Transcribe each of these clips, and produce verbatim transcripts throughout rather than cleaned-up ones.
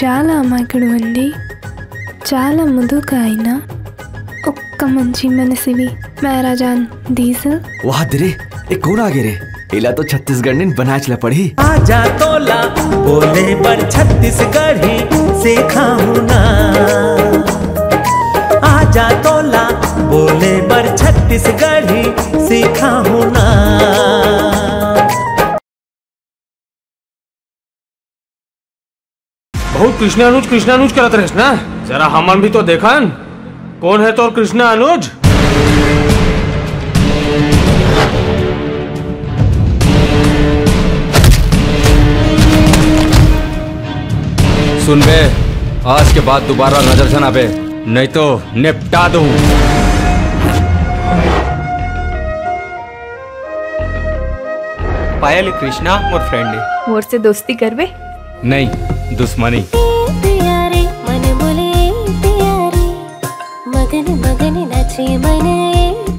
చాలా అమాయకుడు అండి, చాలా ముదుకాయన, ఒక్క మంచి మనసివి మేరా జాన్ డీజిల్. वाह दे रे, ए कोन आगे रे? एला तो छत्तीसगढ़ ने बनाच ला पड़ी। आजा तोला बोले बर छत्तीसगढ़ी सिखाहूं ना। आजा तोला बोले बर छत्तीसगढ़ी सिखाहूं ना। बहुत कृष्णा अनुज, कृष्णा अनुज करत रहेस ना। जरा हमन भी तो देखन, कोन हे तोर कृष्णा अनुज? सुन बे, आज के बाद दोबारा नजर झन आबे, नहीं तो निपटा दूं। पायल, कृष्णा मोर friend हे। मोर से दोस्ती करबे? नहीं, दुश्मनी। ए पिया रे, मन बोले ए पिया रे, मगन मगन नाचे मन ए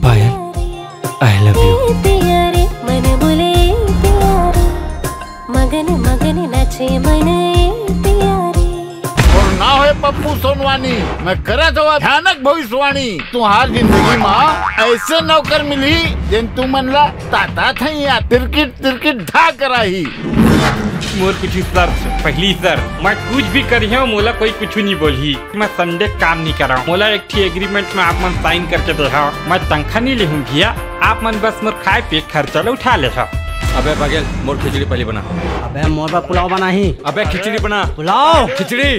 पायल, पिया रे। I love you। ए पिया रे, मन बोले ए पिया रे, मगन मगन नाचे मन ए पिया रे। मोर नाव हे पप्पू सोनवानी, मैं करत हवं भयानक भविष्यवाणी। तुहार जिंदगी मा ऐसे नौकर मिलही, जेन तुमन ला ताता थैया तिरकिट तिरकिट ढा कराही। मोर कुछ शर्त, पहली शर्त, मैं कुछ भी करिहौं, मोला कोई कुछ नहीं बोलही। मैं संडे काम नहीं करहूं। मोला एक ठी agreement में आप मन sign करके देहा, मैं तनखा नहीं लेहूं भैया, आप मन बस मोर खाए पिए खर्चा ला उठा लेहा। अबे बघेल, मोर खिचड़ी पहली बना। अबे मोर बर पुलाव बनाही। अबे खिचड़ी बना। पुलाव। खिचड़ी।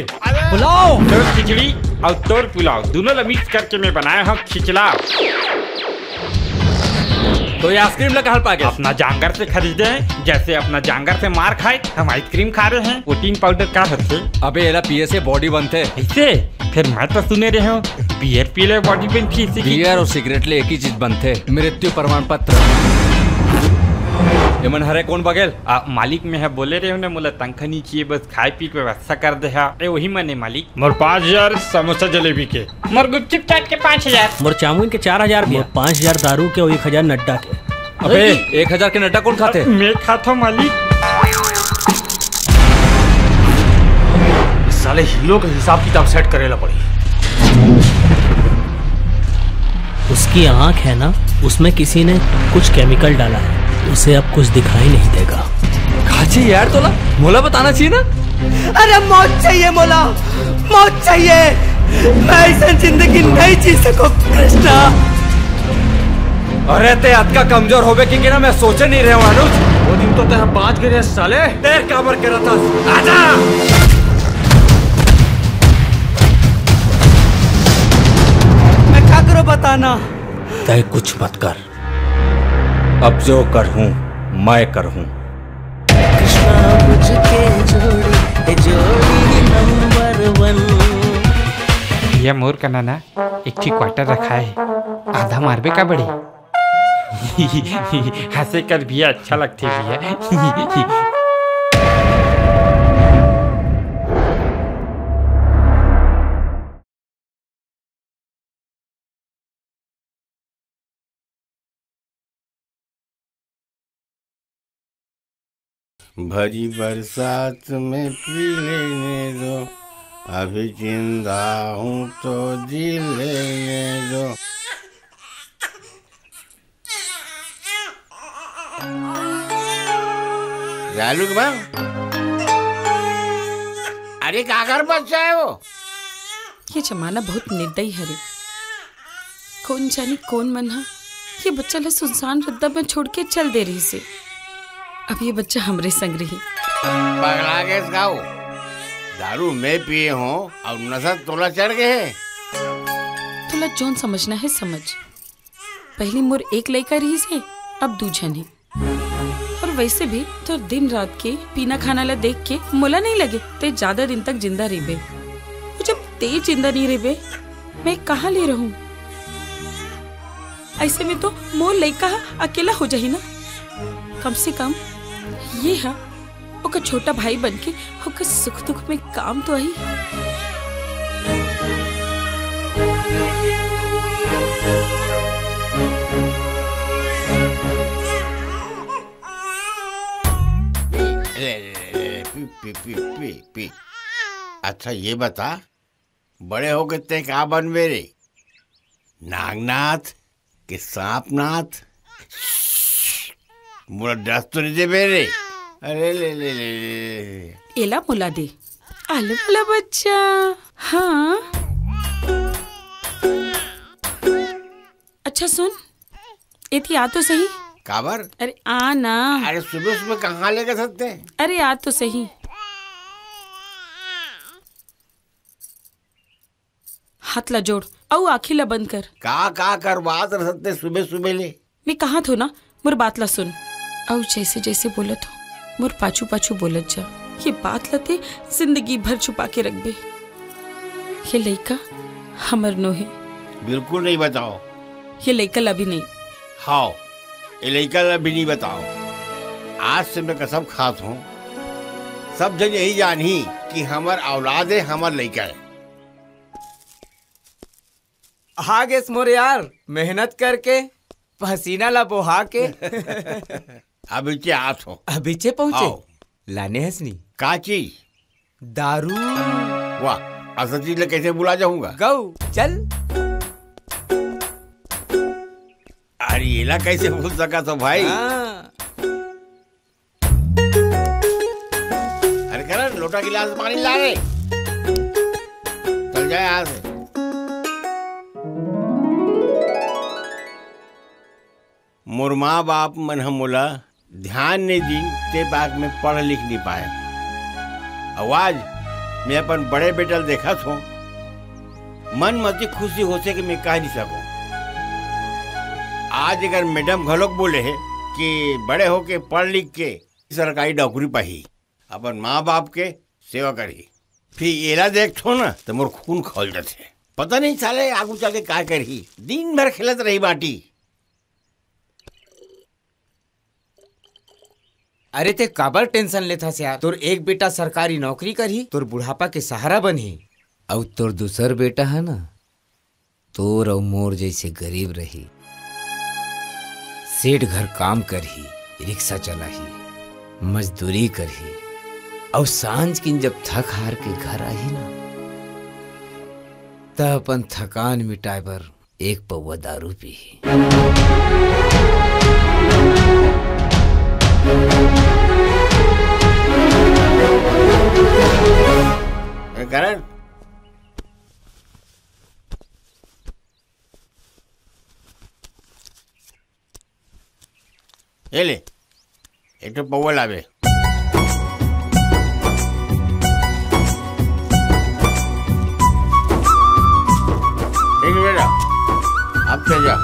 पुलाव। तोर खिचड़ी अउ तोर पुलाव दोनों ला mix करके मैं बनाया हूँ खिचला। तो ये ice cream ला कहाँ पा गया? अपना जांगर से खरीदे हैं, जैसे अपना जांगर से मार खाए, हम ice cream खा रहे हैं। Protein powder का होथे? अबे एला पिए से body बनथे। ऐसे? फिर मैं तो सुने रहे हूँ beer पी ले body बनथे, इसी की beer और cigarette ले एक ही चीज बनथे, मृत्यु प्रमाण पत्र। एमन हरे कोन बघेल? आ, मालिक मैं ह बोले रहे हूँ ना, मोला तनखा नहीं चाहिए, बस खाए पी के व्यवस्था कर दे हा। ए, वही मने मालिक। मोर पाँच हजार समोसा जलेबी के। मोर गुपचुप चाट के पाँच हजार। मोर चाउमीन के चार हजार भैया। मोर पाँच हजार दारू के अउ एक हजार नड्डा के। अबे, एक हजार के नड्डा कोन खाथे? मैं खाता हूँ मालिक। इस साले हीरो के हिसाब किताब set करे ला पड़ी। उसकी आंख है ना, उसमें किसी ने कुछ केमिकल डाला है, उसे अब कुछ दिखाई नहीं देगा। काची यार तोला मोला बताना चाहिए ना। अरे मौत चाहिए मोला, मौत चाहिए। मैं ऐसा जिंदगी नहीं जी सकूं कृष्णा। अरे ते अतका कमजोर होबे कि, कि ना मैं सोचे नहीं रहे हूं अनुज। वो दिन तो ते हम बांच गए रे साले। देर काबर करत हस? आजा। मैं का करो बताना। तय कुछ मत कर। अब जो करूं, मैं करूं। कृष्णा मुझके जोड़ी, ए जोड़ी नंबर वन। ये मोर कना ना एक ठी क्वार्टर रखा है, आधा मारबे का बड़े? हंसे कर भैया, अच्छा लगते भैया। भरी बरसात में पी लेने दो, अभी जिंदा हूँ तो जी लेने दो। जालू के माँ, अरे काकर बच्चा है वो? ये जमाना बहुत निर्दयी हरे। कोन जानी कोन मन ह ये बच्चा ला सुनसान रद्दा में छोड़ के चल दे रहिस हे। अब ये बच्चा हमरे संग रही। पगला गेस का वो? दारू मैं पिए हूँ अउ नशा तोला चढ़ गए हे। तोला जोन समझना हे समझ। पहली मोर एक लइका रहिस हे, अब दू झन हे। अउ वैसे भी तोर दिन रात के पीना खाना ला देख के मोला नहीं लगे ते जादा दिन तक जिंदा रहिबे। अउ जब ते जिंदा नहीं रहिबे, मैं कहाँ ले रहूं? ऐसे में तो मोर लइका ह अकेला हो जाही ना। कम से कम ये ह ओकर छोटा भाई बन के ओकर सुख दुख में काम तो आई। ले, ले, ले, ले, पी, पी, पी, पी, पी। अच्छा, ये बता, बड़े होके तैं का बनबे रे? नागनाथ के सांपनाथ? मोला डस तो नहीं देबे रे? अरे ले, ले, ले, ले, ले। एला मोला दे। आलू वाला बच्चा। हाँ। अच्छा सुन, एती आ तो सही। काबर? अरे आ ना। अरे सुबह सुबह कहाँ लेके सकते हैं? अरे आ तो सही। हाथ ला जोड़, अउ आँखी ला बंद कर। का, का करवात रहते सुबह सुबह ले? मैं कहा थो ना, मोर बात ला सुन। अउ जैसे जैसे बोलत हो, मोर पाछू पाछू बोलत जा। ये बात ला ते जिंदगी भर छुपा के रखबे। ये लइका हमर नो हे। बिल्कुल नहीं बताओ। ये लइका ला भी नहीं। हाव, ये लइका ला भी नहीं बताओ। आज से मैं कसम खात हूँ, सब जन यही जानही कि हमर औलाद है, हमर लइका है। आ गेस मोर यार, मेहनत करके, पसीना ला बोहा के। अभी चे आत हो। अभी चे पहुँचे? आओ। लाने हसनी। का चीज? दारू। वाह, असल चीज ले कैसे भुला जाऊंगा? गऊ, चल। अरे, एला कैसे भूल सका तो भाई? हाँ। अरे करण, लोटा गिलास पानी ला रे। चल जाए यहाँ से। मोर माँ बाप मन ह मोला ध्यान नहीं दीन, ते बात में पढ़ लिख नहीं पाए। अउ आज मैं अपन बड़े बेटा ल देखत हों, मन म अति खुशी होथे कि मैं कह नहीं सकूं। आज अगर मैडम घलोक बोले हे कि बड़े होके पढ़ लिख के सरकारी नौकरी पाही, अपन माँ बाप के सेवा करही, फिर एला देखथो ना तो मोर खून खौल जाथे। पता नहीं साले आगू चल के का करही, दिन भर खेलत रही बाटी। अरे ते काबर टेंशन लेथस यार? तोर एक बेटा सरकारी नौकरी करही, तोर बुढ़ापा के सहारा बनही। अउ तोर दूसर बेटा है ना, तोर अउ मोर जैसे गरीब रही। सेठ घर काम करही, रिक्शा चलाही, मजदूरी करही, अउ सांझ किन जब थक हार के घर आही ना, त अपन थकान मिटाए बर एक पौवा दारू पीही। ए, करण। ए ले, एक ठो पौवा लावे। ठीक है बेटा, अब चल जा।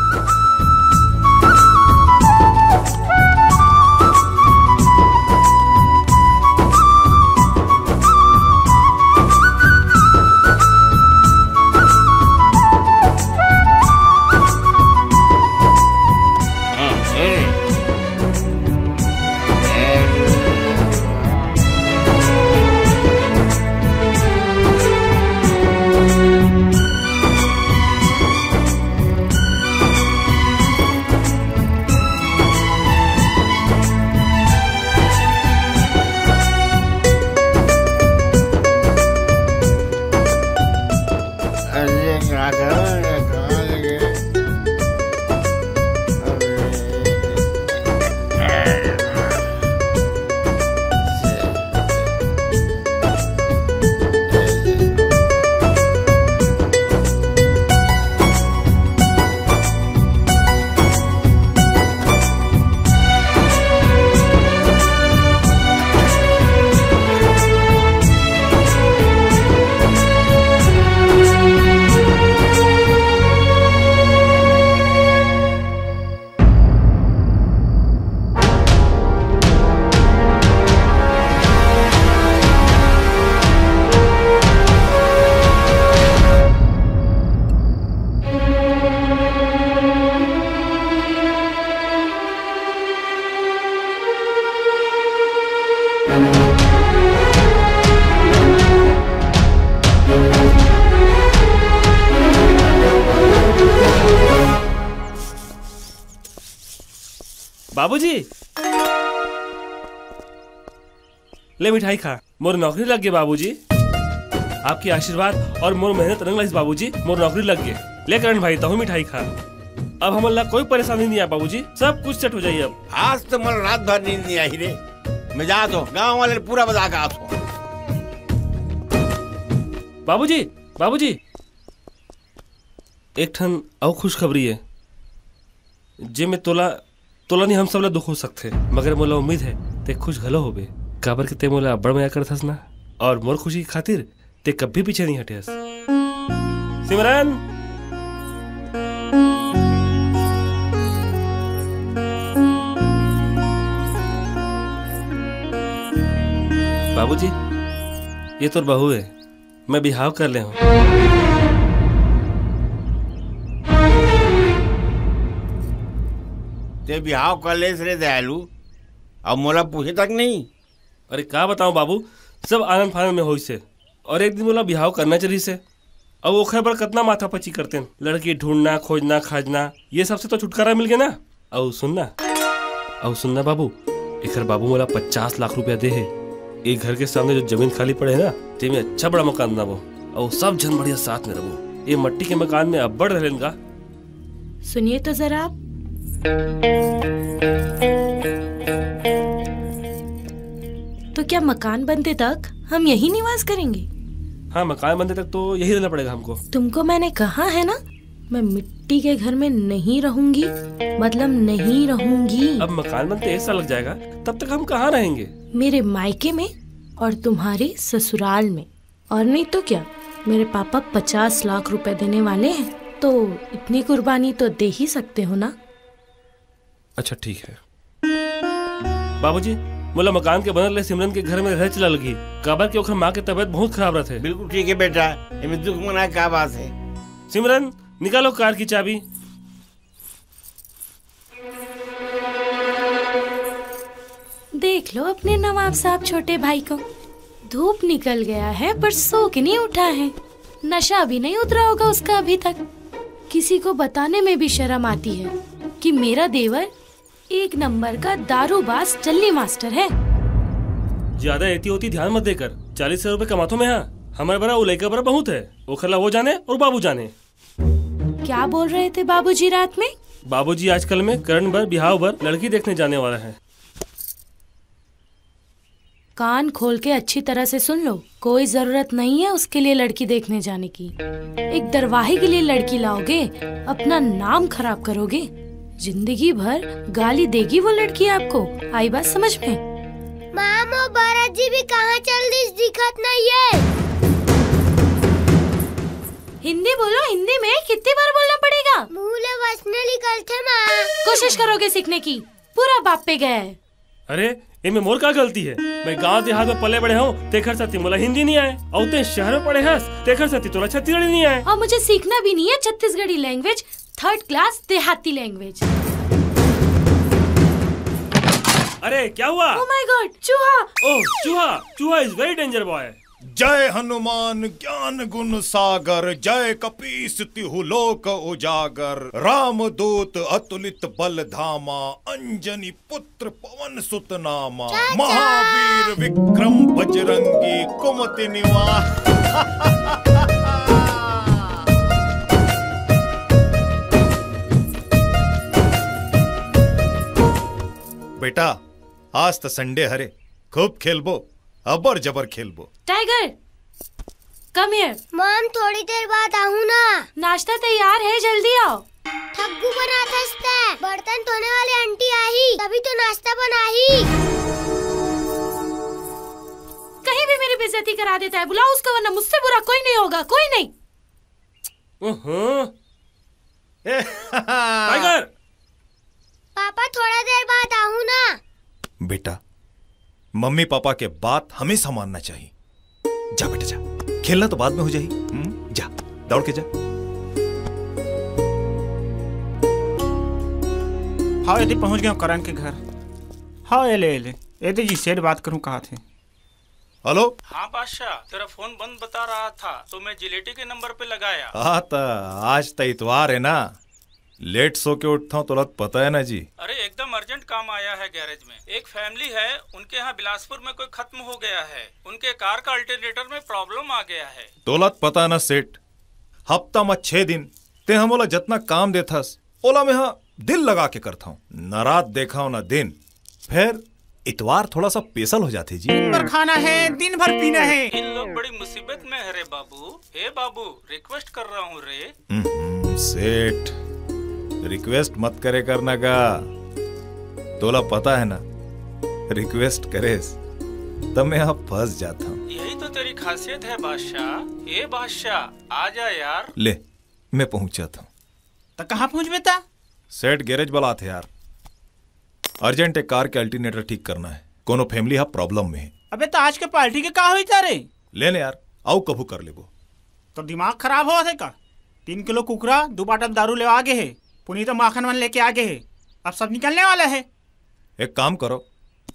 अरे, क्या करो, ये कहाँ लगे? अरे। बाबूजी, ले मिठाई खा, मोर नौकरी लग गे बाबूजी। आपके आशीर्वाद और मोर मेहनत रंग लाइस बाबूजी, मोर नौकरी लग गे। ले करण भाई, तहूं मिठाई खा। अब हमन ला कोई परेशानी नहीं आय बाबूजी, सब कुछ सेट हो जाही अब। आज तो मोला रात भर नींद नहीं आही रे। मैं जात हों, गांव वाले पूरा बता के आत हों। बाबूजी, बाबूजी, एक ठन अउ खुशखबरी हे, जे में तोला, तोला नहीं, हम सब ला दुख हो सकथे, मगर मोला उम्मीद हे ते खुश घलो होबे, काबर के ते मोला अब्बड़ मया करत हस ना, और मोर खुशी के खातिर ते कभी पीछे नहीं हटे हस। सिमरन, बाबूजी, ये तोर बहू हे। मैं बिहाव कर ले हूँ। ते बिहाव कर लेस रे दयालू, अब मोला पूछे तक नहीं। अरे का बताऊं बाबू, सब आनंद फानंद में होइस हे। और एक दिन मोला बिहाव करना चाहिए से। अब ओखर बर कतना माथा पची करतेन, लड़की ढूंढना, खोजना, खाजना, ये सब से तो छुटकारा मिल गया ना। अउ सुन ना, अउ सुन ना बाबू, एखर बाबू मोला पचास लाख रुपया दे हे। ए घर के सामने जो जमीन खाली पड़े हे ना, तेमे अच्छा बड़ा मकान बनाबो, अउ सब झन बढ़िया साथ में रहबो। ये मट्टी के मकान में अब्बड़ रह लेन गा। सुनिए तो जरा आप। तो क्या मकान बनते तक हम यही निवास करेंगे? हाँ, मकान बनते तक तो यही रहना पड़ेगा हमको। तुमको मैंने कहा है ना, मैं मिट्टी के घर में नहीं रहूंगी, मतलब नहीं रहूंगी। अब मकान बनते एक साल लग जाएगा, तब तक हम कहाँ रहेंगे? मेरे मायके में और तुम्हारे ससुराल में। और नहीं तो क्या, मेरे पापा पचास लाख रुपए देने वाले हैं, तो इतनी कुर्बानी तो दे ही सकते हो ना। अच्छा ठीक है। बाबूजी, मोला मकान के बनत ले सिमरन के घर में रहे चला लगी, काबर के ओखर माँ के तबीयत बहुत खराब रहथे। बिल्कुल ठीक है बेटा, एमे दुख मनाए का बात है? सिमरन, निकालो कार की चाबी। देख लो अपने नवाब साहब छोटे भाई को, धूप निकल गया है पर सो के नहीं उठा है। नशा भी नहीं उतरा होगा उसका अभी तक। किसी को बताने में भी शर्म आती है कि मेरा देवर एक नंबर का दारूबाज टल्ली मास्टर है। ज्यादा एती ओती ध्यान मत देकर, चालीस हजार रुपए कमाथो मैं। हाँ, हमारे बरा वो लइका बरा बहुत है, ओखर ला वो जाने और बाबू जाने। क्या बोल रहे थे बाबूजी रात में? बाबूजी आजकल में करण बर बिहाव बर लड़की देखने जाने वाला है। कान खोल के अच्छी तरह से सुन लो, कोई जरूरत नहीं है उसके लिए लड़की देखने जाने की। एक दरवाही के लिए लड़की लाओगे, अपना नाम खराब करोगे। जिंदगी भर गाली देगी वो लड़की आपको। आई बात समझ में? माँ, मोर बरत जी भी कहाँ चल दिस, दिखत नहीं है। हिंदी बोलो, हिंदी में कितनी बार बोलना पड़ेगा? मुंह ले वचने निकलथे माँ। कोशिश करोगे सीखने की, पूरा बाप पे गया है। अरे, एमे मोर का गलती है? मैं गांव देहात में पले बड़े हूँ, तेखर सेती मोला हिंदी नहीं आए। अउ ते शहर में पढ़े हस, तेखर सेती तोला छत्तीसगढ़ी नहीं आए। और मुझे सीखना भी नहीं है छत्तीसगढ़ी लैंग्वेज, थर्ड क्लास देहाती लैंग्वेज। अरे, क्या हुआ? Oh my God, चूहा! ओह, चूहा! चूहा is very danger boy। जय हनुमान ज्ञान गुण सागर, जय कपीस तिहु लोक उजागर। रामदूत अतुलित बल धामा, अंजनी पुत्र पवन सुत नामा। चाचा। महावीर विक्रम बजरंगी कुमति निवास। बेटा, आज त संडे हरे, खूब खेलबो, अबर जबर खेलबो। Tiger, come here। मॉम, थोड़ी देर बाद आहूं ना। नाश्ता तैयार है, जल्दी आओ। ठग्गू बनाथस तैं। बर्तन धोने वाली आंटी आही, तभी तो नाश्ता बनाही। कहीं भी मेरी बेइज्जती करा देता है, बुलाओ उसको, वरना मुझसे बुरा कोई नहीं होगा, कोई नहीं। ओहो। टाइगर। पापा, थोड़ा देर बाद आहूं ना। बेटा, मम्मी पापा के बात हमेशा मानना चाहिए। जा बेटा जा, खेलना तो बाद में हो जाही। हम्म, जा, दौड़ के जा। हाँ, एदे पहुंच गया करण के घर। हाँ, ए ले, ए ले। एदे जी सेठ बात करूं कहा थे। हेलो। हाँ बादशाह, तेरा फोन बंद बता रहा था तो मैं जिलेटी के नंबर पे लगाया। हाँ, त आज त इतवार है ना, लेट सो के उठता हूँ, तोला तो पता है ना जी। अरे, एकदम अर्जेंट काम आया है गैरेज में। एक फैमिली है, उनके यहाँ बिलासपुर में कोई खत्म हो गया है। उनके कार का अल्टरनेटर में प्रॉब्लम आ गया है। तोला तो पता है ना सेठ, हफ्ता में छह दिन ते हमोला जतना काम देथस, ओला मैं हा दिल लगा के करता हूँ। न रात देखा हूँ, न दिन। फिर इतवार थोड़ा सा पेसल हो जाते जी। दिन भर खाना है, दिन भर पीना है। इन लोग बड़ी मुसीबत में है रे बाबू। हे बाबू, रिक्वेस्ट कर रहा हूँ रे। हम्म, सेठ, रिक्वेस्ट मत करे करना का। तोला पता है ना, रिक्वेस्ट करेस तब मैं यहाँ फंस जाता हूँ। यही तो तेरी खासियत है बादशाह। ए बादशाह, आ जा यार। ले, मैं पहुंच जाता हूँ। तो कहाँ पहुँच बेटा? सेठ, गैरेज बलात है यार, अर्जेंट एक कार के अल्टरनेटर ठीक करना है। कोनो फैमिली हा प्रॉब्लम में है। अबे तो आज के पार्टी के का होई तारे? ले ले यार, आओ कभू कर लेबो। तो दिमाग खराब हो थे का? तीन किलो कुकरा, दो बाटल दारू लेवा आगे है, पुनीत माखन मन लेके आगे है, अब सब निकलने वाला है। एक काम करो,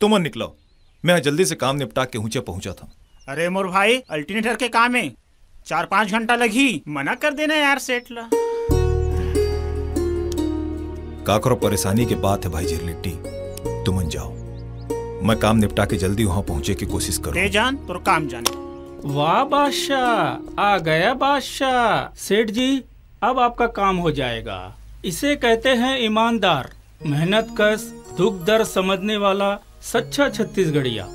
तुमन निकलो, मैं जल्दी से काम निपटा के ऊंचे पहुंचा था। अरे मोर भाई, अल्टरनेटर के काम है, चार पाँच घंटा लगही, मना कर देना यार सेठ ला। काकरो परेशानी के बात है भाई झिरलिट्टी, तुमन जाओ, मैं काम निपटा के जल्दी वहां पहुंचे की कोशिश करूँ। ते जान, तोर काम जाने। वाह बादशाह, आ गया बादशाह। सेठ जी, अब आपका काम हो जाएगा। इसे कहते हैं ईमानदार, मेहनत कश, दुख दर्द समझने वाला सच्चा छत्तीसगढ़िया।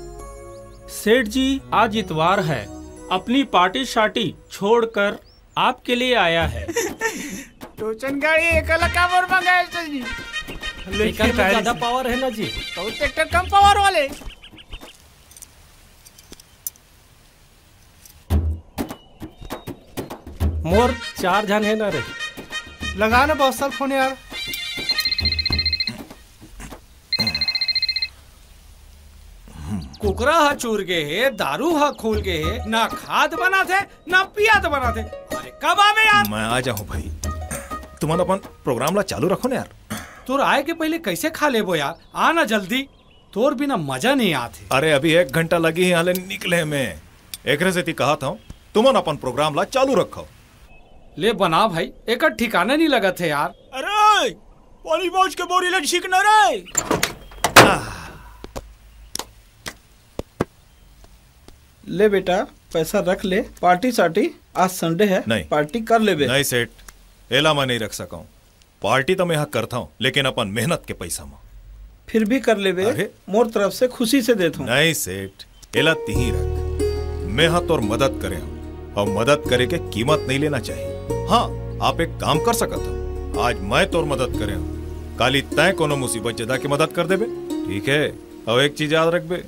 सेठ जी, आज इतवार है, अपनी पार्टी शार्टी छोड़कर आपके लिए आया है। टोचन गाड़ी एकला काबर मंगाए जी? लेकिन एकर में ज्यादा पावर है ना जी। तो ट्रैक्टर कम पावर वाले। मोर चार झन है ना रे। लगा ना बहुत सार फोन यार। कुकरा ह चूर गे हे, दारू ह खोल गे हे, ना खाद बनाथे, ना पियात बनाथे। अरे कब आवे यार? मैं आ जाऊं भाई, तुमन अपन प्रोग्राम ला चालू रखो ना यार। तोर आए के पहले कैसे खा लेबो यार? आ ना जल्दी, तोर बिना मजा नहीं आथे। अरे अभी एक घंटा लगी है हाले निकले में, एकरे सेती कहा था तुमन अपन प्रोग्राम ला चालू रखो। ले बना भाई, एकर ठिकाना नहीं लगत है यार। अरे पानी पहुंच के बोरी ले छीकना रे। ले बेटा, पैसा रख ले, पार्टी सार्टी आज संडे है, नहीं। पार्टी कर लेबे। नहीं सेठ, एला मैं नहीं रख सकूं। पार्टी तो मैं यहाँ करता हूँ, लेकिन अपन मेहनत के पैसा में। फिर भी कर लेबे, अरे। मोर तरफ से खुशी से देता हूँ। नहीं सेठ, एला तिही रख। मैं यहाँ तोर मदद करे हूँ और मदद करे के कीमत नहीं लेना चाहिए। हाँ, आप एक काम कर सकत हो, आज मैं तोर मदद करे हूँ, काली तय कोनो मुसीबत जदा के मदद कर देबे, ठीक है? और एक चीज याद रखबे,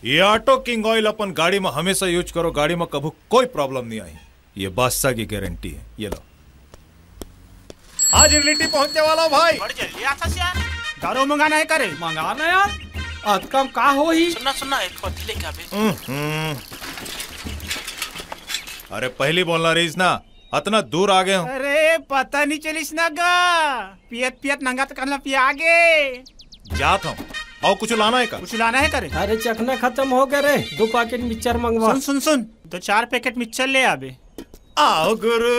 ये ऑटो किंग ऑयल अपन गाड़ी में हमेशा यूज करो, गाड़ी में कभू कोई प्रॉब्लम नहीं आई। ये बादशाह की गारंटी है। ये लो, आज रिलेटिव पहुंचने वाला भाई। बड़ जल्दी आता से यार। दारू मंगाना है करे? मंगाना यार। अतका म का होही? सुनना, सुनना, एक पत्ती लेके आबे। हम्म। अरे पहली बोलना रहीस ना, अतना दूर आ गए हो। अरे पता नहीं चलिस ना गा, पियत पियत नंगा तक कहला पिया आगे। जात हूँ। और कुछ लाना है का? कुछ लाना है करे? अरे चखना खत्म हो गया रे, दो पैकेट मिक्सचर मंगवा। सुन सुन सुन, दो चार पैकेट मिक्सचर ले आबे। आओ गुरु,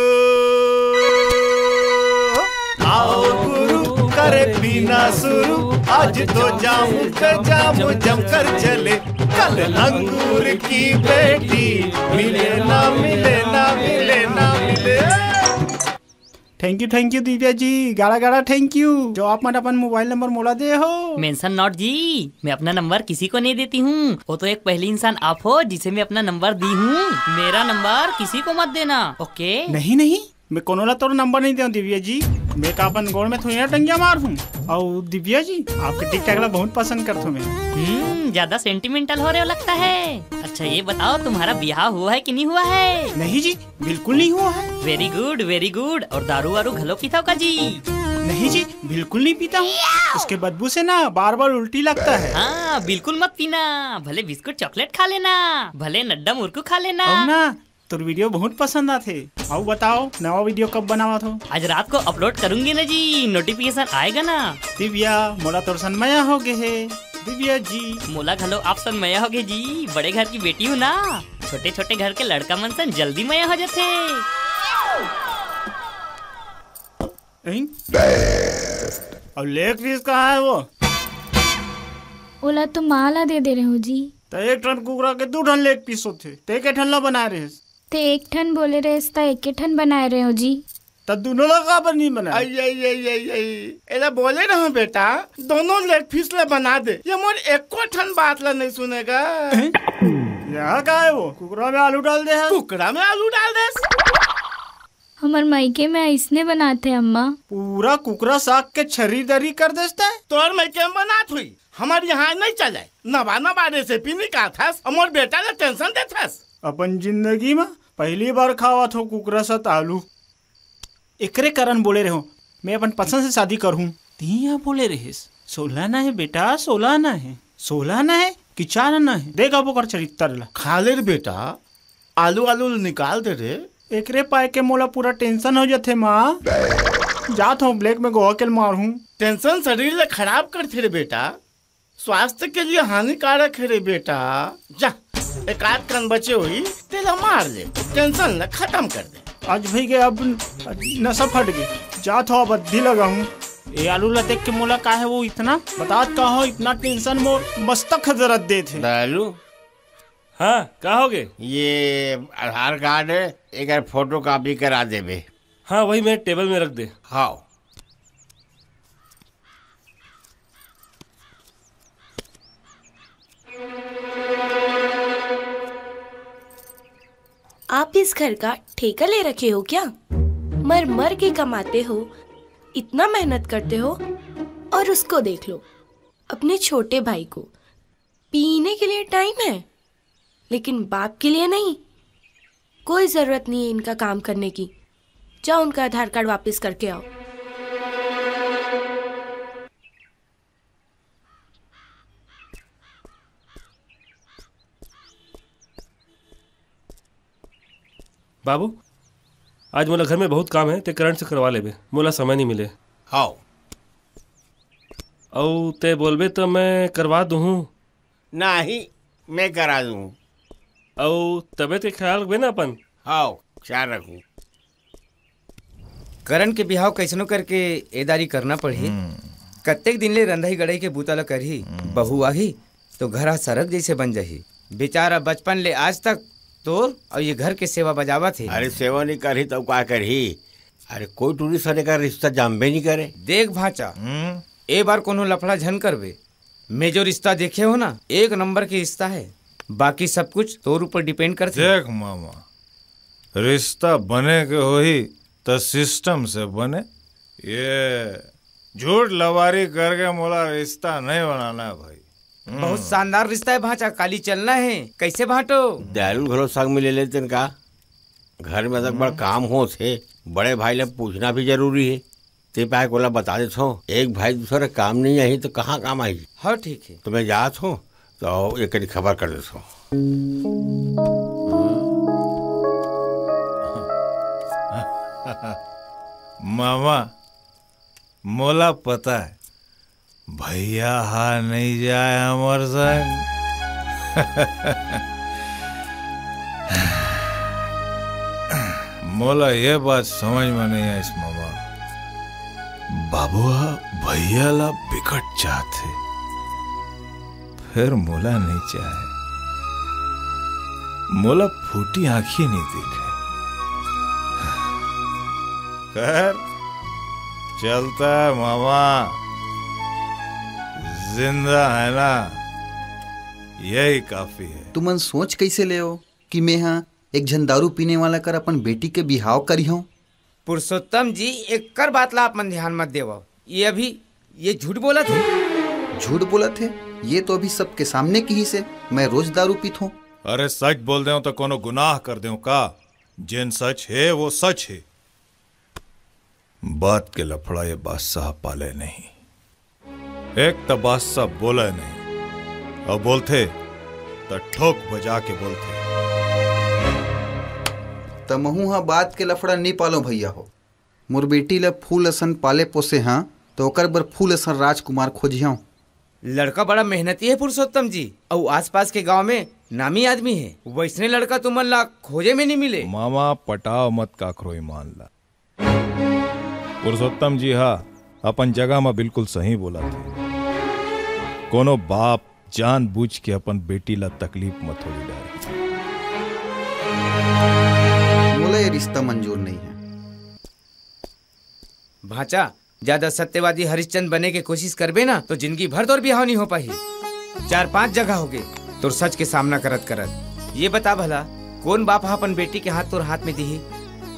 आओ गुरु, करे पीना शुरू। आज तो जाम पे जाम जम कर चले, कल अंगूर की बेटी मिले ना मिले ना मिले ना मिले। Thank you, thank you Divya ji, गाड़ा गाड़ा थैंक यू, जो आप मन अपन मोबाइल नंबर मोला दे हो। मेंशन नॉट जी, मैं अपना नंबर किसी को नहीं देती हूँ। वो तो एक पहली इंसान आप हो जिसे मैं अपना नंबर दी हूँ। मेरा नंबर किसी को मत देना, ओके? नहीं नहीं, मैं कोनो ला तोर नंबर नहीं देव दिव्या जी। मैं का अपन गोड़ में थोड़ी ना टंगिया मार हूँ। और दिव्या जी, आपके टिकटॉक ला बहुत पसंद करता हूँ मैं। हम्म, ज्यादा सेंटिमेंटल हो रहे हो लगता है। अच्छा ये बताओ, तुम्हारा ब्याह हुआ है कि नहीं हुआ है? नहीं जी, बिल्कुल नहीं हुआ है। वेरी गुड, वेरी गुड। और दारू वारू घलो पीथव का जी? नहीं जी, बिल्कुल नहीं पीता हूँ। उसके बदबू से ना बार बार उल्टी लगता है। हाँ, बिल्कुल मत पीना। भले बिस्कुट चॉकलेट खा लेना, भले नड्डा मुरकू खा लेना। और ना, तोर वीडियो बहुत पसंद आथे। अउ बताओ, नवा वीडियो कब बनावत हो? आज रात को अपलोड करूंगी ना जी, नोटिफिकेशन आएगा ना। दिव्या, मोला तोर सन मया हो गए है। दिव्या जी। मोला घलो आप सन मया हो गए जी, बड़े घर की बेटी हूँ ना, छोटे छोटे घर के लड़का मन सन जल्दी मया हो जाथे। नहीं? अउ लेग पीस कहाँ हे वो? ओला तो माँ ला दे दे रहेंव जी। त एक ठन कुकरा के दू ठन लेग पीस होथे, ते के ठन ला बनाए रहेस? ते एक ठन बोले रहेस त एके ठन बनाए रहेंव जी। त दूनों ला काबर नहीं बनाए? आई, आई, आई, आई, आई। एला बोले रहेंव बेटा, दूनों लेग पीस ला बना दे। ये मोर एको ठन बात ला नहीं सुने गा। हैं? यहाँ का हे वो? कुकरा में आलू डाल दे हे। कुकरा में आलू डाल दे। हमर मायके में अइसने बनाथे अम्मा। पूरा कुकरा साग के छरी दरी कर देस ते। तोर मायके में बनात होही, हमर यहाँ नहीं चले। नवा नवा रेसिपी निकालथस, अउ मोर बेटा ला टेंशन देथस। अपन जिंदगी में पहली बार खावत हों कुकरा साथ आलू। एकरे कारण बोले रहेंव, मैं अपन पसंद से शादी करहूँ। तिही ह बोले रहेस, सोलह ना हे बेटा, सोलह ना हे, सोलह ना हे कि चार ना हे। देख अब ओकर चरित्र ला। खा ले रे बेटा, आलू आलू ल निकाल दे रे। एकरे पाए के मोला पूरा टेंशन हो जाथे माँ। जात हों ब्लैक में गोवा के ल मारहूँ। टेंशन शरीर ला खराब करथे रे बेटा, स्वास्थ्य के लिए हानिकारक हे रे बेटा। जा, एक आध कन बचे होही, तेला मार ले, टेंशन ला खत्म कर दे। आज भई गे, अब नशा फट गे, जात हों अब अद्धी लगाहूँ। ए आलू ला देख के मोला का हे वो इतना? बतात का हों, इतना टेंशन मोर मस्तक ह दरद देथे। दयालु, हाँ, का हो गे? ये आधार कार्ड हे, एकर फोटो कॉपी करा देबे। हाँ, वही मेरे टेबल में रख दे। हाँ। आप इस घर का ठेका ले रखे हो क्या? मर मर के कमाते हो, इतना मेहनत करते हो, और उसको देख लो, अपने छोटे भाई को। पीने के लिए टाइम है, लेकिन बाप के लिए नहीं। कोई जरूरत नहीं है इनका काम करने की। जाओ, उनका आधार कार्ड वापस करके आओ। बाबू, आज मोला घर में बहुत काम हे, ते करण से करवा लेबे, मोला समय नहीं मिले। हाव। अउ ते बोलबे त मैं करवा दूहूँ। नहीं, मैं करा दूहूँ। अउ तबीयत के ख्याल रखबे ना अपन। हाव, ख्याल रखूँ। करण के बिहाव कइसनो करके ए दारी करना पड़ही। हम्म। कतेक दिन ले रंधई गड़ई के बूता ल करही। हम्म। बहू आही तो घर ह सरग जइसे बन जाही। बेचारा बचपन ले आज तक तोर अउ ये घर के सेवा बजावत हे। अरे सेवा नहीं करही त का करही? अरे कोई टूरी सने का रिश्ता जानबे नहीं करे। देख भांचा, हम्म। ए बार कोनो लफड़ा झन करबे। मैं जो रिश्ता देखे हों ना, एक नंबर के रिश्ता हे। बाकी सब कुछ तोर ऊपर depend करथे। देख मामा, रिश्ता बने के होही त system से बने। ये झूठ लबारी करके मोला रिश्ता नहीं बनाना हे भाई। हम्म। बहुत शानदार रिश्ता हे भांचा, काली चलना हे। कइसे भांटो? दयालु घलो संग में ले लेतेन का? घर में अतक बड़ हम्म। काम होत हे, बड़े भाई ले पूछना भी जरूरी हे। ते पाए कोला बता देथों, एक भाई दूसर काम नहीं आही तो कहाँ काम आही? हाँ, ठीक हे। तो मैं जात हों, तो एक कनी खबर कर देथों। मामा, मोला पता हे, भैया हा नहीं जाए हमर संग। मोला ये बात समझ में नहीं आइस मामा। बाबू हा भैया ला बिकट चाहथे, फेर मोला नहीं चाहे। मोला फूटी आँखी नहीं देखे। खैर, चलता है मामा, जिंदा है ना, यही काफी है। तुमन सोच कइसे लेव कि मेंहा एक झन दारू पीने वाला कर अपन बेटी के बिहाव करिहंव? पुरुषोत्तम जी, एकर बात ला आप मन ध्यान मत देवव। ये अभी, ये झूठ बोलत हे। झूठ बोलत हे? ये तो अभी सबके सामने किहिस हे, मैं रोज दारू पीथों। अरे सच बोल देवं तो कोनो गुनाह कर देवं का? जेन सच हे, वो सच हे। बात के लफड़ा ये बादशाह पाले नहीं। एक त बादशाह बोले नहीं, अउ बोलथे त ठोक बजा के बोलथे। त महूं ह बात के लफड़ा नी पालों भैया हो। मोर बेटी ल फूल असन पाले पोसे हंव, त ओकर बर फूल असन राजकुमार खोजिहंव। लड़का बड़ा मेहनती हे पुरुषोत्तम जी, अउ आसपास के गांव में नामी आदमी हे। वइसने लड़का तुमन ला खोजे में नी मिले। मामा, पटाव मत काखरो ईमान ला। पुरुषोत्तम जी हा अपन जगह म बिल्कुल सही बोलत हे। कोनो बाप जानबूझ के अपन बेटी ला तकलीफ म थोड़ी डारे। मोला ये रिश्ता मंजूर नहीं है। भांचा, ज्यादा सत्यवादी हरिश्चंद्र बने के कोशिश करबे ना, तो जिंदगी भर तोर बिहाव नहीं हो पाही। चार पांच जगह होगे तोर सच के सामना करत करत। ये बता भला, कौन बाप ह अपन बेटी के हाथ तोर हाथ में दिही?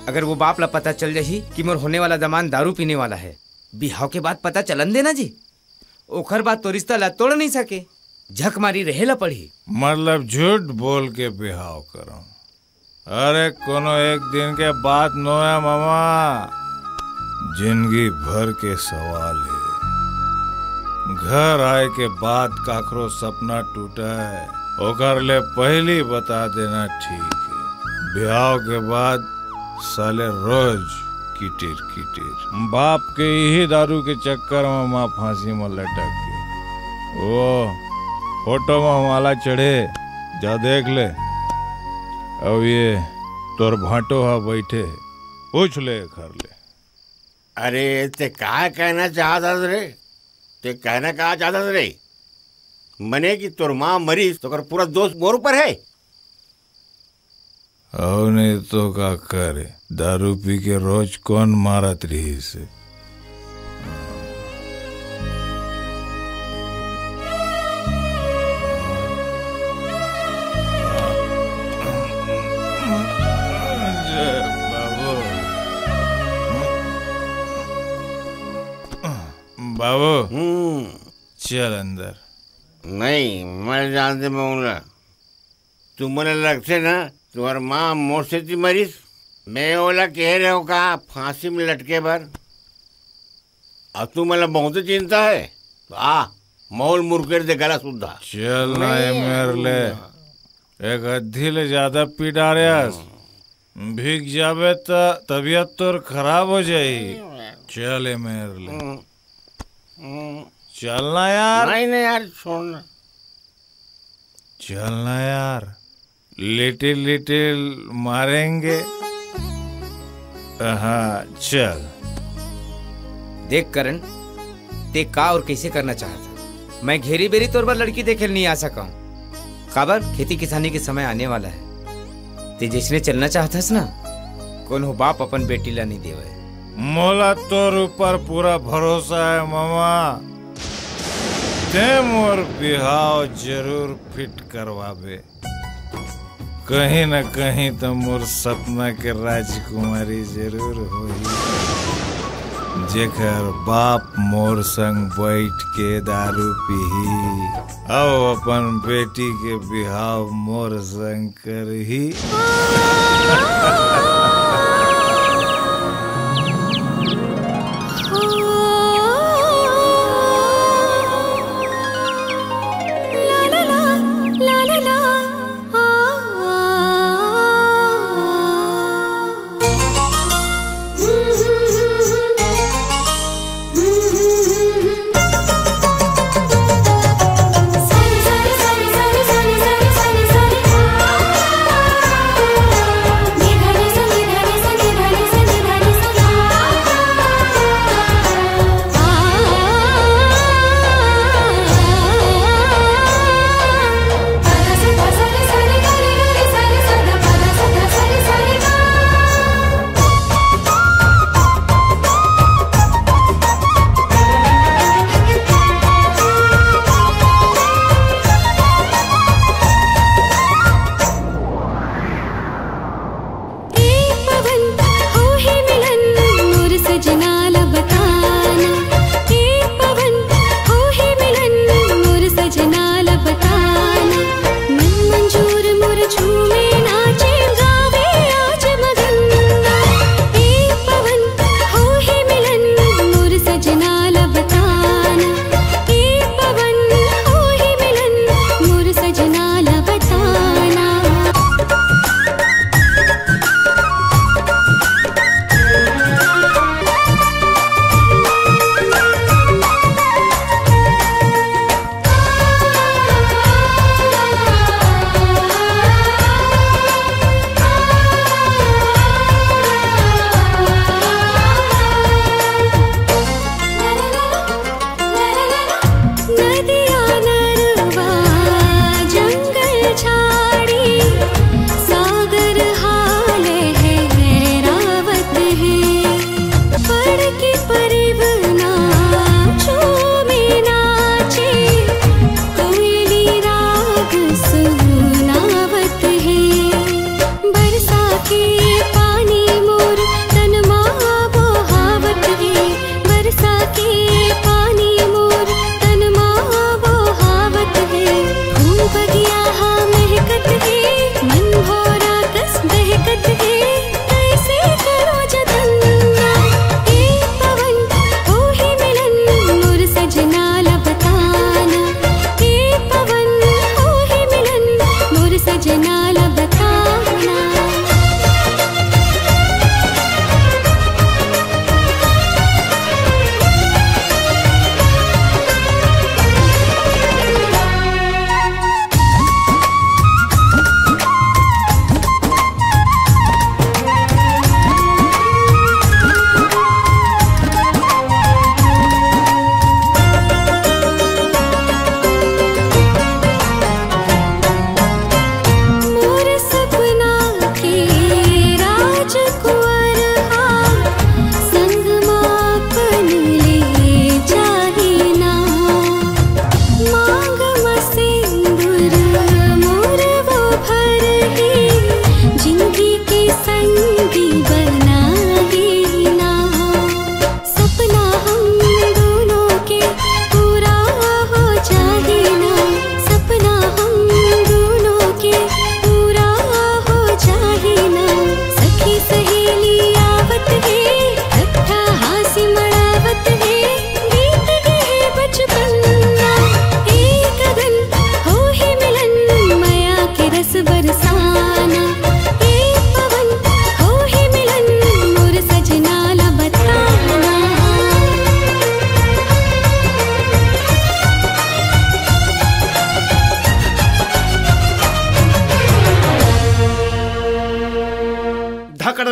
अगर वो बाप ला पता चल जाही कि मोर होने वाला दामाद दारू पीने वाला है, बिहाव के बाद पता चलन देना जी, ओखर बाद तो रिश्ता ला तोड़ नहीं सके, झक मारी रहे ला पड़ही। मतलब झूठ बोल के बिहाव करो। अरे, कोनो एक दिन के बात नोया मामा, जिंदगी भर के सवाल है। घर आए के बाद काकरो सपना टूटे, ओकर ले पहली बता देना ठीक है। ब्याह के बाद साले रोज किटिर किटिर। बाप के यही दारू के चक्कर में माँ फांसी में लटक गई। वो फोटो में माला चढ़े, जा देख ले। अब ये तोर भांटो हा बैठे, पूछ ले, कर ले। अरे, ते का कहना चाहत हस रे? ते कहना का चाहत हस रे? मने कि तोर माँ मरीस, तो ओकर पूरा दोष मोर ऊपर है? अउ नहीं तो का करे, दारू पी के रोज कौन मारत रहिस हे? बाबू, बाबू, हम्म। चल अंदर। नहीं, मैं जानते मैं उनला। तुमन लगथे ना, तुम्हार माँ मोर सेती मरिस। मैं ओला कहे रहेंव का फांसी में लटके बर। अब तुमन ला बहुत चिंता है, तो आ, मौल मुरकेर दे गला सुद्धा। चल ना ए मेर ले, एक अद्धी ले ज्यादा पी डारेस। भीग जाबे त तबीयत तोर खराब हो जाही। चल ए मेर ले। हम्म। हम्म। चल ना यार। नहीं, नहीं यार, छोड़ ना। चल ना यार, लिटिल लिटिल मारेंगे। हाँ, चल। देख करण, ते का और कैसे करना चाहत हस? मैं घेरी बेरी तोर बर लड़की देखे ल नहीं आ सकंव। काबर, खेती किसानी के समय आने वाला है। ते जैसने चलना चाहत हस ना, कोनो बाप अपन बेटी ला नहीं देवय। मोला तोर ऊपर पूरा भरोसा है मामा, ते मोर बिहाव जरूर फिट करवाबे। कहीं न कहीं तो मोर सपना के राजकुमारी जरूर होही, जेकर बाप मोर संग बैठ के दारू पीही, अउ अपन बेटी के बिहाव मोर संग करही।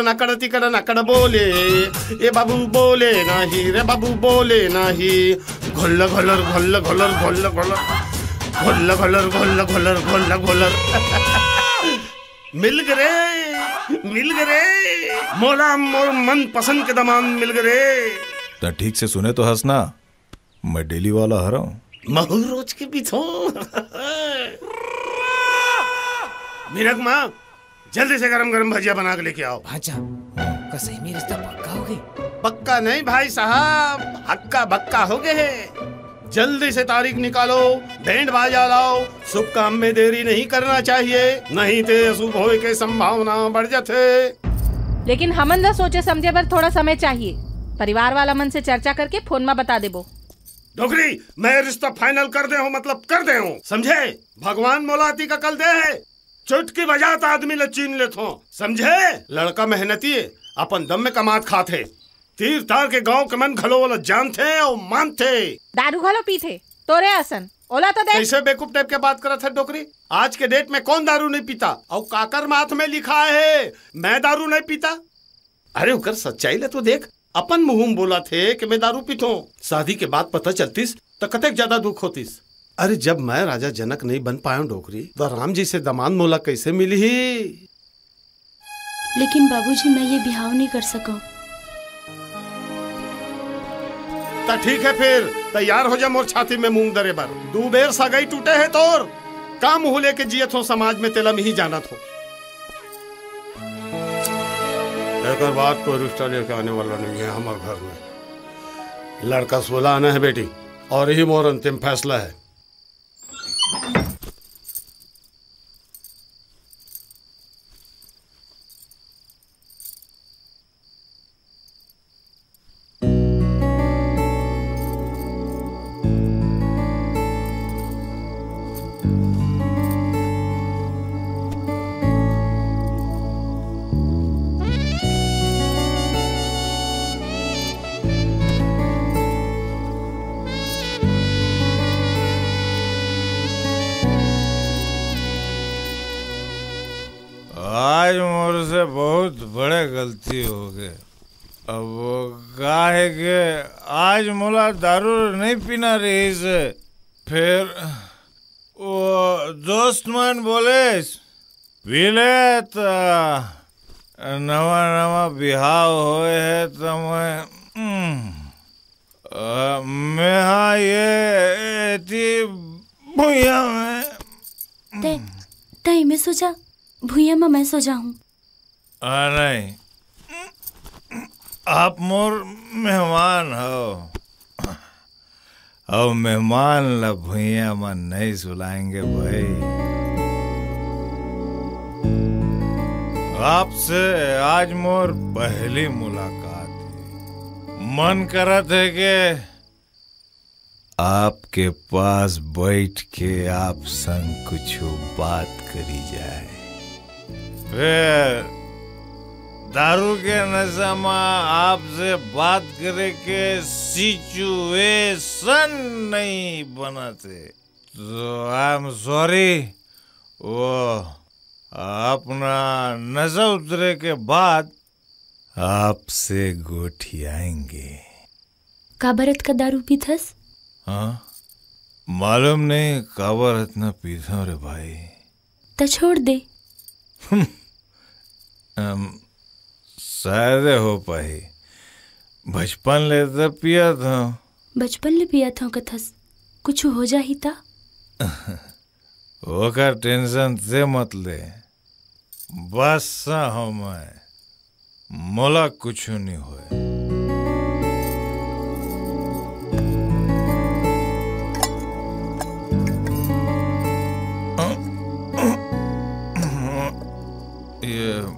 नकड़ तिकड़ नकड़ बोले, ए बाबू बोले नाही रे बाबू बोले नाही। घोल घोलर घोल घोलर घोल घोलर, घोल घोलर घोल घोलर घोल घोलर। मिल गे रे, मिल गे रे, मोला मोर मन पसंद के दमांद मिल गे रे। त ठीक से सुने तो हस ना, मैं डेली वाला हरव। महू रोज के पीथों। मीनक माँ, जल्दी से गरम गरम भजिया बना के लेके आओ। भांचा, का सही में रिश्ता पक्का हो गे? पक्का नहीं भाई साहब, हक्का बक्का हो गे हे। जल्दी से तारीख निकालो, बैंड बाजा लाओ। शुभ काम में देरी नहीं करना चाहिए, नहीं ते अशुभ होए के संभावना बढ़ जाथे। लेकिन हमन ला सोचे समझे बर थोड़ा समय चाहिए। परिवार वाला मन से चर्चा करके फोन में बता देबो। डोकरी, मैं रिश्ता final कर दे हूँ, मतलब कर दे हूँ, समझे? भगवान मोला अतिक अकल दे हे, चुटकी बजात आदमी ला चीन लेथों, समझे? लड़का मेहनती हे, अपन दम में कमात खात हे। तीर तार के गांव के मन घलो ओला जानथे अउ मानथे। दारू घलो पीथे, तोरे असन। ओला तो देख। कैसे बेवकूफ टाइप के बात करत हे डोकरी? आज के डेट में कौन दारू नहीं पीता? अउ काकर माथ में लिखा हे मैं दारू नहीं पीता? अरे ओकर सच्चाई ला तो देख, अपन मुंह में बोलत हे कि मैं दारू पीथों। शादी के बाद पता चलतिस त कतेक ज्यादा दुख होतिस। अरे जब मैं राजा जनक नहीं बन पायों डोकरी, त राम जइसे दमांद मोला कैसे मिलही? लेकिन बाबूजी, मैं ये बिहाव नहीं कर सकूं। त ठीक हे फिर, तैयार हो जा मोर छाती में मूंग दरे बर। दू बेर सगई टूटे हे तोर, का मुंह लेके जियत हों समाज में, तेला मिही जानत हों। एकर बाद कोई रिश्ता लेके आने वाला नहीं हे हमर घर में। लड़का सुलाना हे बेटी, अउ यही मोर अंतिम फैसला हे। आज मोर से बहुत बड़े गलती हो गे। अब वो का हे के आज मोला दारू नहीं पीना रहिस हे, फिर वो दोस्त मन बोलिस, "पी ले त नवा नवा बिहाव होए हे त मैं, उम, अ, मैं हा ये एती भुइयां में।" ते, तैं एमे सो जा, भुइयां में मैं सो जाहूं। आ, नहीं, आप मोर मेहमान हो, अउ मेहमान ला भुइयां में नहीं सुलाएंगे भाई। आपसे आज मोर पहली मुलाकात हे। मन करत हे के आपके पास बैठ के आप संग कुछ बात करी जाए। फिर दारू के नशा में आपसे बात करे के सिचुएशन नहीं बनत हे, तो आई एम सॉरी। वो अपना नशा उतरे के बाद आपसे गोठियाएंगे। काबर अतका दारू पीथस? हाँ, मालूम नहीं काबर अतना पीथों रे भाई। त छोड़ दे। अम, शायद हो पाही। बचपन ले त पियत हों। बचपन ले पियत हों कथस, कुछ हो जाही त? ओकर टेंशन ते मत ले, बस हों मैं, मोला कुछु नहीं होय। ये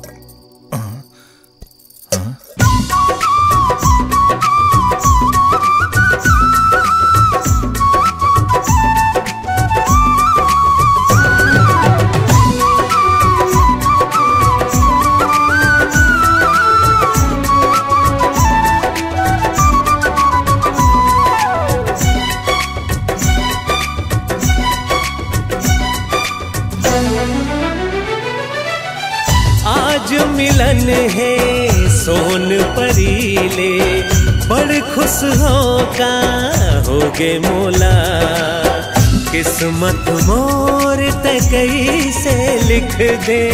आज मिलन हे, सोन परी ले बड़ खुश हो का होगे मोला। किस्मत मोर त कइसे लिख दे,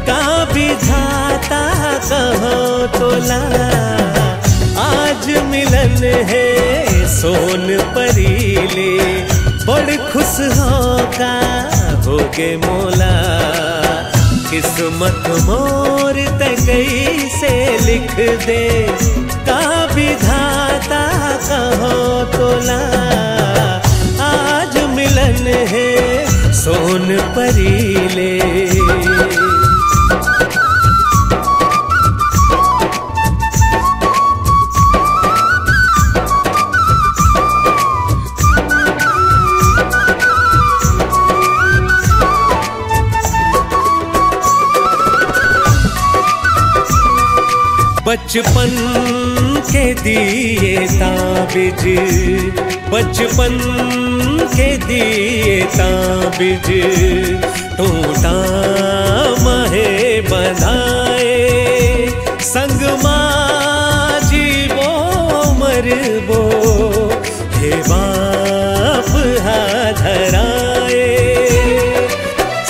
का विधाता कहो तोला। आज मिलन हे सोन परी ले, बड़ खुश हो का होगे मोला। किस्मत मोर त कइसे लिख दे, का विधाता कहो तोला। आज मिलन हे सोन परी ले। बचपन के दिए ताबिज, बचपन के दिए ताबिज, टूटा महे बनाए। संग मा जीवो मरबो, हे बाप हा धराए।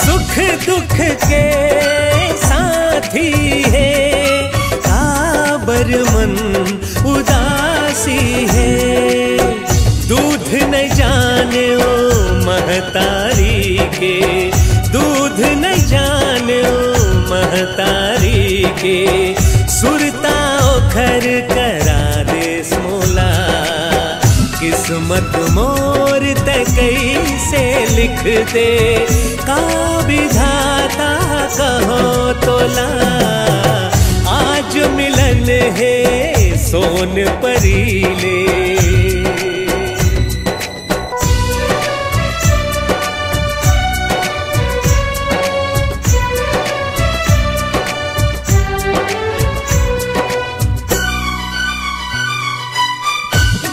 सुख दुख के साथी हे, काबर मन उदासी हे। दूध न जाने ओ महतारी के, दूध न जाने ओ महतारी के। सुरता ओखर करा देस मोला। किस्मत मोर त कइसे लिख दे, का विधाता कहो तोला। आज मिलन हे सोन परी ले।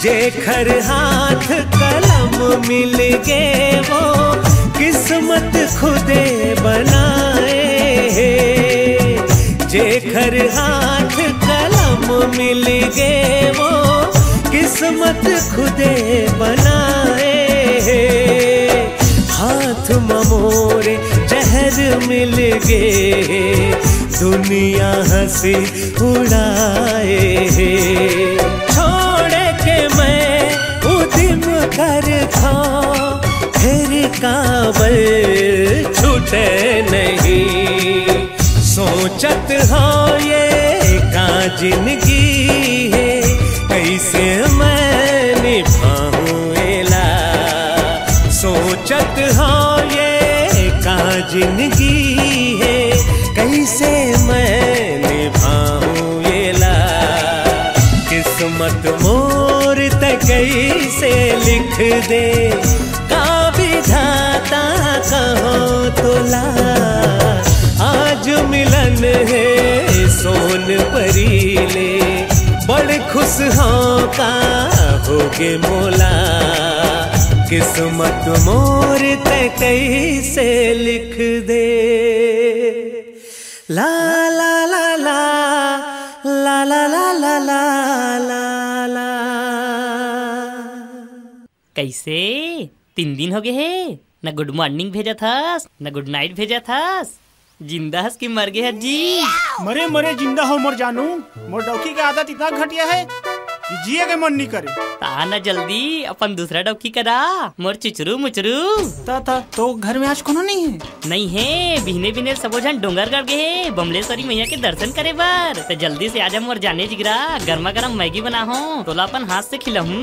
जेखर हाथ कलम मिल गे, वो किस्मत खुदे बनाए हे। जेखर हाथ कलम मिल गे, वो किस्मत खुदे बनाए हे। हाथ म मोरे जहर मिल गे, दुनिया हंसी उड़ाए हे। छोड़ के मैं उदिम करथों, फेर काबर छूटे नहीं। सोचत हो ये का जिंदगी हे, कइसे मैं निभाहूँ एला। सोचत हो ये का जिंदगी हे, कइसे मैं निभाहूँ एला। किस्मत मोर त कइसे लिख दे, का विधाता कहो तोला। आज मिलन हे सोन परी ले, बड़ खुश हो का होगे मोला। किस्मत मोर त कइसे लिख दे। ला ला ला ला ला ला ला ला ला ला। कइसे? तीन दिन होगे हे, न गुड मॉर्निंग भेजत हस, न गुड नाइट भेजत हस। जिंदा हस कि मर गे हस जी? मरे मरे जिंदा हो मोर जानू। मोर डौकी के आदत इतना घटिया हे कि जिए के मन नइ करे। त आ न जल्दी अपन दूसरा डौकी करा, मोर चुचरू मुचरू। त, त, तो घर में आज कोनो नइ हे? नइ हे, बिहने बिहने सबो झन डोंगरगढ़ गे हे बमलेश्वरी मैया के दर्शन करे बर। त जल्दी से आजा मोर जाने जिगरा, गरमा गरम मैगी बनाहूँ, तोला अपन हाथ से खिलाहूँ।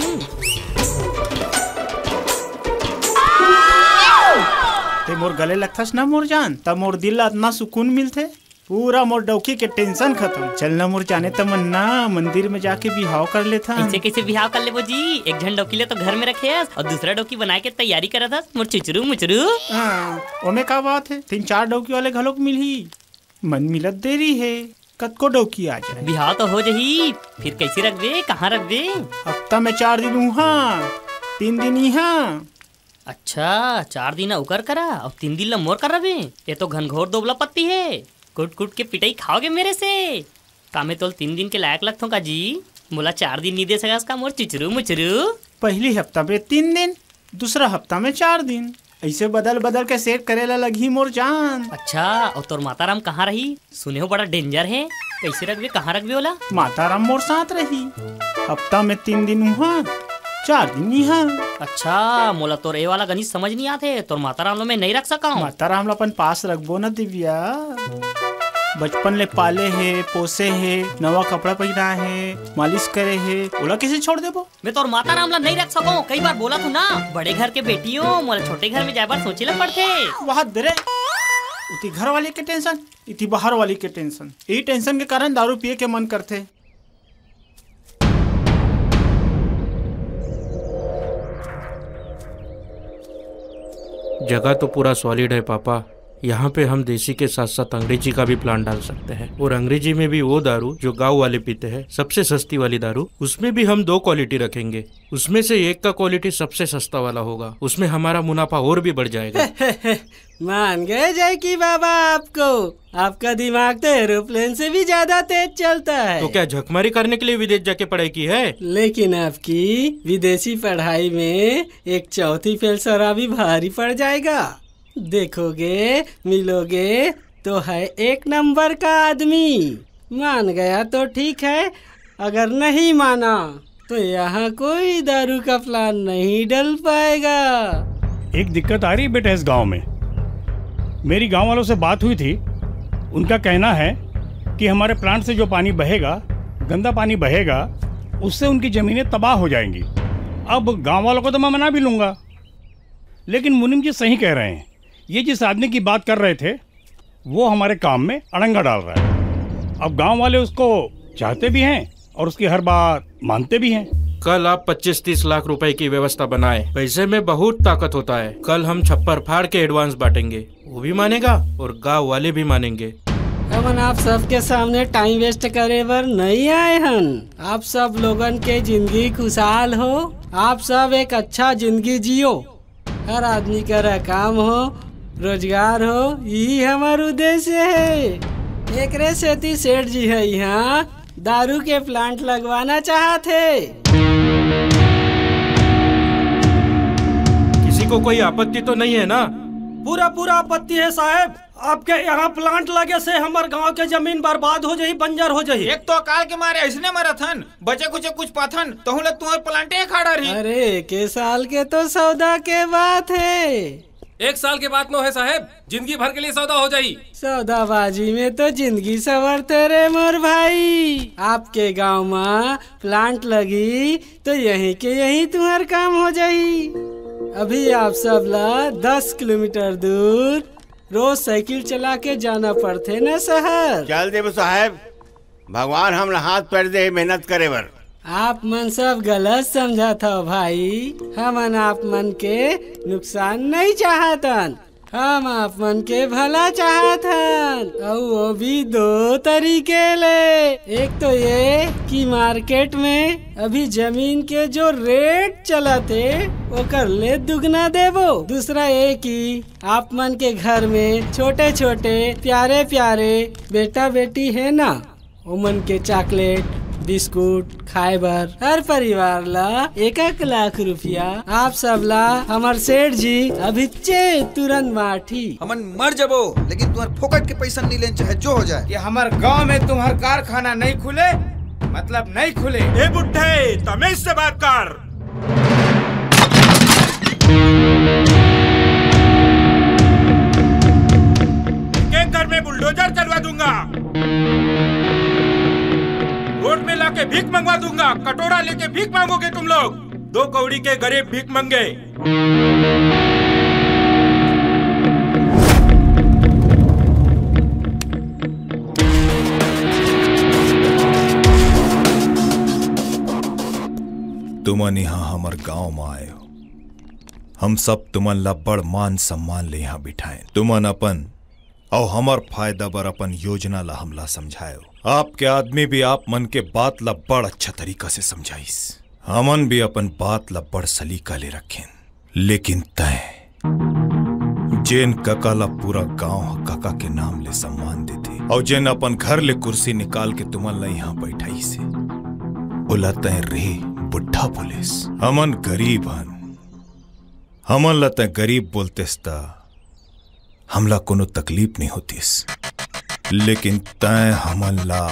ते मोर गले लगथस ना मोर जान, त मोर दिल ला अतना सुकून मिलथे। पूरा मोर डौकी के टेंशन खतम। चल ना मोर जाने तमन्ना, मंदिर में जाके बिहाव कर लेथन। अइसे कइसे बिहाव कर लेबो जी? एक झन डौकी ले तो घर में रखे हस अउ दूसरा डौकी बनाए के तैयारी करत हस, मोर चुचरू मुचरू। हाँ, ओमे का बात हे, तीन चार डौकी वाले घलोक मिलही। मन मिलत देरी हे, कतको डौकी आ जाए। बिहाव तो हो जही, फिर कइसे रखबे, कहाँ रखबे? हफ्ता में चार दिन उहाँ, तीन दिन इहाँ। अच्छा, चार दिन ओकर करा अउ तीन दिन ला मोर करा बे? ये तो घनघोर दोबला पत्ती हे, कुट कुट के पिटाई खाओगे मेरे से। का मैं तोल तीन दिन के लायक लगथों का जी? मोला चार दिन नहीं दे सकस का मोर चुचरू मुचरू? पहली हफ्ता में तीन दिन, दूसरा हफ्ता में चार दिन, ऐसे बदल बदल के सेट करे ला लगही मोर जान। अच्छा, और तोर माता राम कहाँ रही? सुने हो बड़ा डेंजर है। कैसे रखबे, कहाँ रखबे ओला? माता राम मोर साथ रही। हफ्ता में तीन दिन उहाँ, चार दिन इहाँ। अच्छा, मोला तोर ए वाला गणित समझ नहीं आते। तोर माता राम ला मैं नहीं रख सका हूँ। माता राम ला अपन पास रखबो ना दिव्या। बचपन ले पाले हे, पोसे हे, नवा कपड़ा पहना हे, मालिश करे हे, ओला कैसे छोड़ देबो? मैं तोर माता राम ला नहीं रख सको। कई बार बोला तू ना, बड़े घर के बेटी हो, मोला छोटे घर में जाए बर सोचे ला पड़थे। वाह दे रे, उती घर वाली के टेंशन, इती बाहर वाली के टेंशन। यही टेंशन के कारण दारू पिए के मन करथे। जगह तो पूरा सॉलिड है पापा। यहाँ पे हम देसी के साथ साथ अंग्रेजी का भी प्लांट डाल सकते हैं, और अंग्रेजी में भी वो दारू जो गांव वाले पीते हैं, सबसे सस्ती वाली दारू, उसमें भी हम दो क्वालिटी रखेंगे। उसमें से एक का क्वालिटी सबसे सस्ता वाला होगा, उसमें हमारा मुनाफा और भी बढ़ जाएगा। मान गए जैकी बाबा आपको, आपका दिमाग तो एरोप्लेन से भी ज्यादा तेज चलता है। तो क्या झकमारी करने के लिए विदेश जाके पढ़ाई की है? लेकिन आपकी विदेशी पढ़ाई में एक चौथी फेल सारा भी भारी पड़ जाएगा। देखोगे, मिलोगे तो है एक नंबर का आदमी। मान गया तो ठीक है, अगर नहीं माना तो यहाँ कोई दारू का प्लान नहीं डल पाएगा। एक दिक्कत आ रही है बेटा इस गांव में। मेरी गांव वालों से बात हुई थी, उनका कहना है कि हमारे प्लांट से जो पानी बहेगा, गंदा पानी बहेगा, उससे उनकी जमीनें तबाह हो जाएंगी। अब गांव वालों को तो मैं मना भी लूंगा, लेकिन मुनीम जी सही कह रहे हैं। ये जिस आदमी की बात कर रहे थे, वो हमारे काम में अड़ंगा डाल रहा है। अब गांव वाले उसको चाहते भी हैं और उसकी हर बात मानते भी हैं। कल आप पच्चीस तीस लाख रुपए की व्यवस्था बनाएं। पैसे में बहुत ताकत होता है। कल हम छप्पर फाड़ के एडवांस बांटेंगे, वो भी मानेगा और गांव वाले भी मानेंगे। हमन आप सबके सामने टाइम वेस्ट करे बर नहीं आए हन। आप सब लोगन के जिंदगी खुशहाल हो, आप सब एक अच्छा जिंदगी जियो, हर आदमी करा काम हो, रोजगार हो, यही हमार उद्देश्य है। एकरे सेती सेठ जी है यहाँ दारू के प्लांट लगवाना चाहत है। किसी को कोई आपत्ति तो नहीं है ना? पूरा पूरा आपत्ति है साहब। आपके यहाँ प्लांट लगे से हमर गांव के जमीन बर्बाद हो जाही, बंजर हो जाही। एक तो अकाल के मारे ऐसने मरत हन, बचे कुचे कुछ पाथन, तहु ले तुम्हारे प्लांटे खड़ा रही। अरे, एक साल के तो सौदा के बात है। एक साल के बात नो है साहेब, जिंदगी भर के लिए सौदा हो जाही। सौदाबाजी में तो जिंदगी संवरथे रे मोर भाई। आपके गांव में प्लांट लगी तो यहीं के यहीं तुम्हार काम हो जाही। अभी आप सब ला दस किलोमीटर दूर रोज साइकिल चला के जाना पड़थे न शहर। चल देबो साहेब, भगवान हमला हाथ पैर दे मेहनत करे बर। आप मन सब गलत समझत हव भाई, हमन आप मन के नुकसान नहीं चाहतन, हम आप मन के भला चाहत हन, अउ वो भी दो तरीके ले। एक तो ये कि मार्केट में अभी जमीन के जो रेट चलत हे, ओकर ले दुगना देबो। दूसरा ये कि आप मन के घर में छोटे-छोटे, प्यारे-प्यारे बेटा-बेटी हे ना, ओमन के चॉकलेट, बिस्कुट खाए बर हर परिवार ला एक एक लाख रुपया आप सब ला हमर सेठ जी अभिच्चे तुरंत बांटही। हमन मर जबो, लेकिन तुम्हार फोकट के पैसा नहीं लेन, चाहे जो हो जाए। कि हमर गांव में तुम्हार कारखाना नहीं खुले, मतलब नहीं खुले। ए बुड्ढे, तमीज से बात कर। एक एक घर में बुलडोजर चलवा दूंगा, रोड में लाके भीख मंगवा दूंगा, कटोरा लेके भीख मांगोगे तुम लोग। दो कौड़ी के गरीब भीख मंगे। तुमन यहाँ हमर गांव में आए हो, हम सब तुमन ला बड़ मान सम्मान ले यहाँ बिठाएन। तुमन अपन अउ हमर फायदा बर अपन योजना ला हमला समझायो। आपके आदमी भी आप मन के बात ला बड़ अच्छा तरीका से समझाइस। हमन भी अपन बात ला बड़ सलीका ले रखेन। लेकिन तैं जेन कका ला पूरा गांव ह कका के नाम ले सम्मान देथे, अउ जेन अपन घर ले कुर्सी निकाल के तुमन ला इहां बैठाइस हे, ओला तैं रे बुढ़ा बोलेस। हमन गरीब हन, हमन ला तैं गरीब बोलतेस त हमला कोनो तकलीफ नइ होतिस, लेकिन तैं हमन ला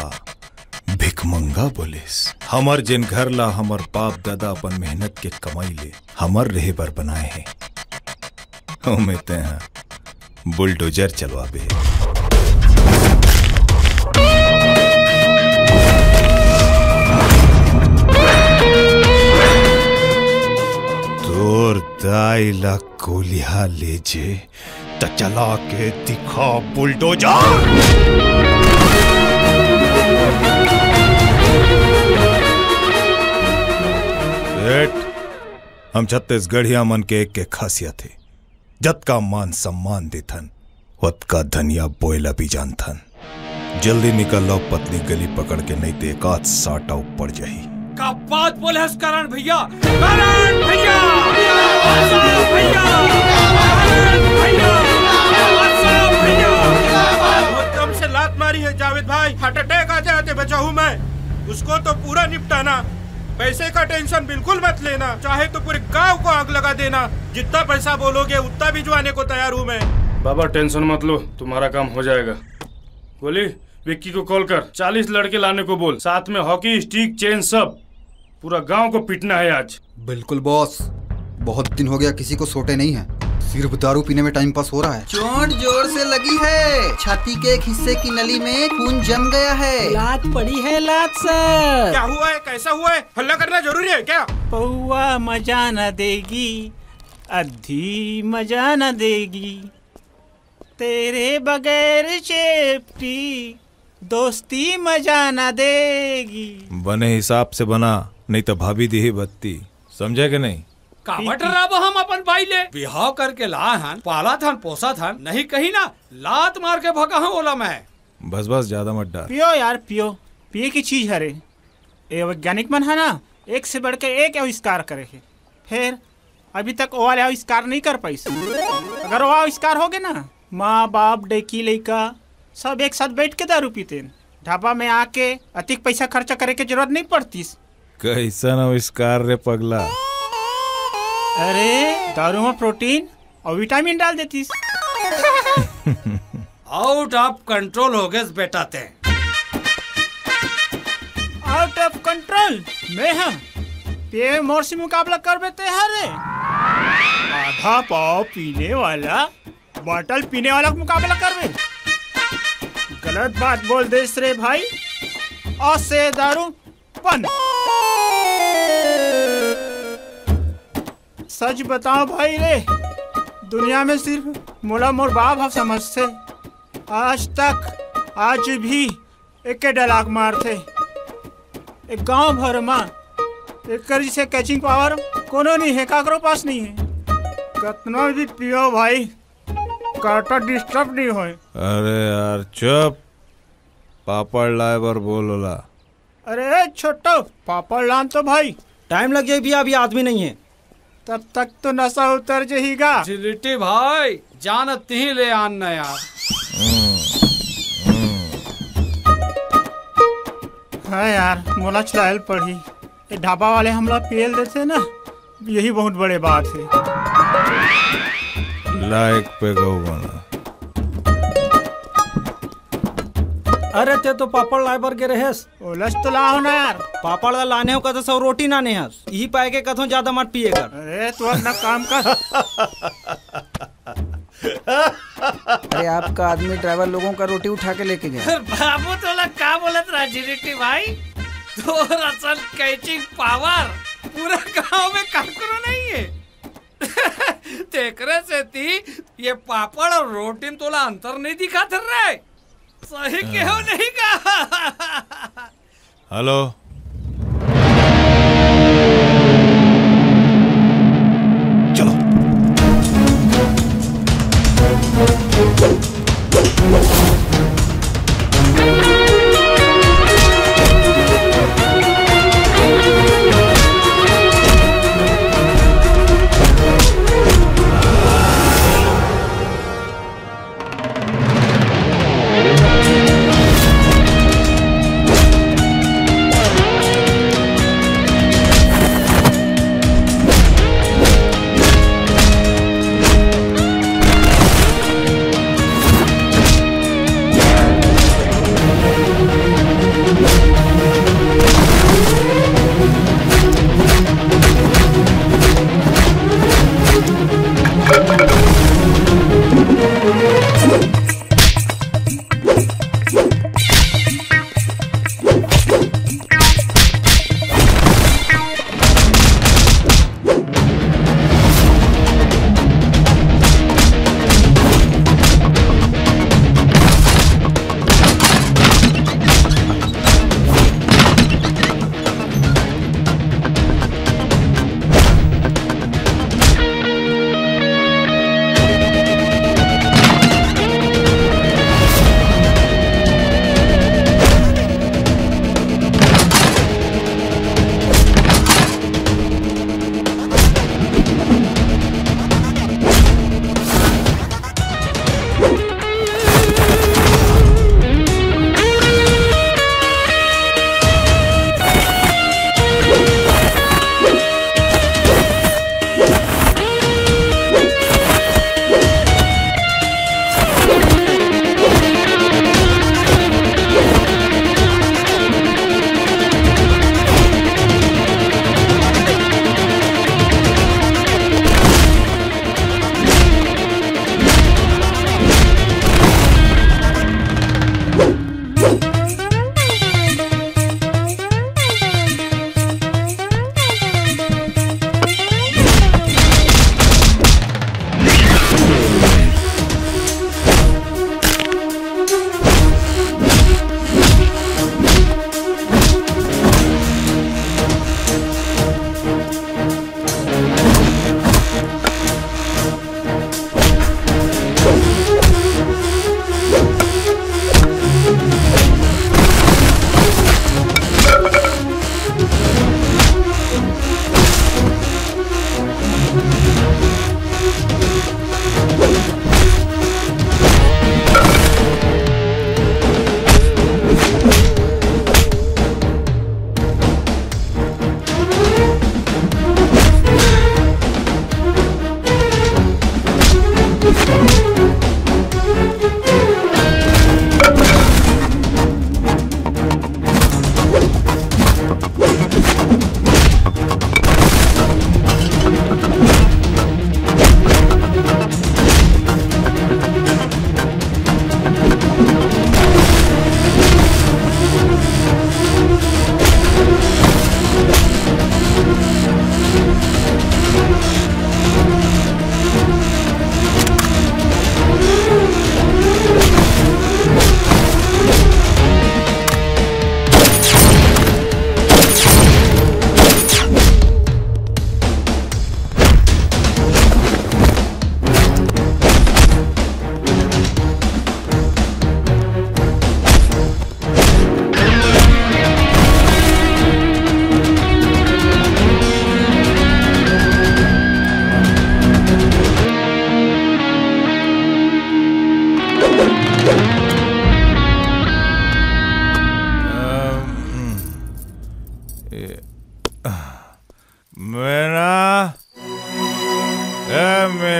भिखमंगा बोलेस। हमर जेन घर ला हमर बाप दादा अपन मेहनत के कमाई ले हमर रहे बर बनाए हे, ओमे तैं ह बुलडोजर चलवाबे। तोर दाई ला कोलिहा ले जे, त चला के दिखा बुलडोजर। सेठ, हम छत्तीसगढ़िया मन के एक, एक खासियत हे, जतका मान सम्मान देथन, ओतका धनिया बोए ला भी जानथन। जल्दी निकल लो पतली गली पकड़ के, नहीं तो एक आध साटा ऊपर जाही। का बात बोले हस करण भैया, करण भैया, आशा भैया, करण भैया, आशा भैया। बहुत दम से लात मारी है जावेद भाई, हार्ट अटैक आ जाए तो बचाऊं मैं। उसको तो पूरा निपटाना, पैसे का टेंशन बिल्कुल मत लेना, चाहे तो पूरे गांव को आग लगा देना, जितना पैसा बोलोगे उतना भिजवाने को तैयार हूँ मैं। बाबा टेंशन मत लो, तुम्हारा काम हो जाएगा। गोली, विक्की को कॉल कर, चालीस लड़के लाने को बोल, साथ में हॉकी स्टिक, चेन, सब। पूरा गांव को पीटना है आज। बिल्कुल बॉस, बहुत दिन हो गया किसी को सोटे नहीं है, सिर्फ दारू पीने में टाइम पास हो रहा है। चोट जोर से लगी है, छाती के एक हिस्से की नली में खून जम गया है। लात पड़ी है, लात सर। क्या हुआ है, कैसा हुआ है? हल्ला करना जरूरी है क्या? पौवा मजा न देगी, अद्धी मजा न देगी, तेरे बगैर सेफ्टी दोस्ती मजा न देगी। बने हिसाब से बना, नहीं तो भाभी देही बत्ती, समझे के नहीं? काबर डराबो हम अपन भाई ले? बिहाव करके लाए हन, पालत हन, पोसत हन, नहीं कहीं ना लात मार के भगा हूँ ओला मैं। बस बस, ज्यादा मत डार। पियो यार पियो, पिए की चीज हरे। ये वैज्ञानिक मन है ना, एक से बढ़ के एक आविष्कार करे है, फिर अभी तक वो वाले आविष्कार नहीं कर पाइस। अगर वो आविष्कार हो गए ना, माँ बाप डेकी लइका सब एक साथ बैठ के दारू पीते, ढाबा में आके अतिक पैसा खर्चा करे के जरूरत नहीं पड़तीस। कैसन आविष्कार रे पगला? अरे, दारू में प्रोटीन और विटामिन डाल देतीस। आउट ऑफ कंट्रोल हो गए बेटा ते। आउट ऑफ कंट्रोल मैं हाँ। ते मोर से मुकाबला कर बेते हरे। आधा पाव पीने वाला बॉटल पीने वाला का मुकाबला करबे? गलत बात बोल देस रे भाई। असे दारू बंद। सच बताओ भाई रे, दुनिया में सिर्फ मोला मोर बाप ह समझथे। आज तक, आज भी एके डलाक मारथे। एक गांव भर मा एकर जैसे कैचिंग पावर कोनो नहीं है, काकरो पास नहीं है। कतना भी पियो भाई, काटा डिस्टर्ब नहीं होए। अरे यार चुप, पापड़ लाए बर बोल ओला। अरे छोटो, पापड़ लान तो भाई। टाइम लग जाए भैया, अभी आदमी नहीं है। तब तक तो नशा उतर जहीगा। जिलिटी भाई, जान तिही ले आन न यार। हाँ यार, मोला चलायल पड़ी। ये ढाबा वाले हमला पेल देते ना, यही बहुत बड़े बात है। लायक पे गौ बना। अरे ते तो पापड़ लाए बर गे रहेस। ओलस तो लाहो ना यार। पापड़ ला लाने हो कथे सौ रोटी नाने हस। इही पाए के कथों ज्यादा मत पिए कर। अरे तू अपना काम कर। अरे आपका आदमी ड्राइवर लोगों का रोटी उठा के लेके गया। बाबू तोला का बोलत रहा जिलिटी भाई? तोर असल कैचिंग पावर पूरा गांव में काकरो नहीं है। तेकरे सेती ये पापड़ और रोटी में तोला अंतर नहीं दिखात रे। सही केहो नहीं का? हेलो। चलो।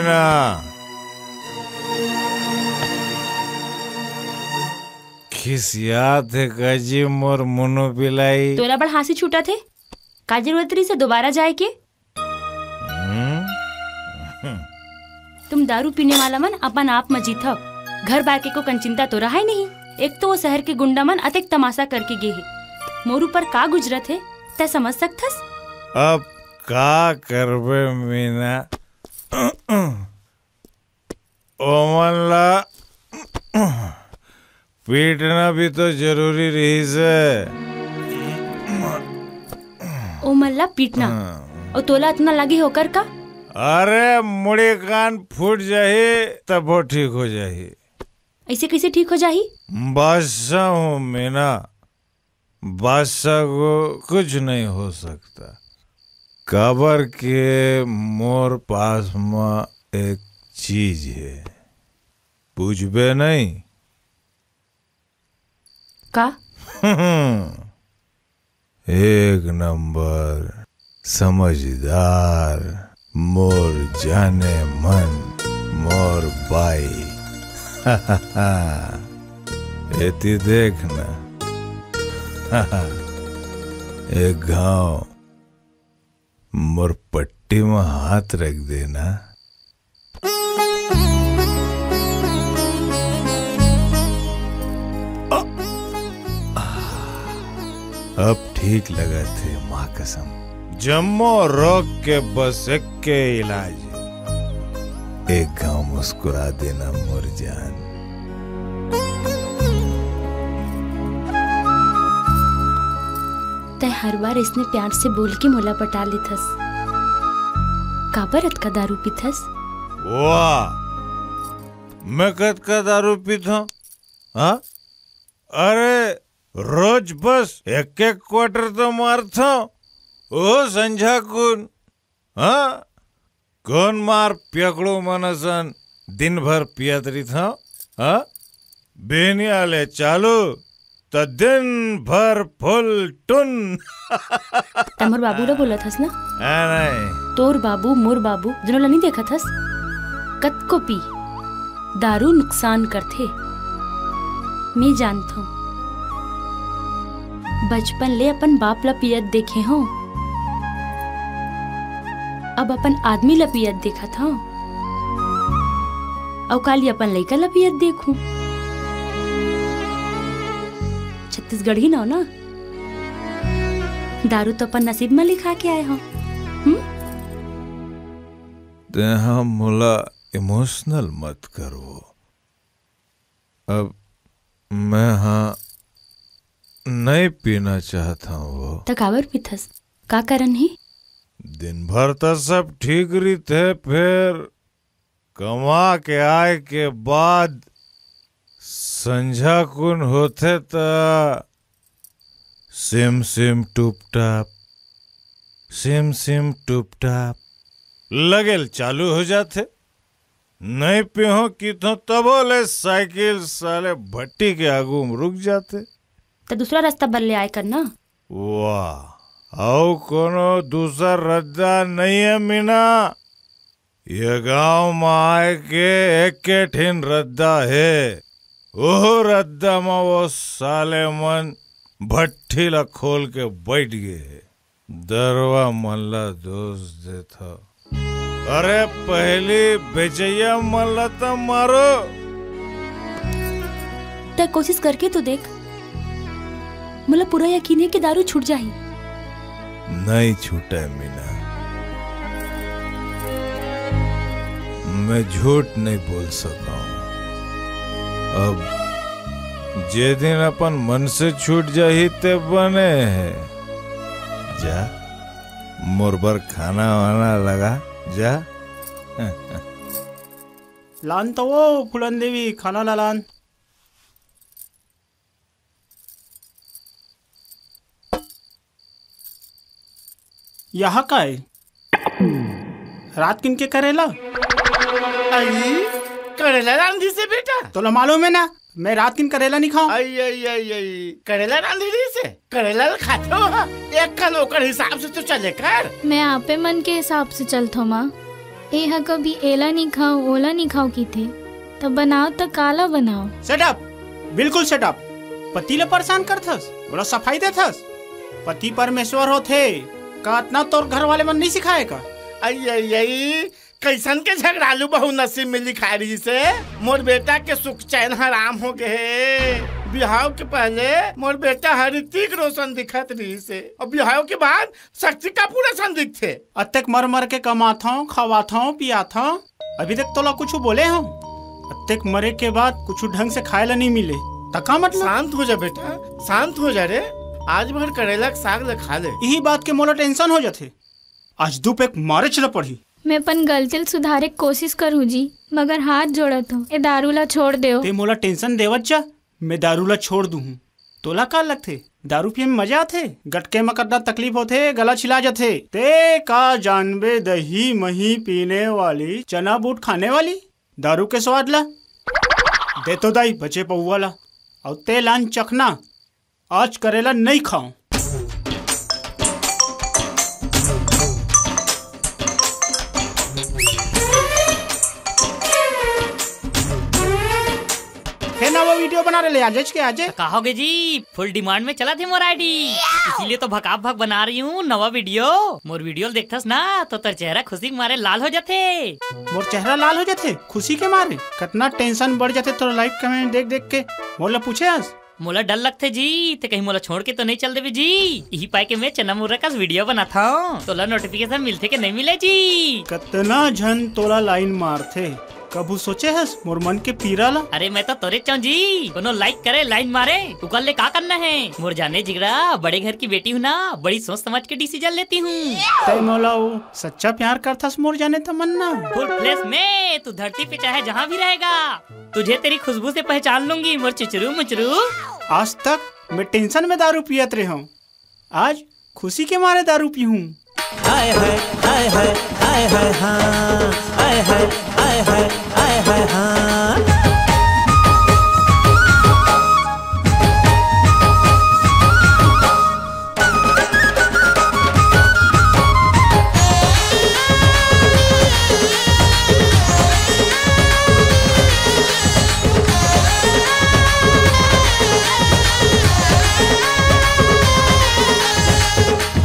हाँ। खिसियात हे का जी मोर मुनु बिलाई? तोला बड़ हाँसी छूटत हे। का जरूरत रहिस हे दोबारा जाए के? हम्म? तुम दारू पीने वाला मन अपन आप म जीथव। घर बार के को कन चिंता तो रहा ही नहीं। एक तो वो शहर के गुंडा मन अतेक तमाशा करके गे हे। मोर ऊपर का गुजरत हे, तै समझ सकथस? अब का करबे मीना? ओमन ला पीटना भी तो जरूरी रहिस हे। ओमन ला पीटना? हाँ। अउ तोला अतना लगे हे ओकर का? अरे, मुड़ी कान फूट जाही, तभो ठीक हो जाही। अइसे कइसे ठीक हो जाही? बादशाह हूँ मीना, बादशाह को कुछ नहीं हो सकता। काबर के मोर पास म एक चीज हे, बुझबे नहीं? का? एक नंबर समझदार, मोर जाने मन, मोर बाई। एती देख ना। एक घांव मोर पट्टी म हाथ रख देना। अब ठीक लगत हे, माँ कसम। जम्मो रोग के बस एक्के इलाज हे। एक घांव मुस्कुरा देना मोर जान। तैं हर बार अइसने प्यार से बोल के मोला पटा लेथस। काबर अतका दारू पीथस? वाह, मैं कतका दारू पीथंव? हाँ? अरे, रोज बस एक एक क्वार्टर तो मारथंव। ओ संझा कुन, हाँ? कोन मार पियकड़ो मन असन दिन भर पियत रहिथंव, हाँ? बिहनिया ले चालू त दिन भर फुल टुन। तैं मोर बाबू ला बोलत हस ना? हाँ, नहीं। तोर बाबू, मोर बाबू, दूनों ला नहीं देखत हस? कतको पी, दारू नुकसान करथे। मैं जानथंव। बचपन ले अपन बाप ला पियत देखे हंव, अब अपन आदमी ला पियत देखत हंव, अउ काली अपन लइका ला पियत देखहूं। छत्तीसगढ़ी नव ना, दारू तो अपन नसीब म लिखा के आए हंव। हम्म? तेहा मोला emotional मत करवो। अब मैं हा नहीं पीना चाहत हंव वो। त काबर पीथस? का कारण हे? दिन भर त सब ठीक रहिथे, फेर कमा के आए के बाद संझा कुन होथे त सिम सिम टुप टाप, सिम सिम टुप टाप लगेल चालू हो जाथे। नहीं पीहूं किथों तभो ले साइकिल साले भट्टी के आगू म रुक जाथे। त दूसरा रास्ता बल ले आए कर ना। वाह, अउ कोनो दूसर रद्दा नहीं हे मीना। ये गांव म आए के एके ठिन रद्दा हे। ओह रद्दा म वो साले मन भट्ठी ला खोल के बैठ गे हे। दरुहा मन ला दोष देथव। अरे पहिली बेचइया मन ला त मारो। तैं कोशिश करके तो देख, मोला पूरा यकीन हे कि दारू छूट जाही। नहीं छूटे मीना, मैं झूठ नहीं बोल सकंव। अब जे दिन अपन मन से छूट जाही ते बने हे। जा, मोर बर खाना वाना लगा, जा। लान तो वो फूलन देवी खाना ला लान। यह का हे? रात किन के करेला? आई, करेला रांधी से बेटा। तोला मालूम हे ना, मैं रात किन करेला नहीं खांव। आई, आई, आई, आई, करेला रांधी नहीं से, करेला ल खाथो हा। एक कन ओकर हिसाब से तो चले कर। मैं आपे मन के हिसाब से चलथो माँ। ए ह कभी एला नी खाओ, ओला नी खाओ किथे, त बनाओ त काला बनाओ? सेटअप, बिल्कुल सेटअप। पति ल परेशान करथस, ओला सफाई देथस। पति परमेश्वर होथे, का अतना तोर घर वाले मन नहीं सिखाए का? आई, आई, आई, कैसन के झगड़ालू बहू नसीब में लिखा रही से? मोर बेटा के सुख चैन हराम हो गए। बिहाव के पहले मोर बेटा ह ऋतिक रोशन दिखत रही से, और बिहाव के बाद शक्ति कपूर असन दिखथे। अतेक मर मर के कमाथंव, खवाथंव, पियाथंव, अभी तक तोला कुछ बोले हंव? अतेक मरे के बाद कुछ ढंग से खाए ला नहीं मिले, त का मतलब? शांत हो जा बेटा, शांत हो जा रे। आज भर करेला के साग ल खा ले। इही बात के मोला टेंशन हो जाथे। आज दू पैक मारे चला पड़ही। मैं अपन गलती ल सुधारे के कोशिश करहूं जी, मगर हाथ जोड़त हंव, ए दारू ला छोड़ देव। ते मोला टेंशन देवत जा, मैं दारू ला छोड़ दूहूं। तोला का लगथे, दारू पिए में मजा आथे? गटके में कतना तकलीफ होथे, गला छिला जाथे। ते का जानबे दही मही पीने वाली, चना बूट खाने वाली, दारू के स्वाद ला। दे तो दाई बचे पौवा ला, अउ ते लान चखना, आज करेला नहीं खाओ। हे नवा वीडियो बना रहे आजेच के आजे। का होगे जी, फुल डिमांड में चला थे मोर आईडी, इसीलिए तो भकाभक बना रही हूँ नवा वीडियो। मोर वीडियो ल देखथस ना तो तोर चेहरा खुशी के मारे लाल हो जाथे। मोर चेहरा लाल हो जाथे खुशी के मारे? कतना टेंशन बढ़ जाथे तोर लाइक कमेंट देख देख के। मोर ला पूछे हस? मोला डर लगथे जी, ते कहीं मोला छोड़ के तो नहीं चल देबे जी। इही पाए के मैं चना मुर्रा कस वीडियो बनाथंव। तोला नोटिफिकेशन मिलथे के नहीं मिले जी? कतना झन तोला लाइन मारथे, कभू सोचे हस मोर मन के पीरा ला? अरे मैं तो तोरे चाहूं जी, कोनो लाइक करे लाइन मारे, उकर ले का करना है? मोर जाने जिगरा, बड़े घर की बेटी हूँ ना, बड़ी सोच समझ के डिसीजन लेती हूँ। तै मोला वो सच्चा प्यार करथस मोर जाने तमन्ना। फुल फ्लैश में तू धरती पे चाहे जहाँ भी रहेगा, तुझे तेरी खुशबू से पहचान लूंगी मोर चुचरू मुचरू। आज तक मैं टेंशन में दारू पियत रहे हूँ, आज खुशी के मारे दारू पीहूँ। हाय हाय, हाय हाय, हाय हाय हाँ। हाय हाय, हाय हाय, हाय हाय हाँ।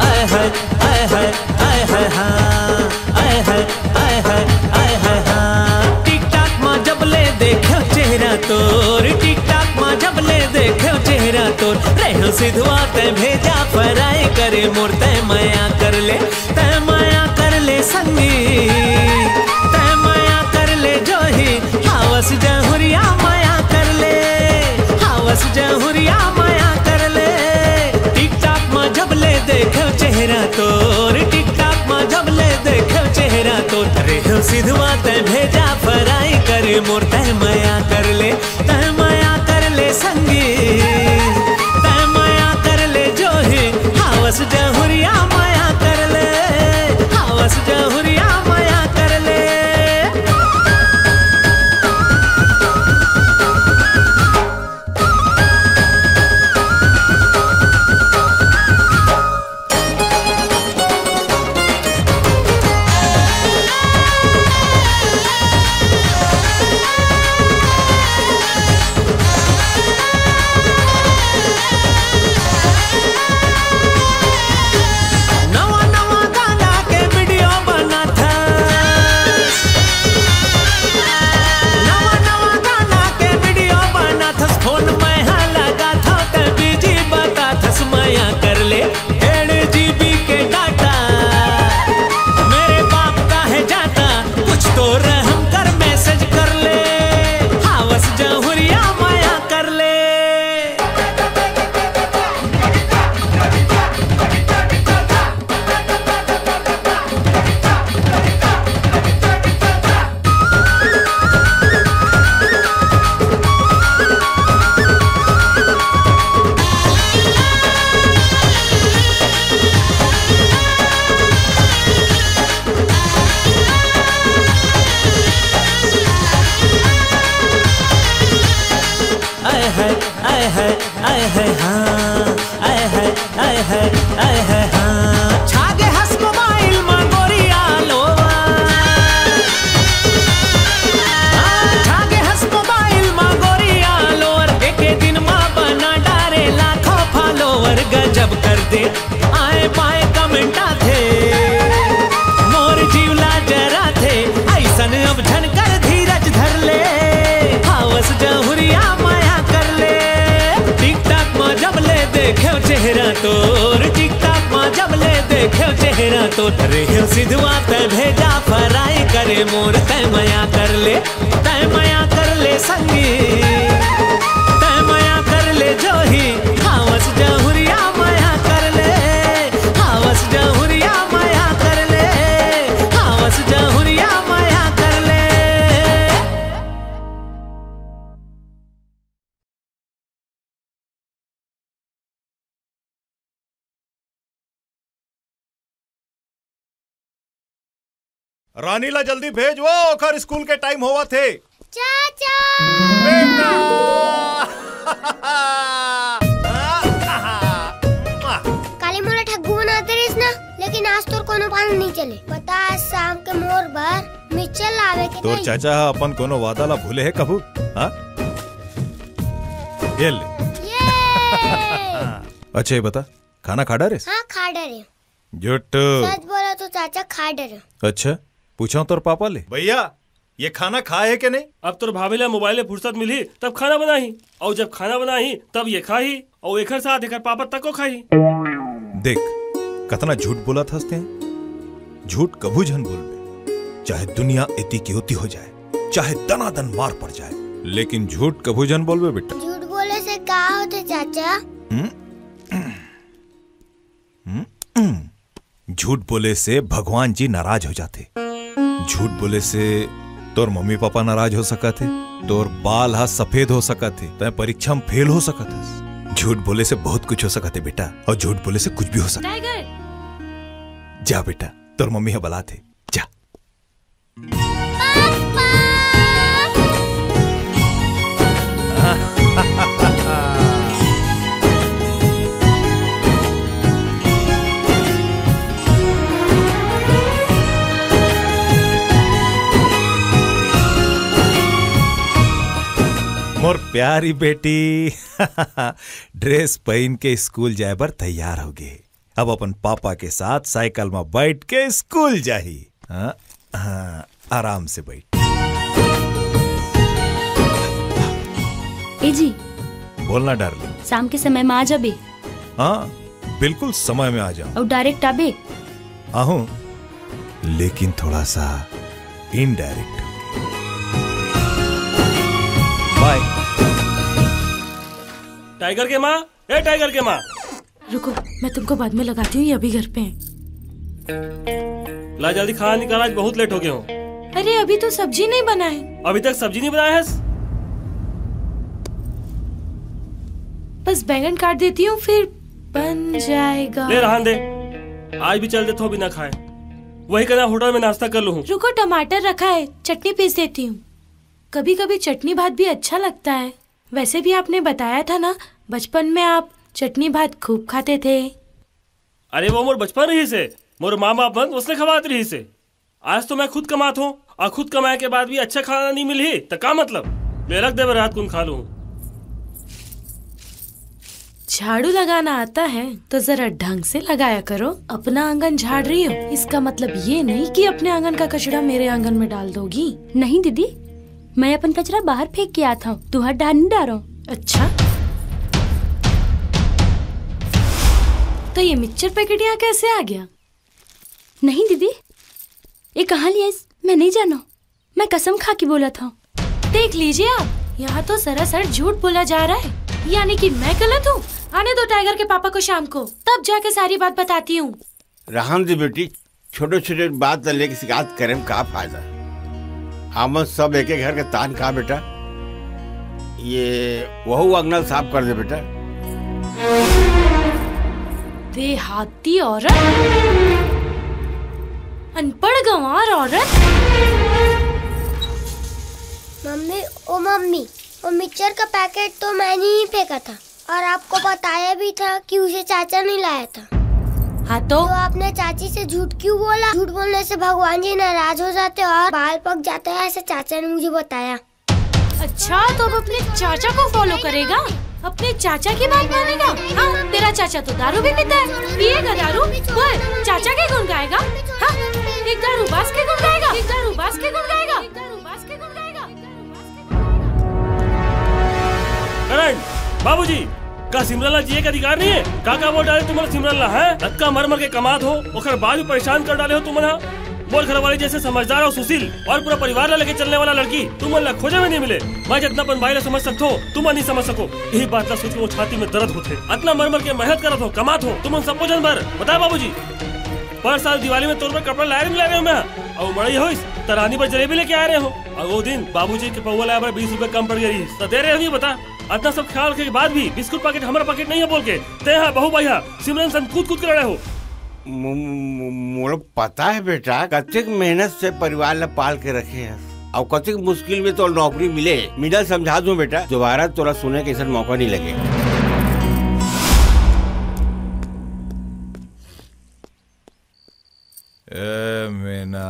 आय हाय, आय हाय, आय हाय हाँ। आय हाय, आय हाय, आय हाय हाँ। टिकटॉक मा जब ले देखे चेहरा तोर, टिकटॉक मा जब ले देखे चेहरा तोर, रेहो सिधवा तै भेजा फराई करे मोर तै मया कर ले। तै मया कर ले संगी, तै मया कर ले जोही, हावस जहुरिया मया कर ले, हावस जहुरिया मया कर ले। टिकटॉक मा जब ले देखे चेहरा तोर, टिकटॉक मा जब ले देखे चेहरा तोर, रेहो सिधवा तै भेजा फराई करे मोर तै मया कर ले। तै मया कर ले संगी, तै मया कर ले जोही, हावस जहुरिया मया कर ले, हावस जहुरिया मया कर ले। नवा नवा गाना के वीडियो बनाथस, नवा नवा गाना के वीडियो बनाथस, फोन मैं हा लगाथव त बिजी बताथस, मया कर ले। डेढ़ जीबी के डाटा, मेरे बाप का है जाता, कुछ तो रहम कर मैसेज कर ले, हावस जहुरिया मया कर ले। आय है, आय है, आय है, हाँ। आय है, आय है, आय है, हाँ। छागे हस मोबाइल मा गोरिया लोवा। देखेव चेहरा तो डरे हेव सिधवा, तै भेजा फ्राई करे मोर, तै मया कर ले, तै मया कर ले संगी, तै मया कर ले जोही, हावस जहुरिया मया कर ले, हावस जहुरिया मया कर ले, हावस जहुरिया मया कर ले। रानी ला जल्दी भेज वो, ओकर स्कूल के टाइम होवत हे। चाचा! बेटा! काली मोला ठग्गू बनाते रहिस ना, लेकिन आज तोर कोनो बात नहीं चले। बता, आज शाम के मोर बर मिक्सचर लावे के तोर नहीं। चाचा ह अपन कोनो वादा ला भूले हे कभू? हाँ? ये ले। ये! अच्छा, ये बता, खाना खा डारेस? हाँ, खा डारे। झूठ। सच बोला तो चाचा, खा डारे। अच्छा, पूछा तोर पापा ले। भैया, ये खाना खाए हे के नहीं? अब तोर भाभी ला मोबाइल ले फुर्सत मिलही, तब खाना बनाही, अउ जब खाना बनाही, तब ये खाही, अउ एकर साथ एकर पापा तको खाही। देख, कतना झूठ बोलत हस तें। झूठ कभू झन बोलबे, चाहे दुनिया एती के ओती हो जाए, चाहे दनादन मार पड़ जाए, लेकिन झूठ कभू झन बोलबे बेटा। झूठ बोले से का होथे चाचा? हम्म? हम्म। झूठ बोले से भगवान जी नाराज हो जाथे। झूठ बोले से तोर मम्मी पापा नाराज हो सकत हे, तोर बाल ह सफेद हो सकत हे, तै परीक्षा में फेल हो सकत हस। झूठ बोले से बहुत कुछ हो सकत हे बेटा, अउ झूठ बोले से कुछ भी हो सकत हे। टाइगर! जा बेटा, तोर मम्मी ह बलात हे, जा। मोर प्यारी बेटी, ड्रेस पहिन के स्कूल जाए बर तैयार हो गे। अब अपन पापा के साथ साइकिल में बैठ के स्कूल जाही। हाँ, हाँ, आराम से बैठ। ए जी। बोलना डार्लिंग। शाम के समय में आ जाबे। हाँ, बिल्कुल समय में आ जाऊँ। अउ डायरेक्ट आबे। आहूँ, लेकिन थोड़ा सा इनडायरेक्ट। बाय। टाइगर के माँ, ए टाइगर के माँ। रुको, मैं तुमको बाद में लगाती हूँ, ये अभी घर पे हैं। ला जल्दी खाना निकाल, आज बहुत लेट हो गया हूँ। अरे, अभी तो सब्जी नहीं बनाए। अभी तक सब्जी नहीं बनाया है? बस बैंगन काट देती हूँ, फिर बन जाएगा। ले रहन दे, आज भी चल देथों बिना खाए। वही कना होटल में नाश्ता कर लूँ। रुको, टमाटर रखा है, चटनी पीस देती हूँ। कभी-कभी चटनी भात भी अच्छा लगता है। वैसे भी आपने बताया था ना, बचपन में आप चटनी भात खूब खाते थे। अरे, वो मोर बचपन रहिस हे, मोर माँ बाप मन उसने खवात रहिस हे। आज तो मैं खुद कमात हूँ, अउ खुद कमाए के बाद भी अच्छा खाना नहीं मिलही, त का मतलब? ले रख देबे, रात कुन खा लूँ। झाड़ू लगाना आता है तो जरा ढंग से लगाया करो। अपना आंगन झाड़ रही हो, इसका मतलब ये नहीं कि अपने आंगन का कचरा मेरे आंगन में डाल दोगी। नहीं दीदी, मैं अपन कचरा बाहर फेंक के आत हूँ, तुहर डाल नहीं डारो। अच्छा, तो ये मिक्सचर पैकेट यहाँ कैसे आ गया? नहीं दीदी, ये कहाँ ले आइस, मैं नहीं जानो, मैं कसम खा के बोलत हूँ। देख लीजिए आप, यहाँ तो सरासर झूठ बोला जा रहा है, यानी कि मैं गलत हूँ। आने दो टाइगर के पापा को शाम को, तब जाके सारी बात बताती हूँ। रहन दे बेटी, छोटे-छोटे बात ल लेके शिकायत करे में का फायदा? हमन सब एके घर के तान का बेटा? ये वहू अंगना ल साफ कर दे बेटा। देहाती औरत, अनपढ़ गंवार औरत। मम्मी, ओ मम्मी, वो मिक्सचर का पैकेट तो मैंने ही फेंका था। और आपको बताया भी था कि उसे चाचा नहीं लाया था। हाँ तो? तो आपने चाची से झूठ क्यों बोला? झूठ बोलने से भगवान जी नाराज हो जाते हैं और बाल पक जाते हैं, ऐसे चाचा ने मुझे बताया। अच्छा, तो अब अपने चाचा को फॉलो करेगा? अपने चाचा की बात मानेगा? हाँ, तेरा चाचा तो दारू भी पीता है, पिएगा दारू, पर चाचा के गुण गाएगा? हाँ, एक दारूबाज के गुण गाएगा, एक दारूबाज के गुण गाएगा, एक दारूबाज के गुण गाएगा। करण, बाबूजी, का सिमरन ला जिए के अधिकार नहीं है? का का बोल डाले तुमन सिमरन ला, हैं? अतका मर मर के कमात हो, ओकर बाद भी परेशान कर डाले हो तुमन हा। मोर घरवाली जैसे समझदार और सुशील और पूरा परिवार ला लेके चलने वाला लड़की तुमन ला खोजे में नहीं मिले। मैं जितना अपन भाई ला समझ सकथो, तुमन नहीं समझ सको। यही बात ला सोच के वो छाती में दर्द होथे। अतना मर मर के मेहनत करत हो, कमात हो, तुमन सबो झन बर। बता बाबूजी, पर साल दिवाली में तोर बर कपड़ा लाए नहीं ला रहे हो मैं, और मड़ई होइस त रानी बर जलेबी लेके आ रहे हो, और वो दिन बाबूजी के पौवा लाए बर बीस रुपए कम पड़ गई, तो दे रहे हो नहीं बता। अतना सब ख्याल रखे के बाद भी बिस्कुट पाकेट हमारा पाकेट नहीं है बोल के, ते हा बहू भाई हा सिमरन संग कूद कूद के लड़े हो। मु-, मु-, मोला पता है बेटा, कतेक मेहनत से परिवार ला पाल के रखे है और कतेक मुश्किल में तो नौकरी मिले। मीना समझा दूं बेटा, दोबारा तोला सुने के ऐसा मौका नहीं लगे। ए मीना,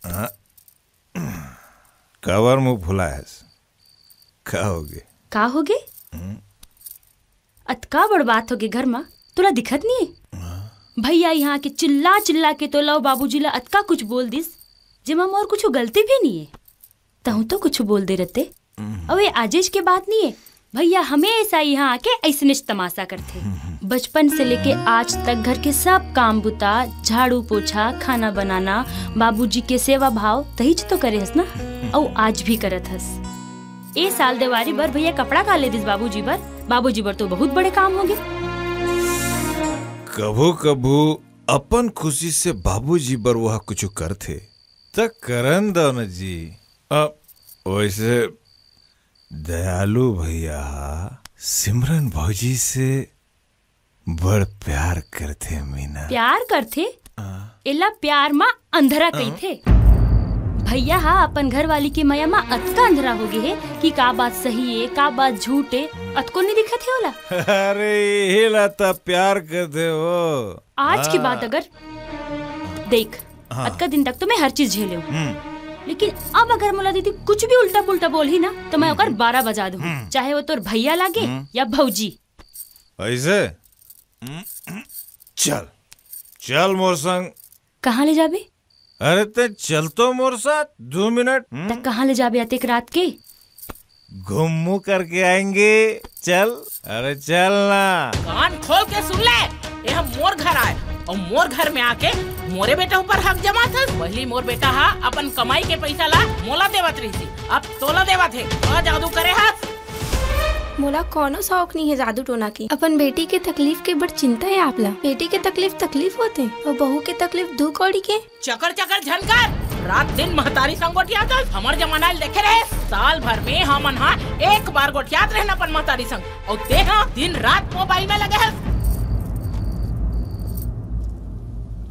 हाँ? काबर मुंह फुलायस? का होगे? का होगे? हम्म? अतका बड़ बात होगे घर मा, तोला दिखत नहीं है? हाँ। भैया यहाँ के चिल्ला चिल्ला के तोला अउ बाबूजी ला अतका कुछ बोल दिस, जेमा मोर कुछ गलती भी नहीं है। तहूँ तो कुछ बोल दे रहते। हम्म। अउ ये आजेज के बात नहीं है, भैया हमेशा यहाँ आके ऐसने च तमाशा करथे। बचपन से लेके आज तक घर के सब काम बुता, झाड़ू पोछा, खाना बनाना, बाबूजी के सेवा भाव तहीच तो करे हस ना, अउ आज भी करत हस। ए साल देवारी बर भैया कपड़ा का ले दिस बाबूजी बर? बाबूजी बर तो बहुत बड़े काम होगे। कभू कभू अपन खुशी से बाबूजी बर वह कुछ करथे, त करन दो न जी। अब वैसे दयालु भैया हा सिमरन भौजी से बड़ प्यार करथे मीना। प्यार करथे? हाँ। एला प्यार मा अंधरा हाँ। कहिथे। भैया हा अपन घरवाली के मया मा अतका अंधरा हो गे हे कि का बात सही ए, का बात झूठ ए, अतको नहीं दिखत हे ओला। अरे, एला त प्यार करथे वो। आज की हाँ। बात अगर देख, हाँ। अतका दिन तक तो मैं हर चीज झेले हूँ, हम्म। लेकिन अब अगर मोला दीदी कुछ भी उल्टा पुल्टा बोलही ना, तो मैं ओकर हम्म। बारह बजा दूँ, हम्म। चाहे वो तोर भैया लागे हम्म। या भौजी। ऐसे? हम्म, चल, चल मोर संग। कहाँ ले जाबे? अरे ते चल तो मोर साथ दो मिनट। हम्म? त कहाँ ले जाबे अतेक रात के? घुम्मू करके आएंगे, चल। अरे चल ना। कान खोल के सुन ले, ये हम मोर घर आए और मोर घर में आके मोरे बेटा ऊपर हक जमात हस। पहली मोर बेटा हा अपन कमाई के पैसा ला मोला देवत रहिस, अब तोला देवत हे। का जादू करे हस? मोला कोनो शौक नहीं है जादू टोना के। अपन बेटी के तकलीफ के बड़ चिंता है आप ला। बेटी के तकलीफ तकलीफ होथे और बहू के तकलीफ दू कौड़ी के। चकर चकर झन कर, रात दिन महतारी संग गोठियात हस। हमर जमाना ल देखे रहे, साल भर में हमन हा एक बार गोठियात रहन अपन महतारी संग, अउ तेहा दिन रात मोबाइल में लगे हस।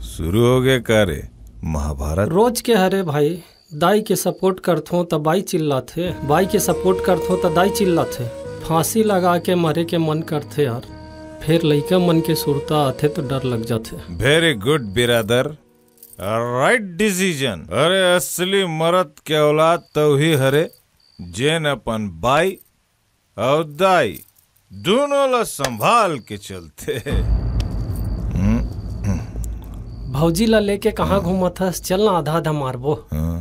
शुरू हो गया का रे महाभारत? रोज के हरे भाई, दाई के सपोर्ट करथों त बाई चिल्लाथे, बाई के सपोर्ट करथों त दाई चिल्लाथे। फांसी लगा के मरे के मन करथे यार, फिर लइका मन के सुरता आथे तो डर लग जाथे। Very good बिरादर, राइट डिसीजन। अरे असली मरद के औलाद तो ही हरे जेन अपन बाई अउ दाई दोनों ला संभाल के चलथे। हम्म, हम्म। भौजी ला लेके कहाँ हाँ। घूमत हस? चल ना, आधा आधा मारबो। हाँ।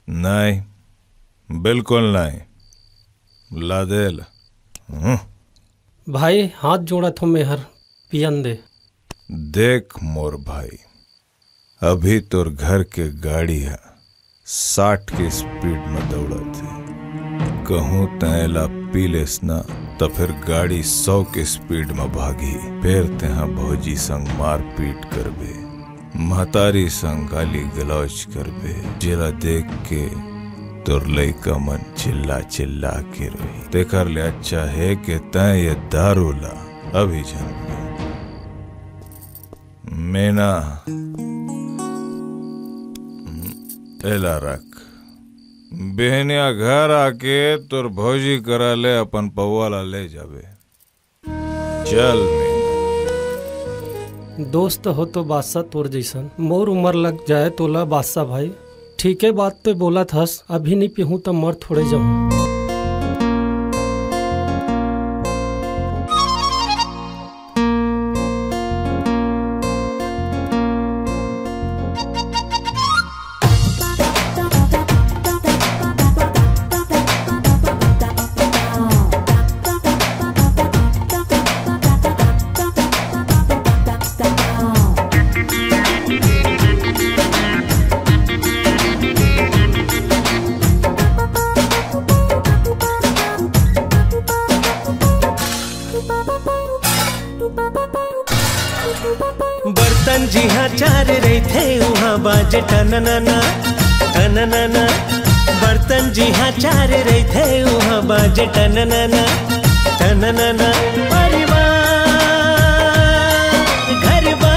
नहीं, बिल्कुल नहीं। ला दे ला। हम्म। भाई, हाथ जोड़त हो मेहर, पियन दे। देख मोर भाई, अभी तोर घर के गाड़ी ह साठ के स्पीड म दौड़त हे। कहूँ तैं एला पी लेस न, त फेर गाड़ी सौ के स्पीड म भागही। फेर तेंहा भौजी संग मारपीट करबे, महतारी संग गाली गलौज करबे, जेला देख के तोर लइका मन चिल्ला चिल्ला के रोही। तेकर ले अच्छा हे के तैं ये दारू ला अभी झन पी। मीना, एला रख। बिहनिया घर आके तोर भौजी करा ले अपन पौवा ला ले जाबे। चल मीना। दोस्त हो तो बादशाह तोर जैसन, मोर उम्र लग जाए तोला बादशाह भाई। ठीके बात ते बोलत हस, अभी नी पीहूं त मर थोड़े जाहूं। इहाँ चार रहिथे, उहाँ बाजे टननना, टननना। बर्तन जिहाँ चार रहिथे, उहाँ बाजे टननना, टननना। परिवार, घर बार,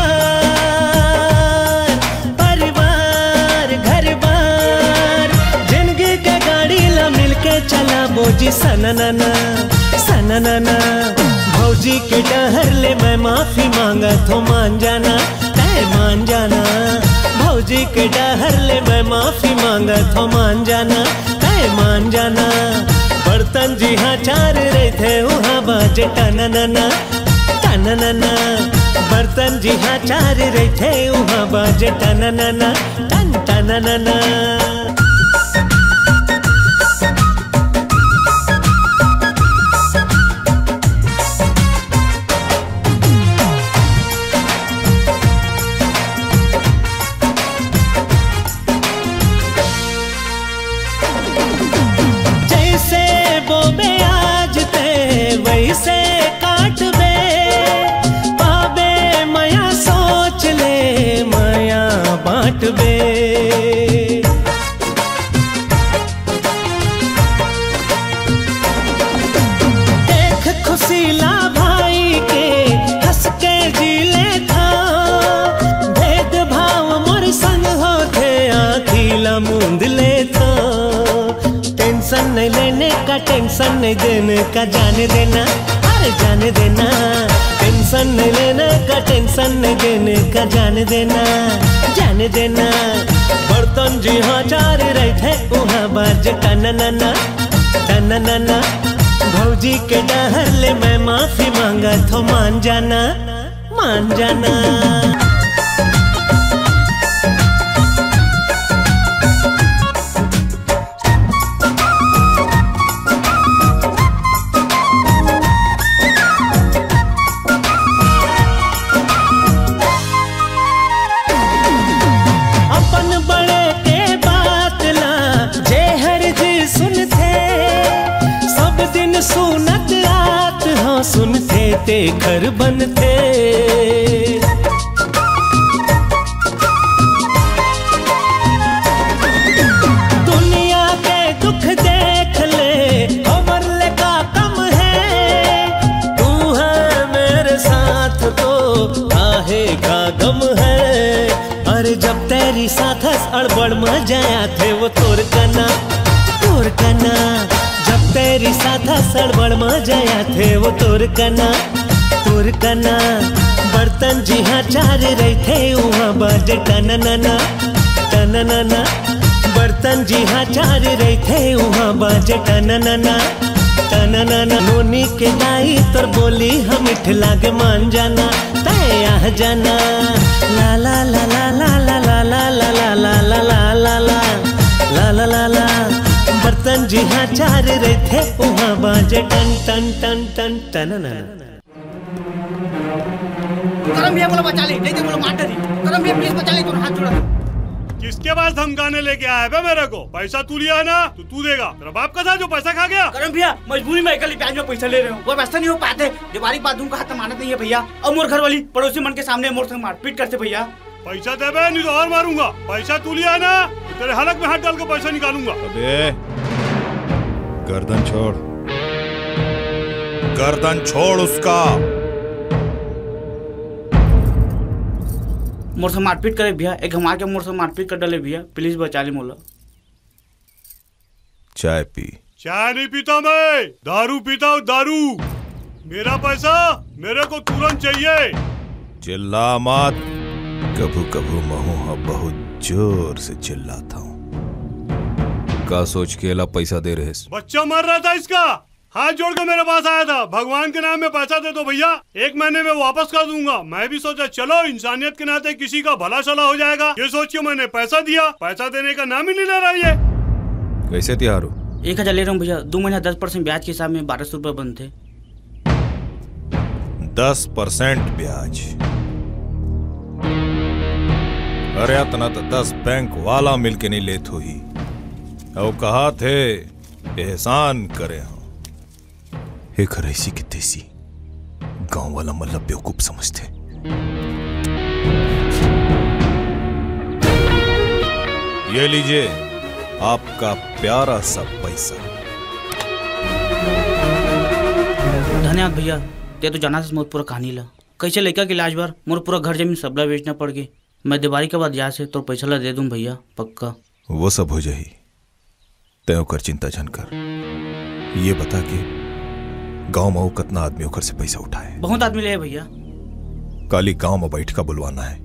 परिवार, घर बार। जिंदगी के गाड़ी ला मिलके चलाबो जी, सननना, सननना। भौजी के डहर ले मैं माफी मांगत हों, मान जाना, तय मान जाना। भौजी के डहर ले मैं माफी मांगत हों, मान जाना, तय मान जाना। बर्तन जिहाँ चार रहिथे, उहाँ बाजे टननना, टननना। बर्तन जिहाँ चार रहिथे, उहाँ बाजे टननना, टन टननना। जैसे बोबे आज ते, वैसे काटबे। पाबे मया सोच ले, मया बांटबे। देख खुशी ला भाई के, हंस के जी लेथों। भेदभाव मोर संग होथे, आँखी ला मूंद लेथों। टेंशन नहीं लेने का, टेंशन नहीं देने का, जाने देना, अरे जाने देना। टेंशन नहीं लेने का, टेंशन नहीं देने का, जाने देना, जाने देना। बर्तन जिहाँ चार रहिथे, उहाँ बाजे टननना, टननना। भौजी के डहर ले मैं माफी मांगत हों, मान जाना, मान जाना। अपन बड़े के बात ला जे हर जी सुनथे, सब दिन सुनत आत हों, सुनथे तेखर बनथे। दुनिया के दुख देख ले, हमर ले का कम है, तू है मेरे साथ तो काहे का गम है। अरे जब तैं रिसाथस अड़बड़ मजा आथे वो तोर कना, तोर कना। जब तैं रिसाथस अड़बड़ मजा आथे वो तोर कना, तोर कना। बर्तन जिहाँ चार रहिथे, उहाँ बाजे टननना, टननना। बर्तन जिहाँ चार रहिथे, उहाँ बाजे टननना, टननना। नोनी के दाई तोर बोली ह मीठ लागे, मान जाना, तैं आह जाना। ला ला ला ला ला ला ला ला ला ला ला ला ला ला ला ला ला ला ला। बर्तन जिहाँ चार रहिथे, उहाँ बाजे टन टन टन टन टननना। करम भैया मोला बचा ले, नहीं तो मोला मार डरही। करम भैया, please बचा ले, तोर हाथ जोड़ा। किसके पास धमकाने लेके आया बे मेरे को? पैसा तू लिया है ना, तो तू देगा। तेरा बाप का था जो पैसा खा गया? करम भैया, मजबूरी में अकेले ब्याज में पैसा ले रहे हो, वो पैसा नहीं हो पाते। जब बारीक बात दूंगा, हाथ मानत नहीं है भैया। और मोर घर वाली पड़ोसी मन के सामने मोर संग मारपीट करते भैया। पैसा दे बे, नहीं तो और मारूंगा। पैसा तू लिया है ना, तो तेरे हलक में हाथ डाल के पैसा निकालूंगा। अबे, गर्दन छोड़, गर्दन छोड़ उसका। मोर से मारपीट करे भैया, एक हमार के मोर से मारपीट कर डाले भैया, please बचा ले मोला। चाय पी। चाय नहीं पीता मैं, दारू पीता हूँ, दारू। मेरा पैसा मेरे को तुरंत चाहिए। चिल्ला मत। कभू कभू महू ह बहुत जोर से चिल्लाता हूँ। का सोच के एला पैसा दे रहेस? बच्चा मर रहा था इसका, हाथ जोड़ के मेरे पास आया था, भगवान के नाम में पैसा दे दो भैया, एक महीने में वापस कर दूंगा। मैं भी सोचा चलो इंसानियत के नाते किसी का भला सला हो जाएगा, ये सोच के मैंने पैसा दिया। पैसा देने का नाम ही नहीं ले रहा ये। कैसे तैयार हो? एक हजार ले रहा हूँ भैया, दो महीना दस परसेंट ब्याज के हिसाब में बारह सौ रुपये बनते। दस परसेंट ब्याज? अरे अतना तो दस बैंक वाला मिलके नहीं लेत होही। अउ कहा थे एहसान करे हो। एकर ऐसी की तैसी गांव वाला मन ला बेवकूफ समझथे। ये लीजिए आपका प्यारा सा पैसा। धन्यवाद भैया, ते तो जाना था मोर पूरा कहानी ला। कैसे लड़का के इलाज बर मोर पूरा घर जमीन सबला बेचना पड़ गई। मैं दिवाली के बाद यहाँ से तोर पैसा ला दे दूं भैया, पक्का। वो सब हो जाही, तय ओकर चिंता झन कर। ये बता के गांव में वो कितना आदमी ओकर से पैसा उठाए? बहुत आदमी ले भैया। काली गांव में बैठका बुलवाना है,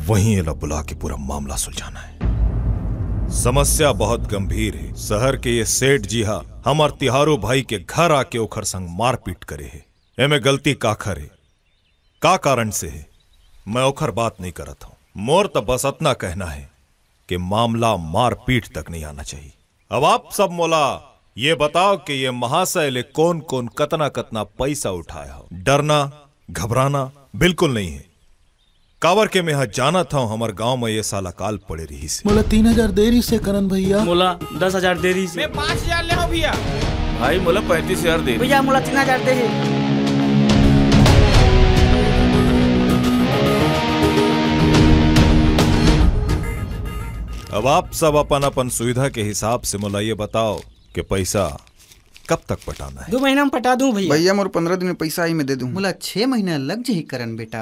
वहीं एला बुला के पूरा मामला सुलझाना है। समस्या बहुत गंभीर है। शहर के ये सेठ जी हा हमार तिहारू भाई के घर आके ओखर संग मारपीट करे है। एमे गलती काखर है, का कारण से है, मैं ओखर बात नहीं करत हूँ। मोर त बस अतना कहना है कि मामला मारपीट तक नहीं आना चाहिए। अब आप सब मोला ये बताओ कि ये महाशय ले कौन कौन कतना कतना पैसा उठाए हो। डरना घबराना बिल्कुल नहीं है, काबर के मैं हा जानत हूँ हमर गांव में ये साला काल पड़े रही से। मोला तीन हजार दे रही से करण भैया। मोला दस हजार दे रही से। मैं पाँच हजार ले भैया। भाई मोला पैंतीस हजार दे। भैया मोला तीन हजार दे। अब आप सब अपन अपन सुविधा के हिसाब से मोला ये बताओ कि पैसा कब तक पटाना है? दो महीना में पटा दूं भैया। भैया मोर पंद्रह दिन में पैसा आई, मैं दे दूं। मोला छह महीना लग जाही करण बेटा।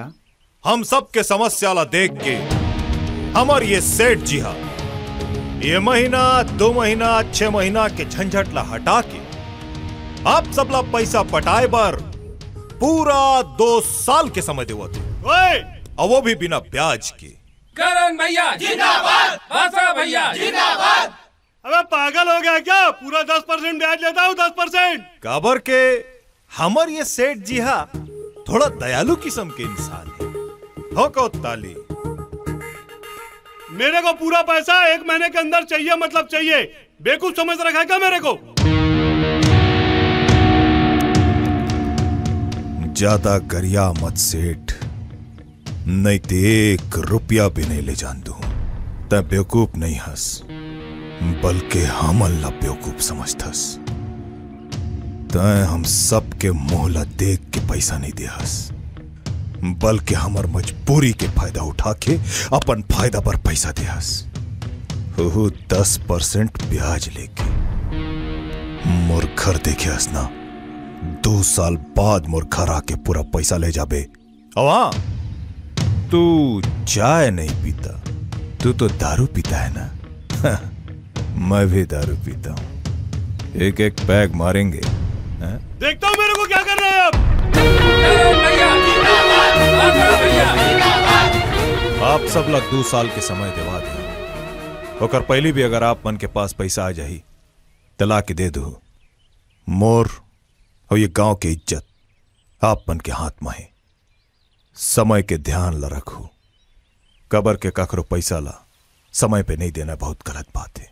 हम सबके समस्या ला देख के हमर ये सेठ जी हा ये महीना, दो महीना, छह महीना के झंझट ला हटा के आप सबला पैसा पटाए बर पूरा दो साल के समय देवत हे। ओए! और वो भी बिना ब्याज के। करण भैया जिंदाबाद, भाषा भैया जिंदाबाद। अबे पागल हो गया क्या? पूरा दस परसेंट ब्याज लेता हूँ, दस परसेंट। काबर के हमर ये सेठ जी हा थोड़ा दयालु किस्म के इंसान है। ठोको ताली। मेरे को पूरा पैसा एक महीने के अंदर चाहिए, मतलब चाहिए। बेवकूफ समझ रखा है क्या मेरे को? ज्यादा गरिया मत सेठ, नहीं ते एक रुपया भी नहीं ले जान दूं। तै बेवकूफ नहीं हस, बल्कि हमन ला बेवकूफ समझथस। तै हम सबके मुंह ला देख के पैसा नहीं देहस, बल्कि हमर मजबूरी के फायदा उठा के अपन फायदा पर पैसा देहस। ओहू दस परसेंट ब्याज लेके। मोर घर देखे हस ना, दो साल बाद मोर घर आके पूरा पैसा ले जाबे। अउ हाँ, तू चाय नहीं पीता, तू तो दारू पीता है ना? मैं भी दारू पीता हूँ। एक एक पैग मारेंगे, हैं? देखता हूँ मेरे को क्या कर रहे हैं आप। आप सब ला दो साल के समय देवा दे। ओकर पहली भी अगर आप मन के पास पैसा आ जाही, त ला के दे दू। मोर और ये गांव के इज्जत आप मन के हाथ में है। समय के ध्यान ला रखू, काबर के काकरो पैसा ला समय पे नहीं देना बहुत गलत बात है।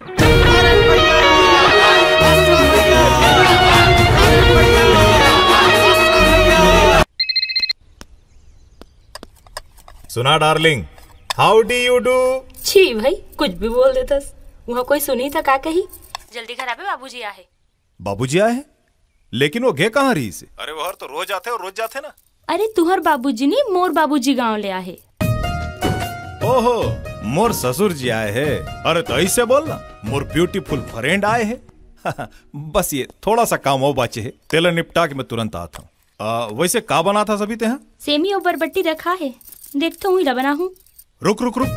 सुना darling, how do you do? छी भाई, कुछ भी बोल देथस। वहाँ कोई सुनी त का कही? जल्दी घर आबे, बाबूजी आहे। बाबूजी आए हैं, लेकिन वो गे कहाँ रहिसे? अरे वो हर तो रोज आथे और रोज जाथे ना। अरे तुहर बाबूजी नहीं, मोर बाबूजी गांव ले आहे। ओहो, मोर ससुर जी आए हैं। अरे तो ऐसे बोल ना, मोर beautiful friend आए हैं। बस ये थोड़ा सा काम और बाचे है, तेला निपटा के मैं तुरंत आता हूँ। आ, वैसे का बनाथस अभी तेहा? सेमी अउ बरबट्टी रखा है, देखथों उही ला बनाहूँ। रुक रुक रुक,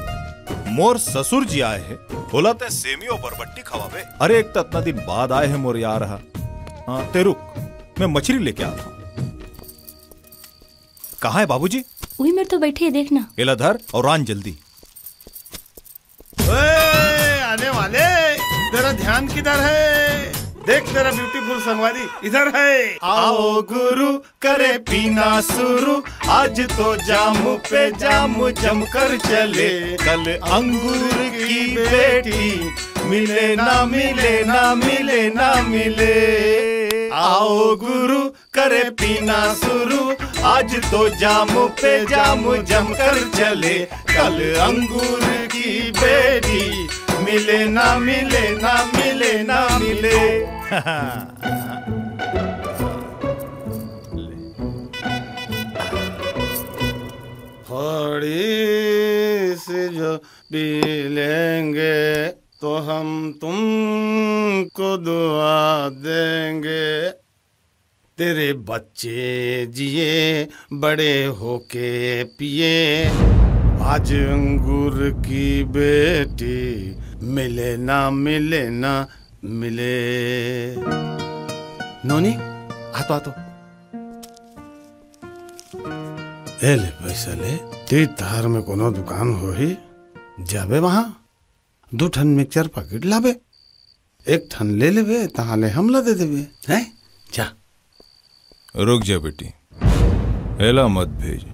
मोर ससुर जी आए हैं, बोला तै सेमी अउ बरबट्टी खवाबे। अरे एक तो इतना दिन बाद आए हैं मोर यार हा। हाँ, तै रुक, मैं मछली लेके आता हूँ। कहाँ है बाबूजी? उही मेर तो बैठे है, देखना। एला धर और आन जल्दी। ओए, आने वाले, तेरा ध्यान किधर है? देख तेरा beautiful संगवारी इधर है। आओ गुरु करे पीना शुरू, आज तो जाम पे जाम जमकर चले। कल अंगूर की बेटी मिले ना मिले ना मिले ना मिले। आओ गुरु करे पीना शुरू, आज तो जाम पे जाम जमकर चले। कल अंगूर की बेटी मिले ना मिले ना मिले ना मिले। थोड़ी सी जो पी लेंगे। तुमको दुआ देंगे, तेरे बच्चे जिए, बड़े होके पिए। आज अंगूर की बेटी मिले ना, मिले ना, मिले। नोनी, आ तो, आ तो। ए ले पैसा ले, तीर तहार में कोनो दुकान होही, जाबे वहां, दू ठन मिक्सचर पैकेट लाबे, एक ठन ले लेबे, तहां ले हमला दे देबे, हैं? जा। रुक जा बेटी, एला मत भेज,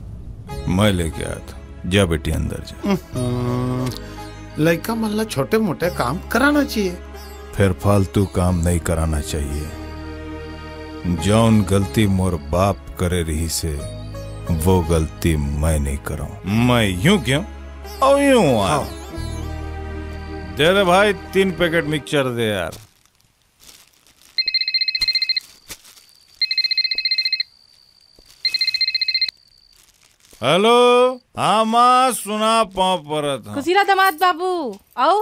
मैं लेके आत हूं। जा बेटी, अंदर जा। हम्म, लइका मन ला छोटे मोटे काम कराना चाहिए। फिर फालतू काम नहीं कराना चाहिए। जौन गलती मोर बाप करे रहिसे, वो गलती मैं नहीं करंव। मैं यूं गेंव अउ यूं आंव। हाँ। दे दे भाई, तीन पैकेट मिक्सचर दे यार। हेलो, हाँ माँ, सुना, पाँव परत हंव। खुशी रह दमाद बाबू। अउ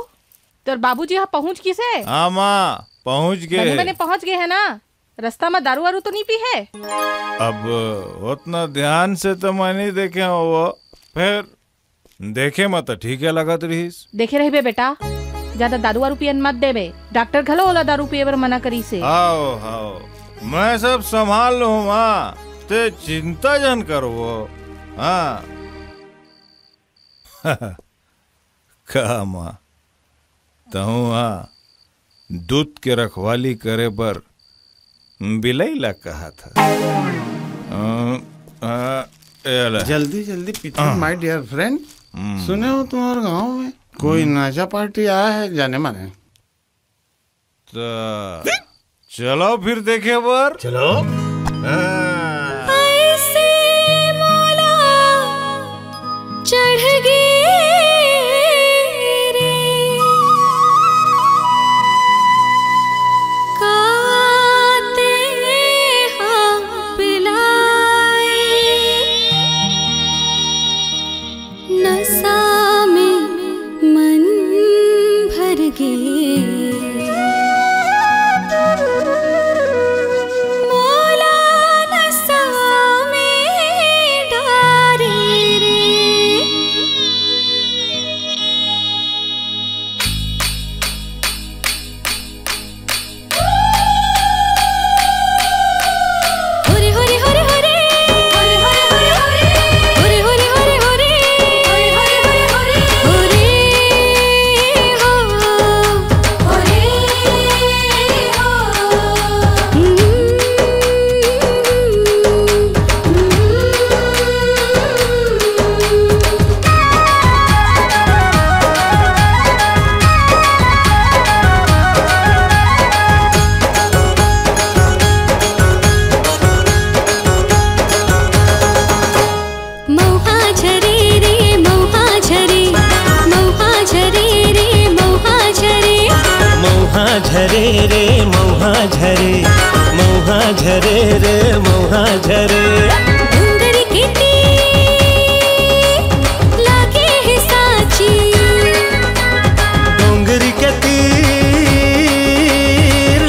तोर बाबूजी ह पहुंच गिस हे? हाँ माँ, पहुंच गे बने हे। बने पहुंच गे हे ना? रस्ता म दारू वारू तो नहीं पी हे? अब ओतना ध्यान से तो मैं नहीं देखे हंव वो, फेर देखे म तो ठीक हे लगत रहिस। देखे रहिबे बेटा, ज्यादा दारू वारू पियन मत देबे। डॉक्टर घलो ओला दारू पिए बर मना करिस हे। हाव, हाव, मैं सब संभाल लूं माँ, तें चिंता झन कर वो। हाँ। का माँ, तहूँ हा दूध के रखवाली करे बर बिलई ला कहत हस? अ, अ, ए ले। जल्दी जल्दी पीथन, हाँ। My dear friend, हम्म। सुने हों तुम्हारे गांव में कोई हम्म। नशा पार्टी आया है जाने माने? त चलो फिर देखे बर। चलो। हाँ। ऐसे मोला चढ़ गे रे, काते हाँ पिलाए। नशा में मन भर गे, मोला नशा में डारे रे। मउहा झरे रे, मउहा झरे, मउहा झरे रे, मउहा झरे। मउहा झरे रे, मउहा झरे, मउहा झरे रे, मउहा झरे। डोंगरी के तीर लागे हे सांची। डोंगरी के तीर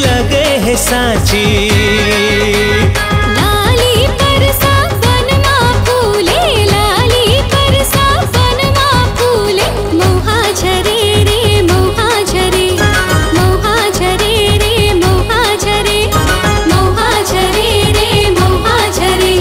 लगे हे सांची। लाली परसा बन मा फूले, लाली परसा बन मा फूले। मउहा झरे रे, मउहा झरे, मउहा झरे रे, मउहा झरे, मउहा झरे रे, मउहा झरे।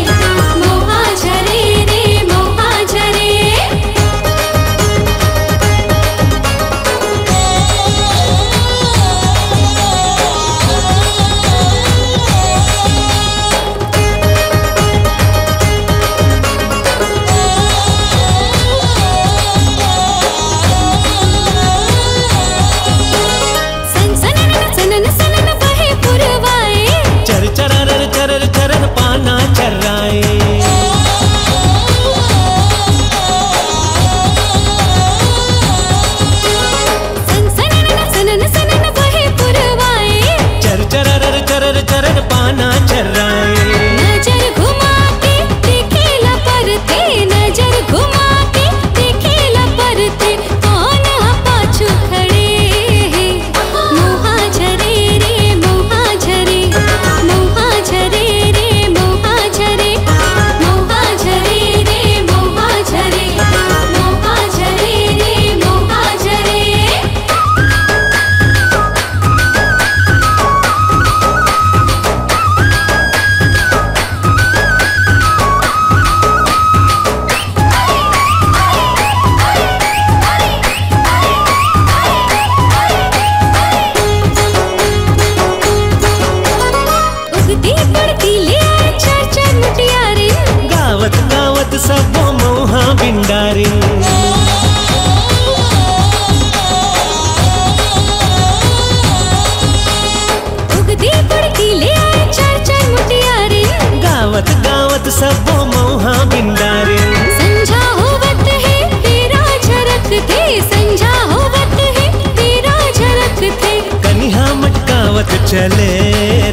तब्बो मउहा बिंदारे। संझा होवत हे, पीरा झरकथे, संझा होवत हे, पीरा झरकथे। कनिहा मटकावत चले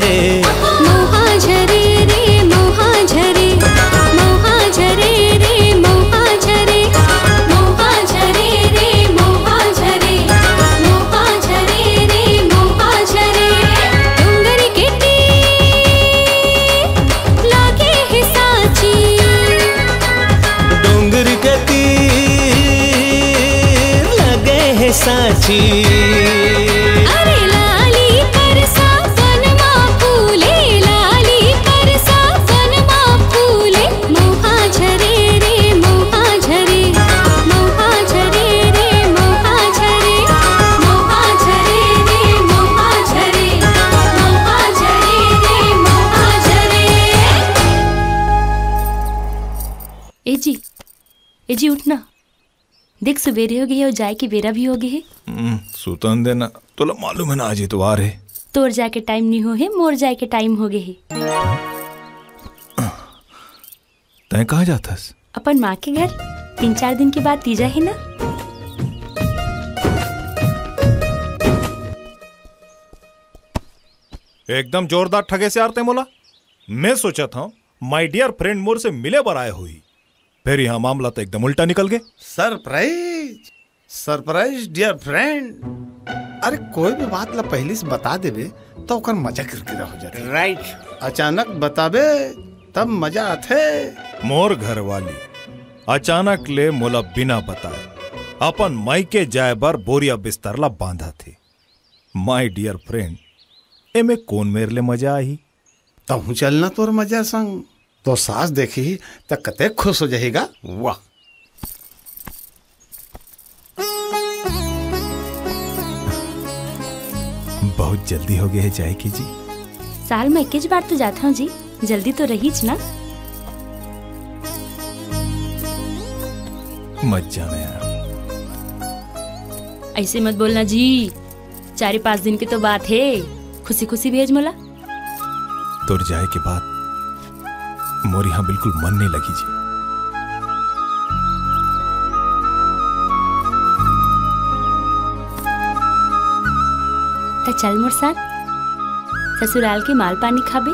रे। मउहा झरे रे, मउहा झरे, मउहा झरे रे, मउहा झरे, मउहा झरे रे, मउहा झरे, मउहा झरे रे, मउहा झरे। डोंगर के तीर लागे हे सांची। डोंगर के तीर लगे हे सांची। अरे लाली परसा बन मा फूले, लाली परसा बन मा फूले। मउहा झरे रे, मउहा झरे, मउहा झरे रे, मउहा झरे, मउहा झरे रे, मउहा झरे, मउहा झरे रे, मउहा झरे। ए जी, ए जी, उठ ना। देख, सुबेरे हो गे हे अउ जाए के बेरा भी हो गे हे। हम्म, सुतन दे ना। तोला मालूम हे ना, आज इतवार हे। तोर जाए के टाइम नइ हो हे, मोर जाए के टाइम हो गे हे। तैं कहाँ जाथस? अपन माँ के घर। तीन चार दिन के बाद तीजा हे ना। एकदम जोरदार ठगेस यार तैं मोला। मैं सोचत हँव, my dear friend मोर से मिले बर आए होही। फेर इहाँ मामला तो एकदम उल्टा निकल गे। Surprise, surprise, dear friend। अरे, कोई भी बात ला पहिली से बता देबे, त ओकर मजा किरकिरा हो जाथे। Right। अचानक बताबे, तब मजा आथे। मोर घरवाली अचानक ले मोला बिना बताए अपन मायके जाए बर बोरिया बिस्तर ला बांधत हे। My dear friend, एमे कोन मेर ले मजा आही? तहूँ चलना तोर मजा संग। तोर सास देखही त कतेक खुश हो जाही गा। वाह। बहुत जल्दी हो गे हे जाए के जी। साल म एकेच बार तो जात हँव जी, जल्दी तो रहीच ना। मत जाना यार। अइसे मत बोलना जी, चार पाँच दिन के तो बात हे, खुशी खुशी भेज मोला। तोर जाए के बाद मोर इहाँ बिल्कुल मन नइ लगी जी। त चल मोर साथ, ससुराल के माल पानी खाबे।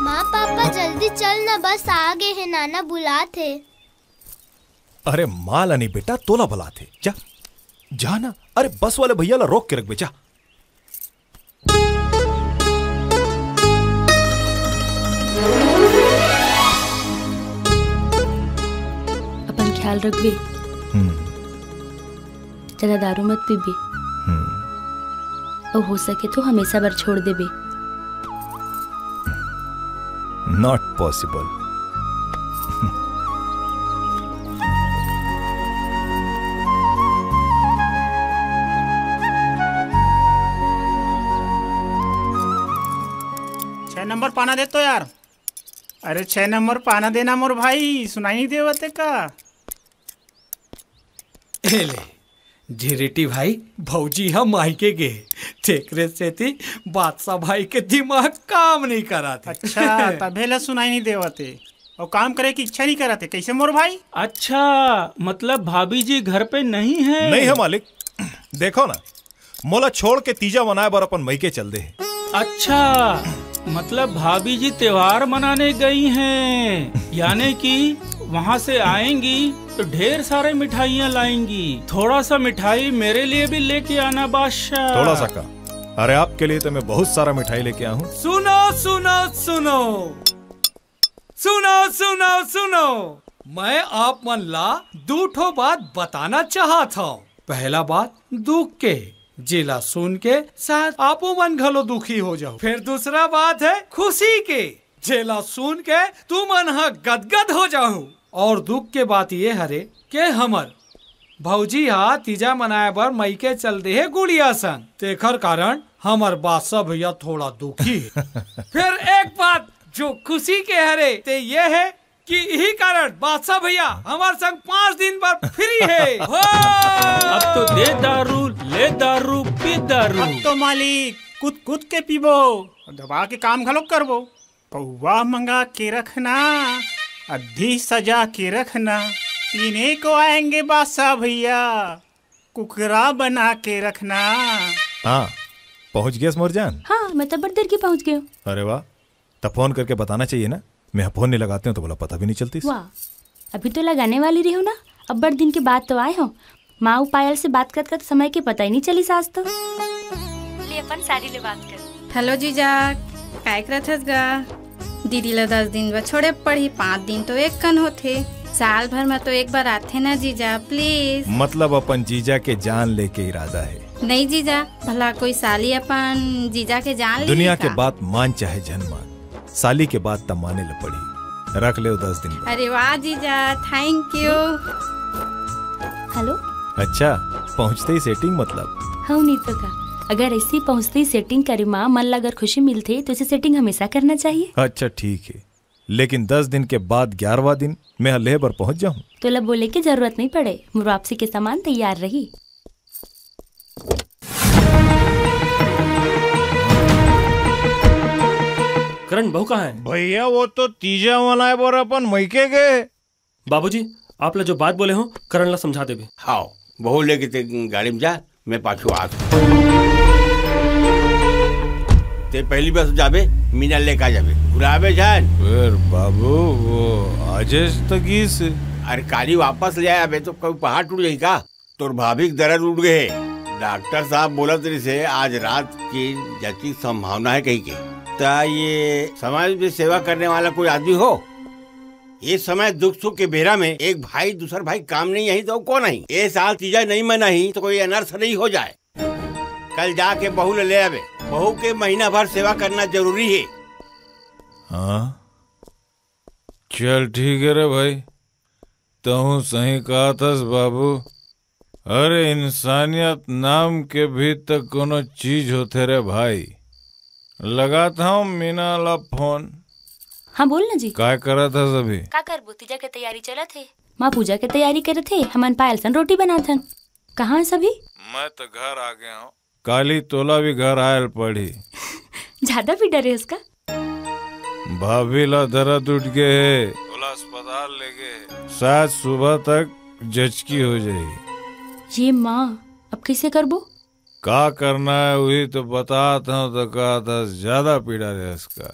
माँ पापा जल्दी चल ना, बस आ गे हे, नाना बुलात हे। अरे माँ ला नहीं बेटा, तोला बलात हे, जा, जा ना। अरे बस वाले भैया ला रोक के रखबे, जा। अपन ख्याल रखबे। हम्म। ज्यादा दारू मत पीबे। हम्म। अउ हो सके तो हमेशा बर छोड़ देबे। Not possible। छह नंबर पाना दे तो यार। अरे छह नंबर पाना देना मोर भाई, सुनाई नहीं देवत हे का? ए ले, झिरिटी भाई, भौजी ह मायके गे, तेकरे सेती बादशाह भाई के दिमाग काम नइ करत हे। अच्छा, तभे ले सुनाई नइ देवत हे। अउ काम करे के इच्छा नइ करत हे, कइसे मोर भाई? अच्छा, मतलब भाभी जी घर पे नहीं है? नहीं है मालिक, देखो ना, मोला छोड़ के तीजा मनाए बर अपन मइके चल दे हे। अच्छा, मतलब भाभी जी त्योहार मनाने गई हैं, यानी कि वहाँ से आएंगी तो ढेर सारे मिठाइयाँ लाएंगी। थोड़ा सा मिठाई मेरे लिए भी लेके आना बादशाह। थोड़ा सा का? अरे, आपके लिए तो मैं बहुत सारा मिठाई लेके आया हूँ। सुनो, सुनो, सुनो, सुनो, सुनो, सुनो, मैं आप मन ला दू ठो बात बताना चाहत हूँ। पहला बात दुख के, जेला सुन के शायद आपो मन घलो दुखी हो जाहू। फिर दूसरा बात है खुशी के, जेला सुन के तुमन ह गदगद हो जाहू। और दुख के बात ये हरे के हमर भौजी हा तीजा मनाए बर मइके चल दे हे गुड़िया संग, तेखर कारण हमर बादशाह भैया थोड़ा दुखी हे। फिर एक बात जो खुशी के हरे ते ये हे कि इही कारण बादशाह भैया हमर संग पाँच दिन बर free हे। हो! अब तो दे दारू, ले दारू, पी दारू। अब तो मालिक कूद कूद के पीबो, दबा के काम घलोक करबो। पौवा मंगा के रखना, अद्धी सजा के रखना, पीने को आएंगे बासा भैया, कुकरा बना के रखना। हाँ, पहुँच गेस मोर जान? हाँ, मैं तो बड़ देर के पहुँच गयो। अरे वाह, त फोन करके बताना चाहिए ना, मैं फोन नहीं लगाते हूँ तो बोला पता भी नहीं चलती। वाह, अभी तो लगाने वाली रही हूँ ना, अब बड़ दिन के बाद तो आए हो। माँ अउ पायल से बात करत करत समय के पता ही नहीं चलिस आज तो। ले अपन सारी ले बात कर। हेलो जीजा, काय करत हस गा? दीदी ला दस दिन बर छोड़े पड़ही, पाँच दिन तो एक कन होथे, साल भर में तो एक बार आथे ना जीजा, प्लीज। मतलब अपन जीजा के जान लेके इरादा है? नहीं जीजा, भला कोई साली अपन जीजा के जान ले दुनिया के बात मान चाहे झन मान, साली के बात त माने ल पड़ी। रख ले दस दिन बर। अरे वाह जीजा, थैंक यू। हेलो। अच्छा, पहुँचते ही सेटिंग मतलब? हाँ, नहीं तो का। अगर ऐसी पहुँचते ही सेटिंग करे माँ मन ला अगर खुशी मिलथे तो ऐसी सेटिंग हमेशा करना चाहिए। अच्छा ठीक है, लेकिन दस दिन के बाद ग्यारहवाँ दिन मैं लेह बर पहुँच जाहूँ। तोला बोले के जरूरत नहीं पड़े, मोर वापसी के सामान तैयार रही। करण, बहू कहाँ है? भैया, वो तो तीजा मनाए बर अपन मइके गे। बाबूजी, आप ला जो बात बोले हो, करण ला समझा देबे। हाँ, बहू लेके ते गाड़ी में जा, मैं पाछू आत हूँ। ते पहली बस जाबे, मीना लेके आ जाबे, भुलाबे झन। फिर बाबू, वो आजेश तो गीस। अरे काली वापस ले आबे तो कोई पहाड़ टूट जाही का? तोर भाभी के दर्द उठ गए हे। डॉक्टर साहब बोलत रहिसे आज रात की जची संभावना है कही के। ता ये समाज में सेवा करने वाला कोई आदमी हो? ये समय दुख सुख के बेरा में एक भाई दूसर भाई काम नहीं आई तो कौन आई? ये साल तीजा नहीं मनाही तो कोई अनर्थ नहीं हो जाए। कल जाके बहू ले, ले आवे। बहू के महीना भर सेवा करना जरूरी है। हाँ, चल ठीक है रे भाई, तहूँ सही कहत हस बाबू। अरे इंसानियत नाम के भी त कोनो चीज होथे रे भाई। लगात हूँ मीना ला फोन। हाँ बोल ना जी। काय करत हस अभी? का करबो, तीजा के तैयारी चलत हे। माँ पूजा के तैयारी करत हे, हमन पायल सन रोटी बनात हन। कहाँ हस अभी? मैं तो घर आ गया हूँ। काली तोला भी घर आयल पड़ी। ज्यादा भी डरे हस का? भाभी ला दर्द उठ गए हे, ओला अस्पताल ले गए हे। शायद सुबह तक जचकी हो जाही। ये माँ, अब कैसे करबो? का करना है वही तो बतात हूँ, तो कहत हस ज्यादा पीड़ा रहे इसका।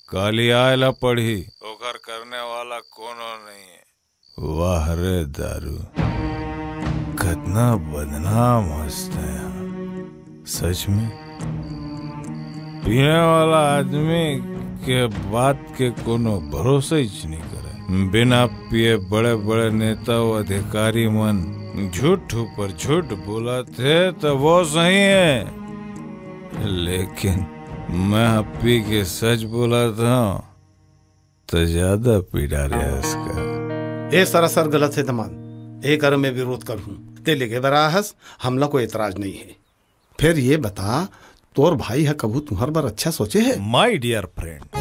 काली आए ला पड़ही, ओकर करने वाला कोनो नहीं है। वाह रे दारू, कतना बदनाम हस तैं हा। सच में, पीने वाला आदमी के बात के कोनो भरोसा ही नहीं करे। बिना पिए बड़े-बड़े नेता अउ अधिकारी मन झूठ ऊपर झूठ बोलत हे, त वो सही है, लेकिन मैं पी के सच बोलत हूँ। त ज्यादा पीड़ा रहे इसका। ए सरासर गलत हे दमांद, ए कर मैं विरोध करहूं। ते लेगे बर आए हस, हमला कोई एतराज नहीं हे। फिर ये बता, तोर भाई ह कभू तुंहर बर अच्छा सोचे हे? My dear friend,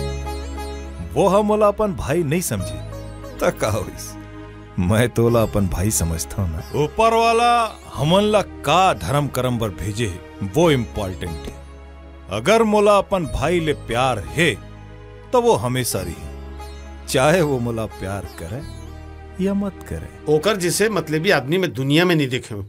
वो ह मोला अपन भाई नहीं समझे, त का होइस? मैं तोला अपन भाई समझता हूँ ना। ऊपर वाला हमन ला का धर्म कर्म बर भेजे हे, वो important हे। अगर मोला अपन भाई ले प्यार हे, त वो हमेशा रही, चाहे वो मोला प्यार करे या मत करे। ओकर जिसे मतलबी आदमी मैं दुनिया में नहीं देखे हूँ।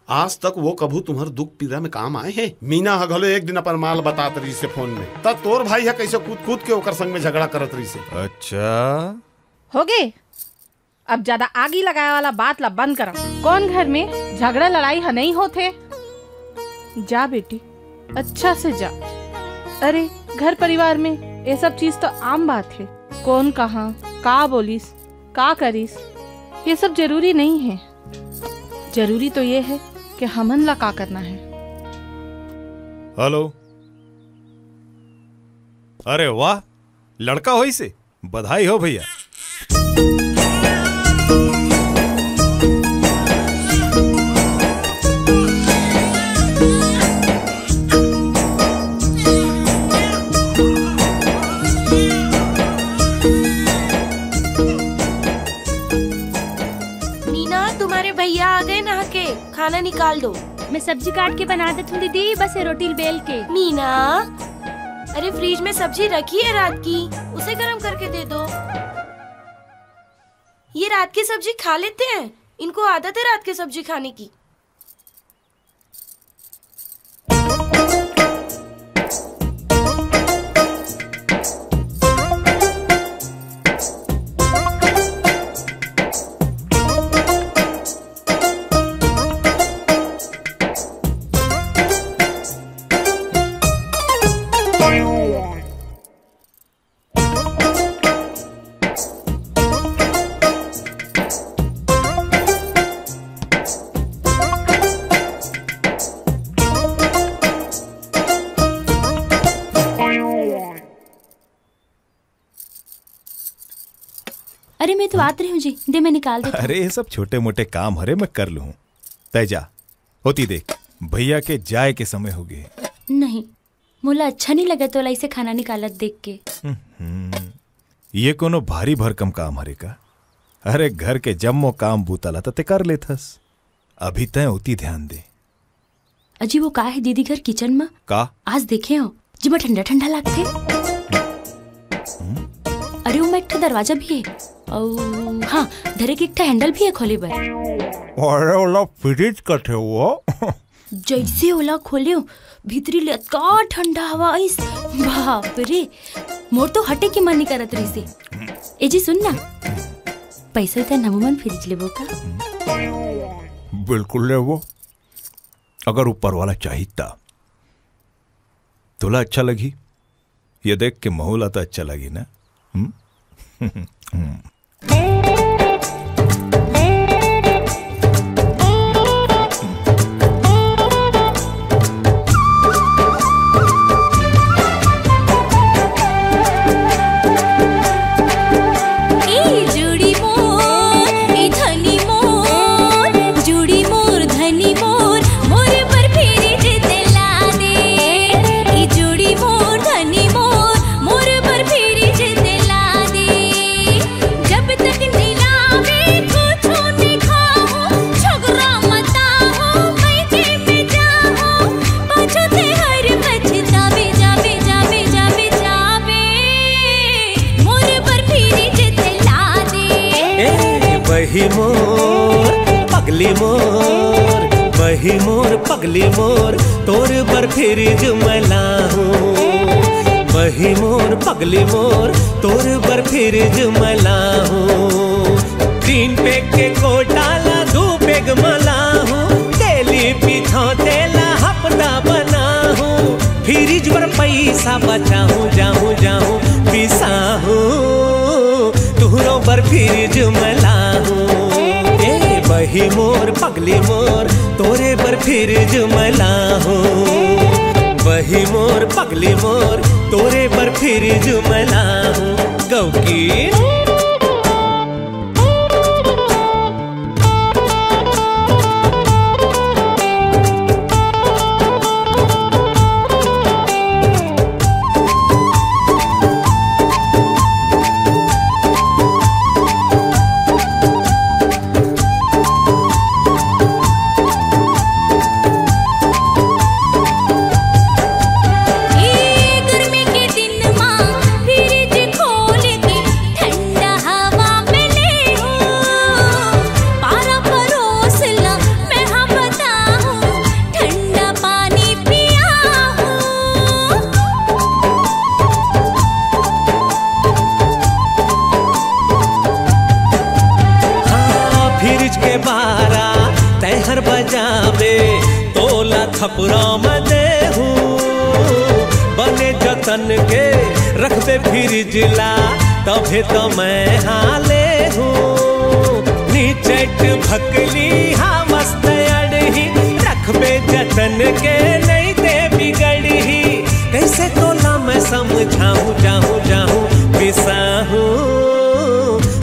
आज तक वो कभू तुम्हर दुख पीड़ा में काम आए हे? मीना ह घलो एक दिन अपन माँ ल बतात रहिसे फोन में, त तोर भाई ह कैसे कूद कूद के ओकर संग में झगड़ा करत रहिसे। अच्छा, होगे, अब ज्यादा आगी लगाए वाला बात ला बंद करा। कौन घर में झगड़ा लड़ाई ह नहीं होथे? जा बेटी, अच्छा से जा। अरे, घर परिवार में ये सब चीज तो आम बात हे। कौन कहाँ का बोलिस, का करिस, ये सब जरूरी नहीं हे। जरूरी तो ये हे कि हमन ला का करना हे। हेलो, अरे वाह, लड़का होइसे, बधाई हो भैया। मीना, तुम्हारे भैया आ गए नहा के, खाना निकाल दो। मैं सब्जी काट के बना देती हूँ दीदी, बस ये रोटी बेल के। मीना, अरे फ्रिज में सब्जी रखी है रात की, उसे गर्म करके दे दो। ये रात की सब्जी खा लेते हैं, इनको आदत है रात की सब्जी खाने की। अरे, मैं तो आत रही हूँ जी, दे मैं निकाल देती हूँ। अरे, ये सब छोटे मोटे काम हरे, मैं कर लूँ। तय जा, होती देख, भैया के जाए के समय हो गए। नहीं, मोला अच्छा नहीं लगा तोला इसे खाना निकालत देख के। हम्म, ये कोनो भारी भरकम काम हरे का? अरे, घर के जम्मो काम बूता ला त ते कर लेथस। अभी तय ओती ध्यान दे। अजी, वो का है दीदी घर किचन में? का? आज देखे हो, जी मैं ठंडा ठंडा लागथे। अरे, वो में एक ठा दरवाजा भी है। अउ हाँ, धरे के एक ठा हैंडल भी है खोले बर। अरे, ओला फ्रिज कथे वो। जैसे ओला खोले हो, भीतरी ले अतका ठंडा हवा आइस। बाप रे, मोर तो हटे के मन नहीं करत रहिसे। ए जी, सुन ना, पैसा इतना नमूमन फ्रिज लेबो का? बिल्कुल लेबो, अगर ऊपर वाला चाहिता। तोला अच्छा लगही, ये देख के महू ला तो अच्छा लगही ना। हम्म? हम्म। बही मोर पगली मोर, बही मोर पगली मोर, तोर बर फ्रिज मैं लाहूं। बही मोर पगली मोर, तोर बर फ्रिज मैं लाहूं। तीन पैक के कोटा ला दू पैक मैं लाहूं। तेली पीछो तेला हफ्ता बनाहूं। फ्रिज बर पैसा बचाहूं, जाहूं जाहूं पिसाहूं। तुहरो बर फ्रिज मैं लाहूं। ए बही मोर पगली मोर, तोरे बर फ्रिज मैं लाहूं। बही मोर पगली मोर, तोरे बर फ्रिज मैं लाहूं। गौकी। फ्रिज के बारा तैहर बजाबे, तोला थपरा म देहूं। बने जतन के रखबे फ्रिज ला, तभे तो मैं हां लेहूं। निचट भकली हा मस्त अड़ही, रखबे जतन के नहीं ते बिगड़ही। कैसे तोला मैं समझाहूं, जाहूं जाहूं बिसाहूं।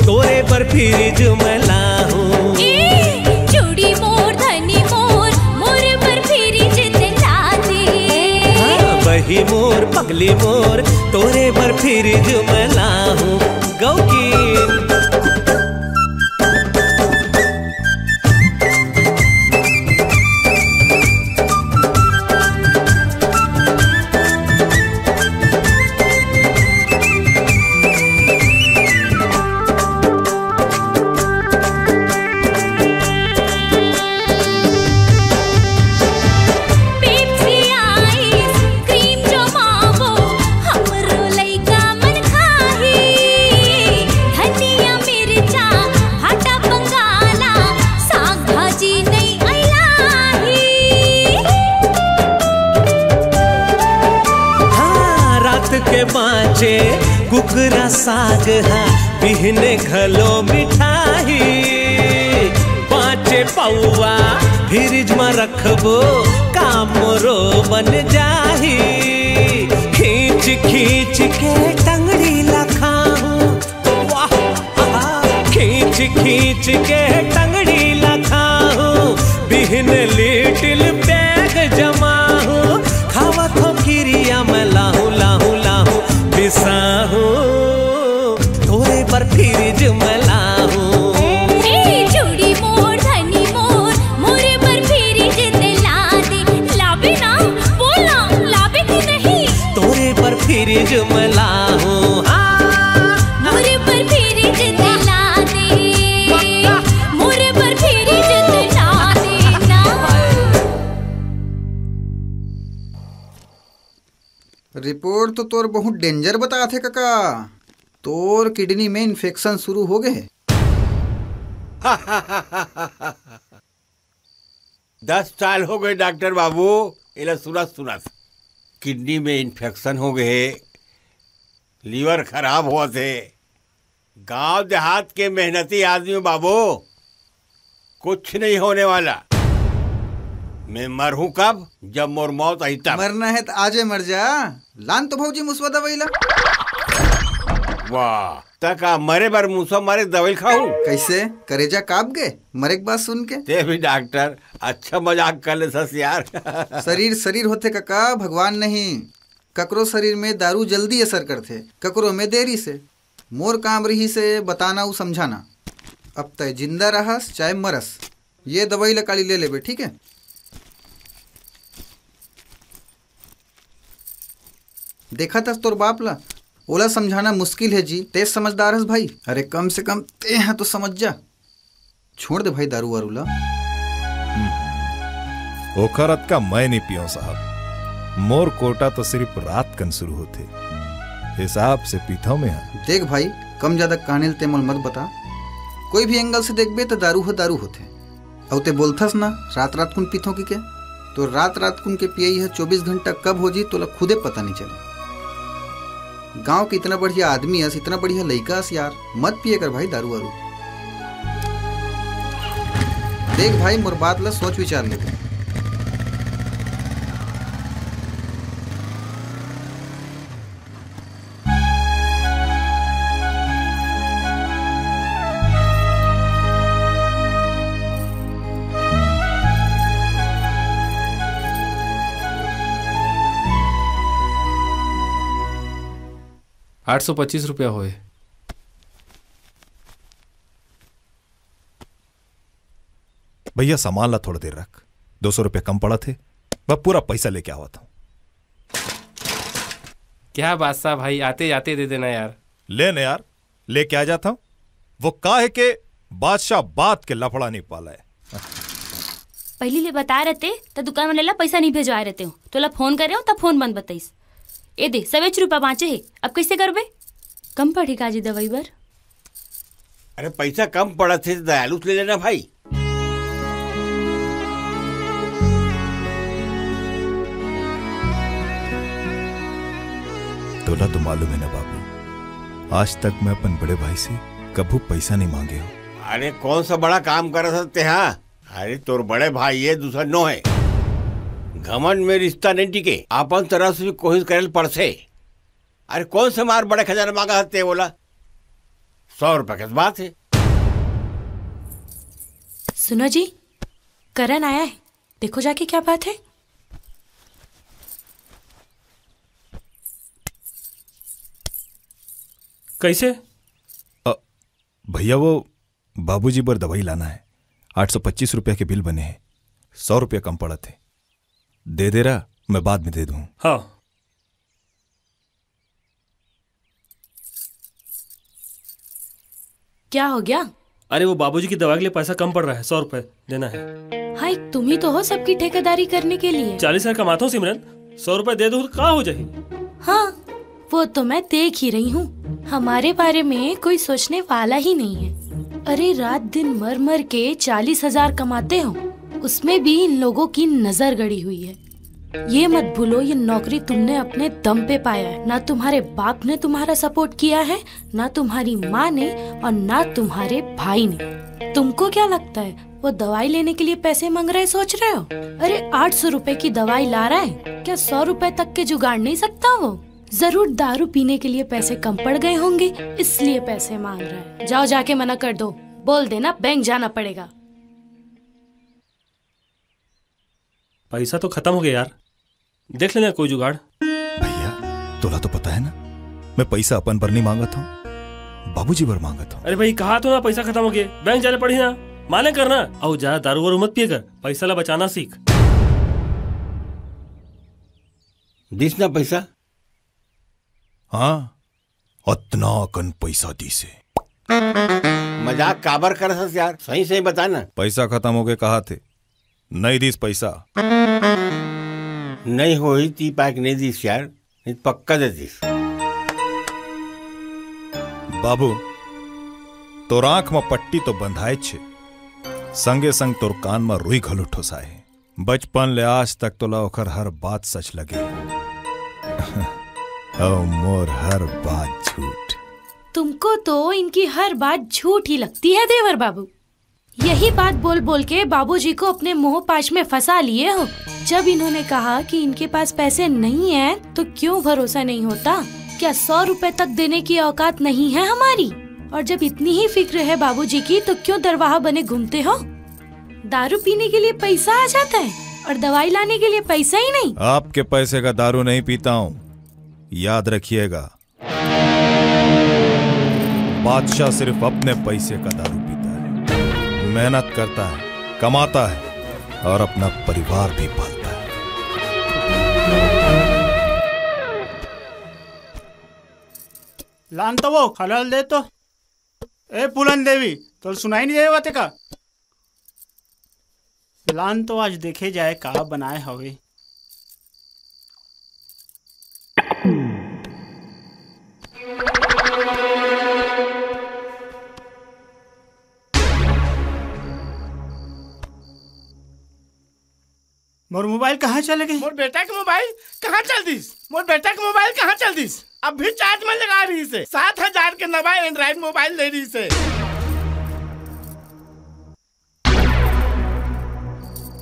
तोरे बर फ्रिज मैं लाहूं। ए, चूड़ी मोर, धनी मोर, मोर बर फ्रिज ते ला दे। हां, बही मोर, पगली मोर, तोरे बर फ्रिज मैं लाहूं। गौकी। कुकरा साग हा बिहने घलो मिठाही, पाँचे पौवा फ्रिज म रखबो, काम रो बन जाही। खींच खींच के टंगड़ी ला खाहूं, वाह, आहा। खींच खींच के टंगड़ी ला खाहूं, बिहन लिटिल बैग जमाहूं, खावत हो किरिया मैं लाहूं, लाहूं, लाहूं, बिसाहूं, तोरे बर फ्रिज मैं लाहूं। ए, चूड़ी मोर, धनी मोर, मोरे बर फ्रिज ते ला दे। लाबे ना, बोल ना, लाबे कि नहीं? तोरे बर फ्रिज मैं लाहूं, हाँ। मोरे बर फ्रिज ते ला दे। मोरे बर फ्रिज ते ला दे ना। रिपोर्ट तो तोर बहुत डेंजर बताथे कका। तोर किडनी में इन्फेक्शन शुरू हो गए हे। दस साल हो गए डॉक्टर बाबू, एला सुनत सुनत। किडनी में इन्फेक्शन हो गए हे, लिवर खराब होवत हे। गांव देहात के मेहनती आदमी बाबू, कुछ नहीं होने वाला। मैं मरहूं कब? जब मोर मौत आई तब। मरना हे त आजे मर जा। लान तो भौजी मुसवा दवाई ला। वाह, त का मरे बर मुसवा मारे दवाई खाहूं? कैसे? करेजा काप गे मरे के बात सुन के? ते भी डॉक्टर, अच्छा मजाक कर लेथस यार। शरीर शरीर होथे कका, भगवान नहीं। ककरो शरीर में दारू जल्दी असर करथे, ककरो में देरी से। मोर काम रहिसे बताना अउ समझाना। अब तय जिंदा रहस चाहे मरस, ये दवाई ला काली ले लेबे, ठीक है? देखत हस तोर बाप ला, ओला समझाना मुश्किल हे जी। तें समझदार हस भाई, अरे कम से कम तें ह तो समझ जा। छोड़ दे भाई दारू वारू ला। ओखर अतका मैं नहीं पियों साहब, मोर कोटा तो सिर्फ रात कन शुरू होथे, हिसाब से पीथव मैं ह। देख भाई, कम ज्यादा कहानी ल तें मोला मत बता। कोई भी एंगल से देखबे त दारू ह दारू होथे। अउ तें बोलथस ना रात रात कुन पीथव कि के, तो रात रात कुन के पियई ह चौबीस घंटा कब हो जी तोला खुदे पता नहीं चले। गांव के इतना बढ़िया आदमी अस, इतना बढ़िया लइका अस यार, मत पिए कर भाई दारू वारू। देख भाई, मोर बात ला सोच विचार ले। आठ सौ पच्चीस रुपया होए। भैया, सामान ला थोड़ा देर रख, दो सौ रुपया कम पड़त हे, मैं पूरा पैसा लेके आवत हूँ। क्या बादशाह भाई, आते जाते दे देना यार। ले न यार, लेके आ जाता हूँ। वो का हे के बादशाह बात के लफड़ा नहीं पाला है। पहली ले बताए रहते त दुकान वाले ला पैसा नहीं भेजवाए रहते हो, तोला फोन करे हो त फोन बंद बताइस। ए दे, सवेच रुपया बाँचे हे, अब कैसे करबे? कम पड़ी का जी दवाई बर? अरे पैसा कम पड़त हे त दयालु से ले लेना भाई। तोला तो मालूम हे ना बाबू, आज तक मैं अपन बड़े भाई से कभू पैसा नहीं मांगे हूँ। अरे कौन सा बड़ा काम करत हस तेहा? अरे तोर बड़े भाई हे, दूसर नो हे। घमंड में रिश्ता नहीं टिके, अपन तरफ से भी कोशिश करे ल पड़थे। अरे कौन से मार बड़े खजाना मांगा हस ते बोला? सौ रुपया के बात हे। सुनो जी, करण आया है, देखो जाके क्या बात है। कैसे? अ, भैया, वो बाबूजी बर दवाई लाना है। आठ सौ पच्चीस रुपया के बिल बने हैं, सौ रुपया कम पड़त हे। दे दे रहा, मैं बाद में दे दूँ। हाँ। क्या हो गया? अरे, वो बाबूजी की दवाई के लिए पैसा कम पड़ रहा है, सौ रुपए देना है। हाँ, एक तुम ही तो हो सबकी ठेकेदारी करने के लिए। चालीस हजार कमाता हूँ सिमरन, सौ रुपए दे दूँ तो का हो जाए? हाँ, वो तो मैं देख ही रही हूँ, हमारे बारे में कोई सोचने वाला ही नहीं है। अरे, रात दिन मर मर के चालीस हजार कमाते हो, उसमें भी इन लोगों की नजर गड़ी हुई है। ये मत भूलो, ये नौकरी तुमने अपने दम पे पाया है। ना तुम्हारे बाप ने तुम्हारा सपोर्ट किया है, ना तुम्हारी माँ ने, और ना तुम्हारे भाई ने। तुमको क्या लगता है, वो दवाई लेने के लिए पैसे मांग रहे, सोच रहे हो? अरे, आठ सौ रुपए की दवाई ला रहा है, क्या सौ रुपए तक के जुगाड़ नहीं सकता वो? जरूर दारू पीने के लिए पैसे कम पड़ गए होंगे, इसलिए पैसे मांग रहा है। जाओ, जाके मना कर दो, बोल देना बैंक जाना पड़ेगा। पैसा तो खत्म हो गया यार, देख लेना कोई जुगाड़। भैया, तोला तो पता है ना, मैं पैसा अपन बर नहीं मांगत हूँ, बाबूजी बर मांगत हूँ। अरे भाई, कहा तो ना पैसा खत्म हो गया, बैंक जाने पड़ी ना, माने करना। अउ ज्यादा दारू वारू मत पिए कर, पैसा ला बचाना सीख। दिस ना पैसा। हाँ, अतना अकन पैसा दिस हे। मजाक काबर करत हस यार, सही सही बता ना। पैसा खत्म हो गए कहा थे, नहीं दिस पैसा। नहीं होही ती पाक नहीं दिस यार, नहीं तो पक्का दे दिस। बाबू, तोर आंख म पट्टी तो बंधाए छे, संगे संग तोर कान म रुई घलो ठोसाए हे। बचपन ले आज तक तोला ओकर हर बात सच लगे। अउ मोर हर बात झूठ। तुमको तो इनकी हर बात झूठ ही लगती है देवर बाबू। यही बात बोल बोल के बाबूजी को अपने मोह पाश में फंसा लिए हो। जब इन्होंने कहा कि इनके पास पैसे नहीं है, तो क्यों भरोसा नहीं होता? क्या सौ रुपए तक देने की औकात नहीं है हमारी? और जब इतनी ही फिक्र है बाबूजी की, तो क्यों दरवाहा बने घूमते हो? दारू पीने के लिए पैसा आ जाता है और दवाई लाने के लिए पैसा ही नहीं। आपके पैसे का दारू नहीं पीता हूँ, याद रखिएगा। बादशाह सिर्फ अपने पैसे का दारू पीता है, मेहनत करता है, कमाता है और अपना परिवार भी पालता है। लान तो वो खलल दे तो। ए पुलन देवी, तोर सुनाई नहीं देवत हे का? लान तो आज देखे जाए का बनाए हवे। मोर मोबाइल कहाँ चले गए? मोर बेटा के मोबाइल कहाँ चल दिस? मोर बेटा के मोबाइल कहाँ चल दिस? अभी चार्ज में लगा रही से, सात हजार के नवा एंड्रॉइड मोबाइल ले रही से।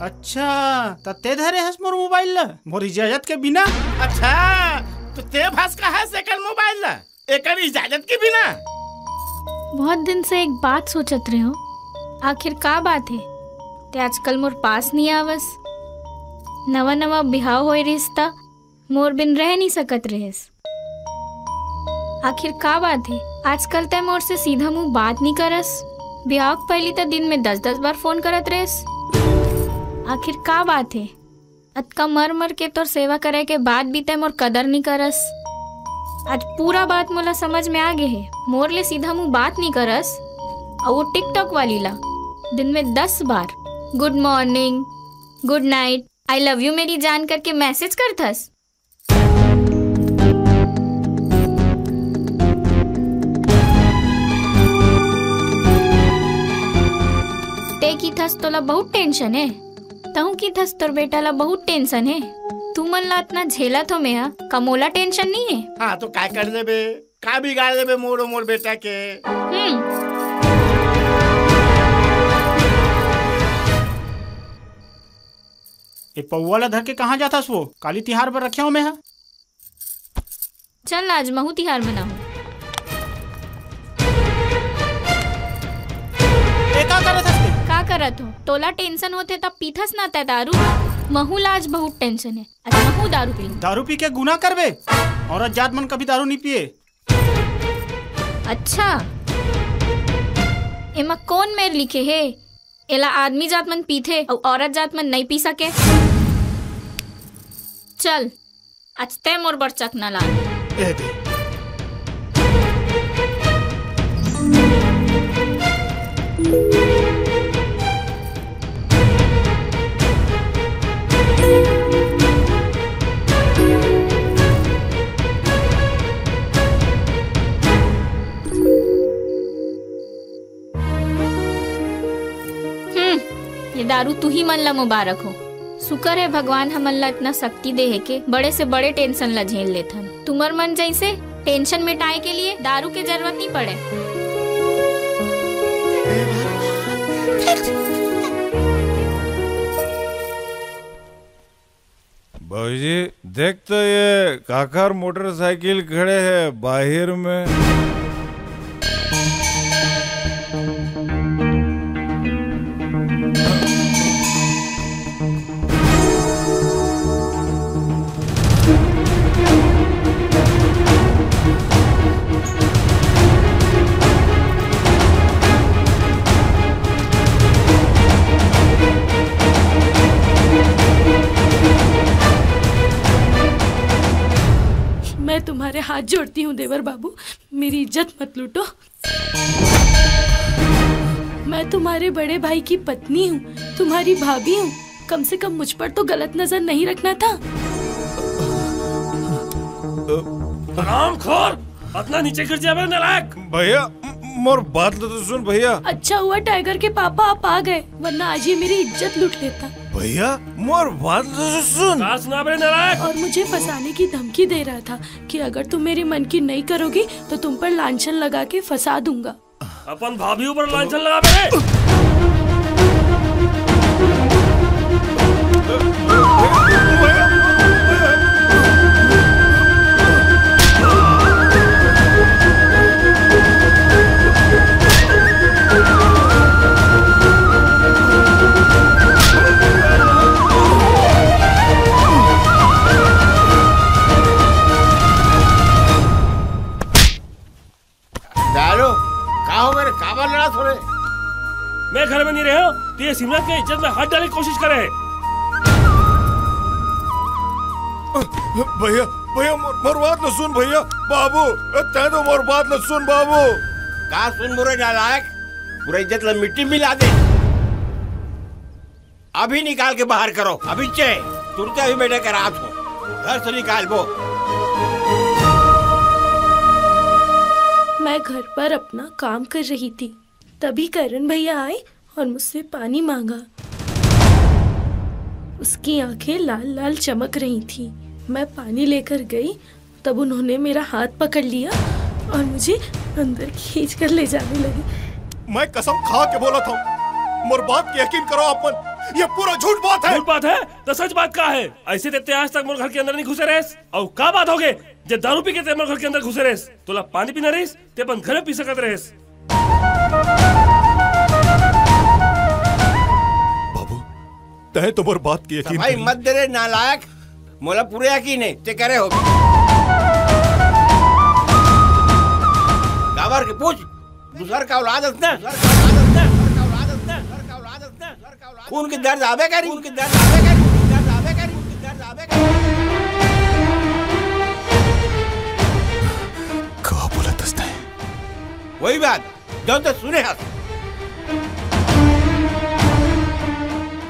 अच्छा, त ते धरे हस मोर मोबाइल ला मोर इजाजत के बिना? अच्छा, तो ते भस कहा से कर मोबाइल ला? एकर इजाजत के बिना। बहुत दिन से एक बात सोचत रहे हो, आखिर का बात है? ते आजकल मोर पास नहीं आवस। नवा नवा बिहाव होए रिहिस त मोर बिन रह नहीं सकत रहिस। आखिर का बात है, आजकल ते मोर से सीधा मुंह बात नहीं करस। बिहाव के पहली त दिन में दस दस बार फोन करत रहिस। आखिर का बात है, अतका मर मर के तोर सेवा करे के बाद भी तै मोर कदर नी करस। आज पूरा बात मोला समझ में आ गे हे। मोर ले सीधा मुंह बात नी करस। अउ वो TikTok वाली ला दिन में दस बार good morning, good night, I love you मेरी जान करके मैसेज करथस। ते किथस तोला बहुत टेंशन हे। तहूं किथस तोर बेटा ला बहुत टेंशन हे। तुमन ला अतना झेलत हो मेहा, का मोला टेंशन नहीं हे? हाँ, तो का कर लेबे? का बिगाड़ लेबे मोर अउ मोर बेटा के? हम्म। ए पौवा ला धर के कहाँ जाथस वो? काली तिहार बर रखे हो मेहा। चल ना, आज महू तिहार मनाहूं। ए, का करत हस ते? का करत हो? तोला टेंशन होथे त पीथस ना तै दारू। महू ला आज बहुत टेंशन हे, आज महू दारू पीहूं। दारू पी के गुनाह करबे? औरत जात मन कभी दारू नहीं पिए। अच्छा, एमा कौन मेर लिखे हे? एला आदमी जात मन पीथे अउ औरत जात मन नइ पी सके। चल, आज तै मोर बर चखना लान। ए दे। हम्म, ये दारू तुही मन ला मुबारक हो। शुक्र है भगवान हमन ला इतना शक्ति दे हे के बड़े से बड़े टेंशन ला झेल लेथन। तुमर मन जैसे टेंशन मिटाए के लिए दारू के जरूरत नहीं पड़े। भौजी, देख तो ये काकर मोटरसाइकिल खड़े है बाहिर में। मैं तुम्हारे हाथ जोड़ती हूँ देवर बाबू, मेरी इज्जत मत लूटो। मैं तुम्हारे बड़े भाई की पत्नी हूँ, तुम्हारी भाभी हूँ। कम से कम मुझ पर तो गलत नजर नहीं रखना था। हरामखोर, अतना नीचे गिर जाबे नालायक। भैया, मोर बात ल तो सुन भैया। अच्छा हुआ टाइगर के पापा आप आ गए, वरना आज ये मेरी इज्जत लूट लेता। भैया, मोर बात ल तो सुन। का सुनाबे नालायक? और मुझे फंसाने की धमकी दे रहा था कि अगर तुम मेरी मन की नहीं करोगी तो तुम पर लांछन लगा के फंसा दूंगा। अपन भाभी ऊपर लांछन लगाबे। दारू, का हो मेरे, काबर लड़त हो रे? मैं घर में नहीं रहे हूँ, तो ये सिमरन के इज्जत में हाथ डाले की कोशिश करे है। भैया, भैया, मोर, मोर बात न सुन भैया। बाबू, तै तो मोर बात न सुन बाबू। का सुन मोरे नालायक, पूरा इज्जत ला मिट्टी मिला दे। अभी निकाल के बाहर करो, अभी चे, तुरंत अभी बेटे करा थो, घर से निकाल वो। मैं घर पर अपना काम कर रही थी, तभी करण भैया आए और मुझसे पानी मांगा। उसकी आंखें लाल लाल चमक रही थी। मैं पानी लेकर गई, तब उन्होंने मेरा हाथ पकड़ लिया और मुझे अंदर खींच कर ले जाने लगे। मैं कसम खा के बोला था, मोर बात के यकीन करो अपन, ये पूरा झूठ बात है। झूठ बात है? तो सच बात का है? ऐसे ते आज तक मोर घर के अंदर नहीं घुसे रहेस। और का बात हो गए, जब दारू पी के ते मोर घर के अंदर घुसे रहेस, तोला पानी पीना रहेस, ते अपन घर में पी सकत रहेस। बाबू, तैं तो मोर बात के यकीन सफाई कर। मत दे रे नालायक, मोला पूरे यकीन है, ते करे हो। काबर के पूछ, दूसर का औलाद हस ना? खून के दर्द आबे करी, खून के दर्द आबे करी, खून के दर्द आबे करी, खून के दर्द आबे करी। का बोला तस्ते? वही बात। जौन तो सुने हस।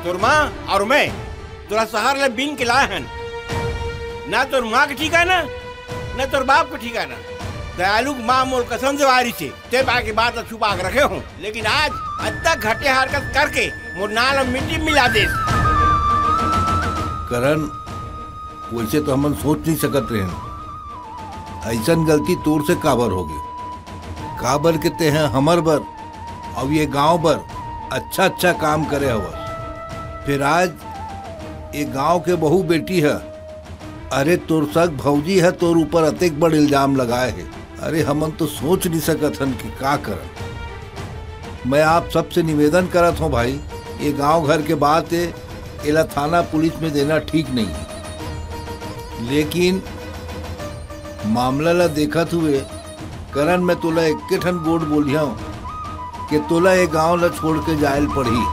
तोर माँ और मैं तोला शहर ले बीन के लाए हन। ना तोर माँ के ठिकाना, ना तोर बाप के ठिकाना। दयालु के माँ मोर कसम देवारी से, ते बा के बात ला छुपा के रखे हो, लेकिन आज अतका घटिया हरकत करके मोर नाम ला मिट्टी मिला देस। करण, वैसे तो हमन सोच नहीं सकत रहेन, ऐसन गलती तोर से काबर होगे? काबर के तेह हमर बर अउ ये गांव बर अच्छा अच्छा काम करे हवस, फिर आज ये गांव के बहू बेटी ह, अरे तोर सग भौजी ह तोर ऊपर अतेक बड़ इल्जाम लगाए हे। अरे हमन तो सोच नहीं सकत हन कि का करन। मैं आप सबसे निवेदन करत हूँ भाई, ये गांव घर के बात है, एला थाना पुलिस में देना ठीक नहीं है। लेकिन मामला ला देखत हुए करण, मैं तोला एके ठन गोठ बोलिहंव के तोला ए गांव ला छोड़ के जायल पड़ही।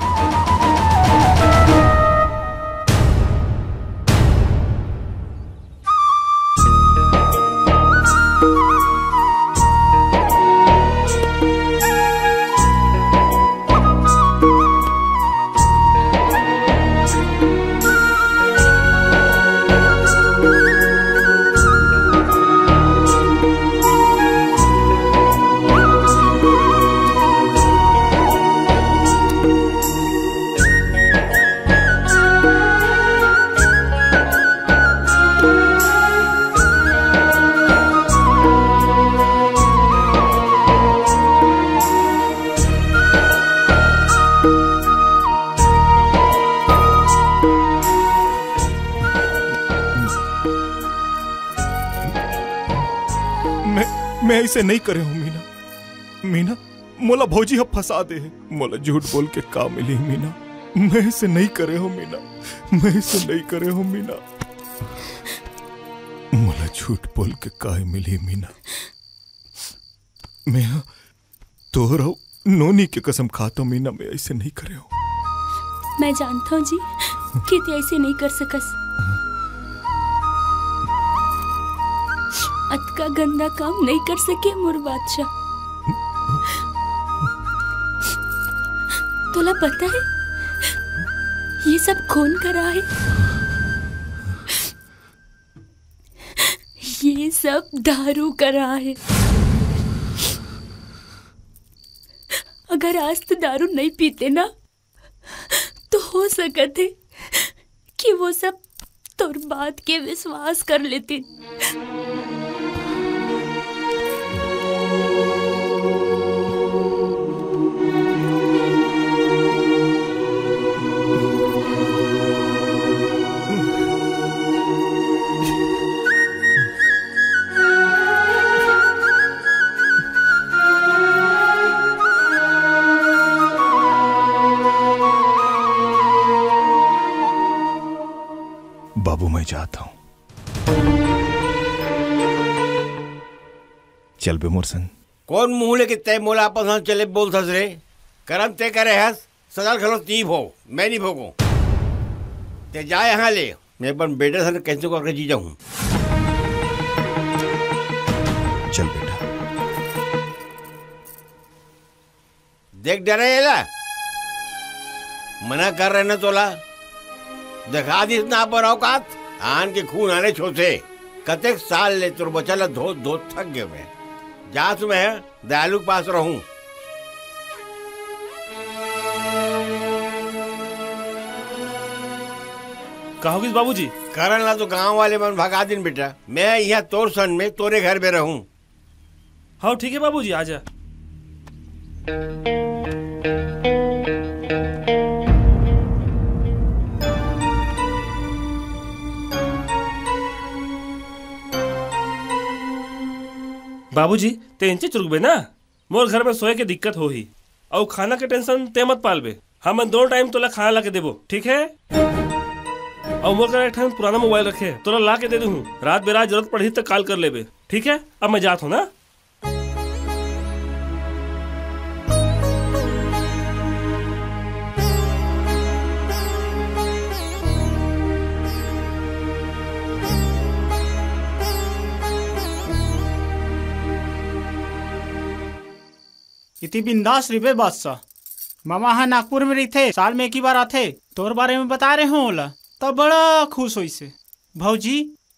मैं ऐसे नहीं करे हूँ मीना। मीना, मोला भौजी ह फंसा दे हे। मोला झूठ बोल के का मिली मीना? मैं ऐसे नहीं करे हूँ मीना। मैं ऐसे नहीं करे हूँ मीना। मोला झूठ बोल के का मिली मीना? मैं ह तोहर अउ नोनी के कसम खाता हूँ मीना, मैं ऐसे नहीं करे हूँ। मैं जानता हूँ जी कि ते ऐसे नहीं कर सकस। अतका गंदा काम नहीं कर सके मोर बादशाह। तोला पता है ये सब कौन करा है? ये सब दारू करा है। अगर आज तो दारू नहीं पीते ना, तो हो सकत है कि वो सब तोर बात के विश्वास कर लेते। बाबू, मैं जाता हूँ। चलबे मोर संग? कौन मुंह लेके तै मोला अपन संग चले बोलथस रे? करम तै करे हस, सजा घलो ती भोग, मैं नहीं भोगूं। तै जा यहाँ ले, मैं अपन बेटा सन कैसे करके जी जाऊं। चल बेटा। देख डरे एला, मना कर रहे ना तोला, दिखा दिस ना अपन औकात। आन के खून आने छोसे, कतेक साल ले तोर बच्चा ला धो धो थक गए मैं। जात मैं दयालु के पास रहूं। का होगिस बाबूजी? करण ला तो गांव वाले मन भगा दिन बेटा, मैं यहाँ तोर सन में तोरे घर में रहूं। हाँ ठीक है बाबूजी, आ जा। बाबूजी, ते इंचे चुरुकबे ना, मोर घर में सोए के दिक्कत होही, अउ खाना के टेंशन ते मत पालबे। हमन दोनों टाइम तोला खाना ला के देबो, ठीक है? अउ मोर करा एक ठन पुराना मोबाइल रखे, तोला ला के दे दूहूँ। रात बेरात जरूरत पड़ही त कॉल कर लेबे, ठीक है? अब मैं जात हूँ ना। इति बिंदास रिबे बादशाह। मामा ह नागपुर में रहिथे, साल में एक ही बार आथे। तोर बारे में बता रहे हो ओला, त बड़ा खुश होइसे। भौजी,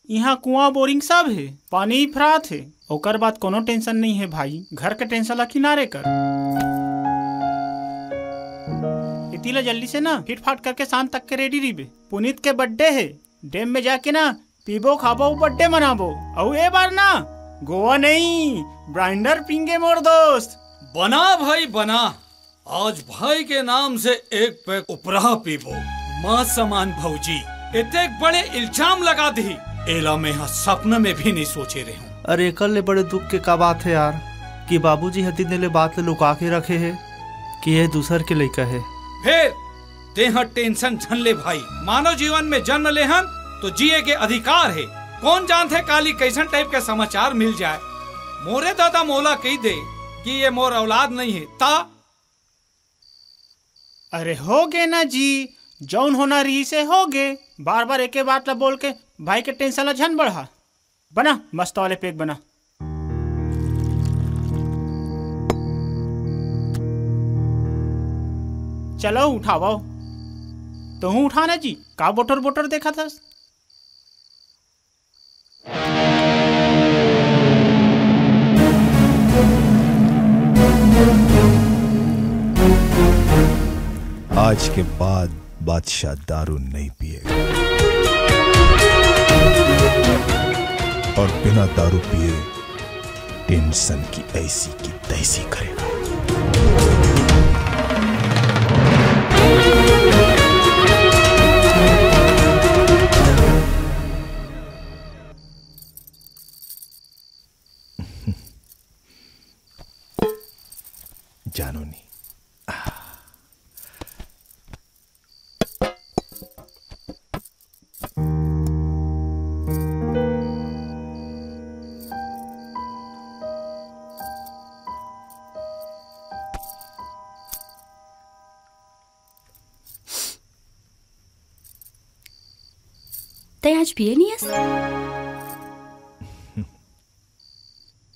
इहाँ कुआं बोरिंग सब हे, पानी ही फरात हे, ओकर बाद कोनो टेंशन नहीं हे भाई। घर के टेंशन ला किनारे कर। इति ला जल्दी से ना फिट फाट करके शाम तक के रेडी रिबे। पुनीत के बर्थडे हे, डैम में जाके ना पीबो, खाबो, बर्थडे मनाबो। अउ ए बार ना गोवा नहीं, ब्रांडर पींगे मोर दोस्त। बना भाई बना, आज भाई के नाम से एक पैक उपरा पीबो। माँ समान भौजी, एतेक बड़े इल्जाम लगा दी, एला मैं ह सपना में भी नहीं सोचे रहूं। अरे एकर ले बड़े दुख के का बात है यार, कि बाबूजी ह दिन ले बात ले लुका के रखे हे कि ये दूसर के लइका है। फिर तेहा टेंशन झन ले भाई, मानव जीवन में जन्म लेहन तो जिए के अधिकार हे। कौन जानथे काली कैसन टाइप के समाचार मिल जाए। मोरे दादा मोला कही दे कि ये मोर औलाद नहीं है, ता अरे हो गे ना जी, जौन होना रही से हो गे। बार बार एके बात ला बोल के भाई के टेंशन ला झन बढ़ा। बना मस्त वाले पेक बना। चलो उठाओ, तहूँ उठा ना जी, का बोटर बोटर देखा था। आज के बाद बादशाह दारू नहीं पिएगा और बिना दारू पिए टेंशन की ऐसी की तैसी करेगा। जानोनी। तैं आज पिए नइ हस?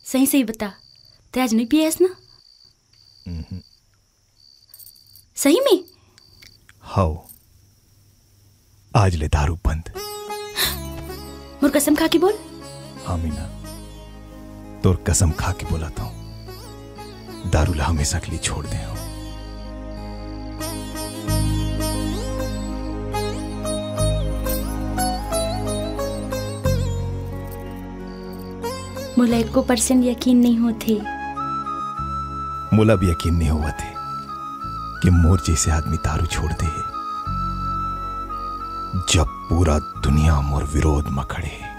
सही सही बता, तैं आज नइ पिए हस ना? सही में? हव, आज ले दारू बंद। मोर कसम खा के बोल। हाँ मीना, तोर कसम खा के बोलत हंव, दारू ला हमेशा के लिए छोड़ दे हंव। मोला एको percent यकीन नइ होत हे। मोला भी यकीन नइ होवत हे कि मोर जइसे आदमी दारू छोड़ दे हे, जब पूरा दुनिया मोर विरोध म खड़े हे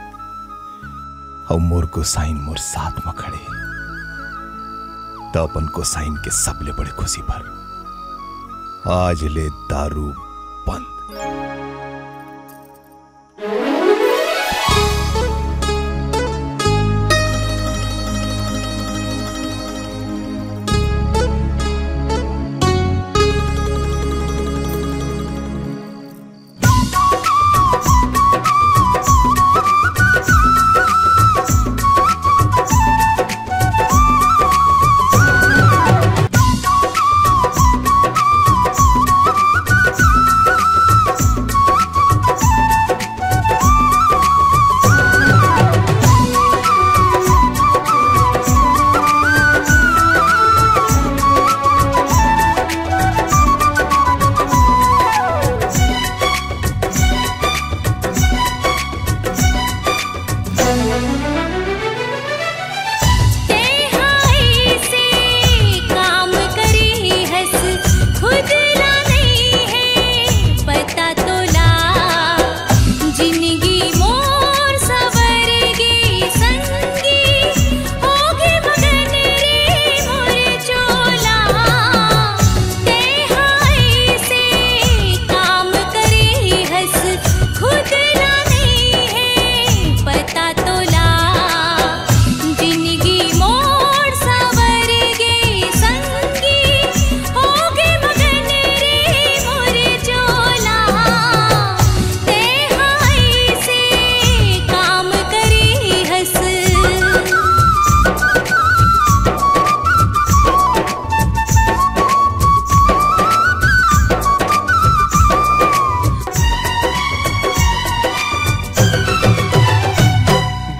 अउ मोर गोसाइन मोर साथ म खड़े हे, त अपन गोसाइन के सबले बड़े खुशी बर आज ले दारू बंद।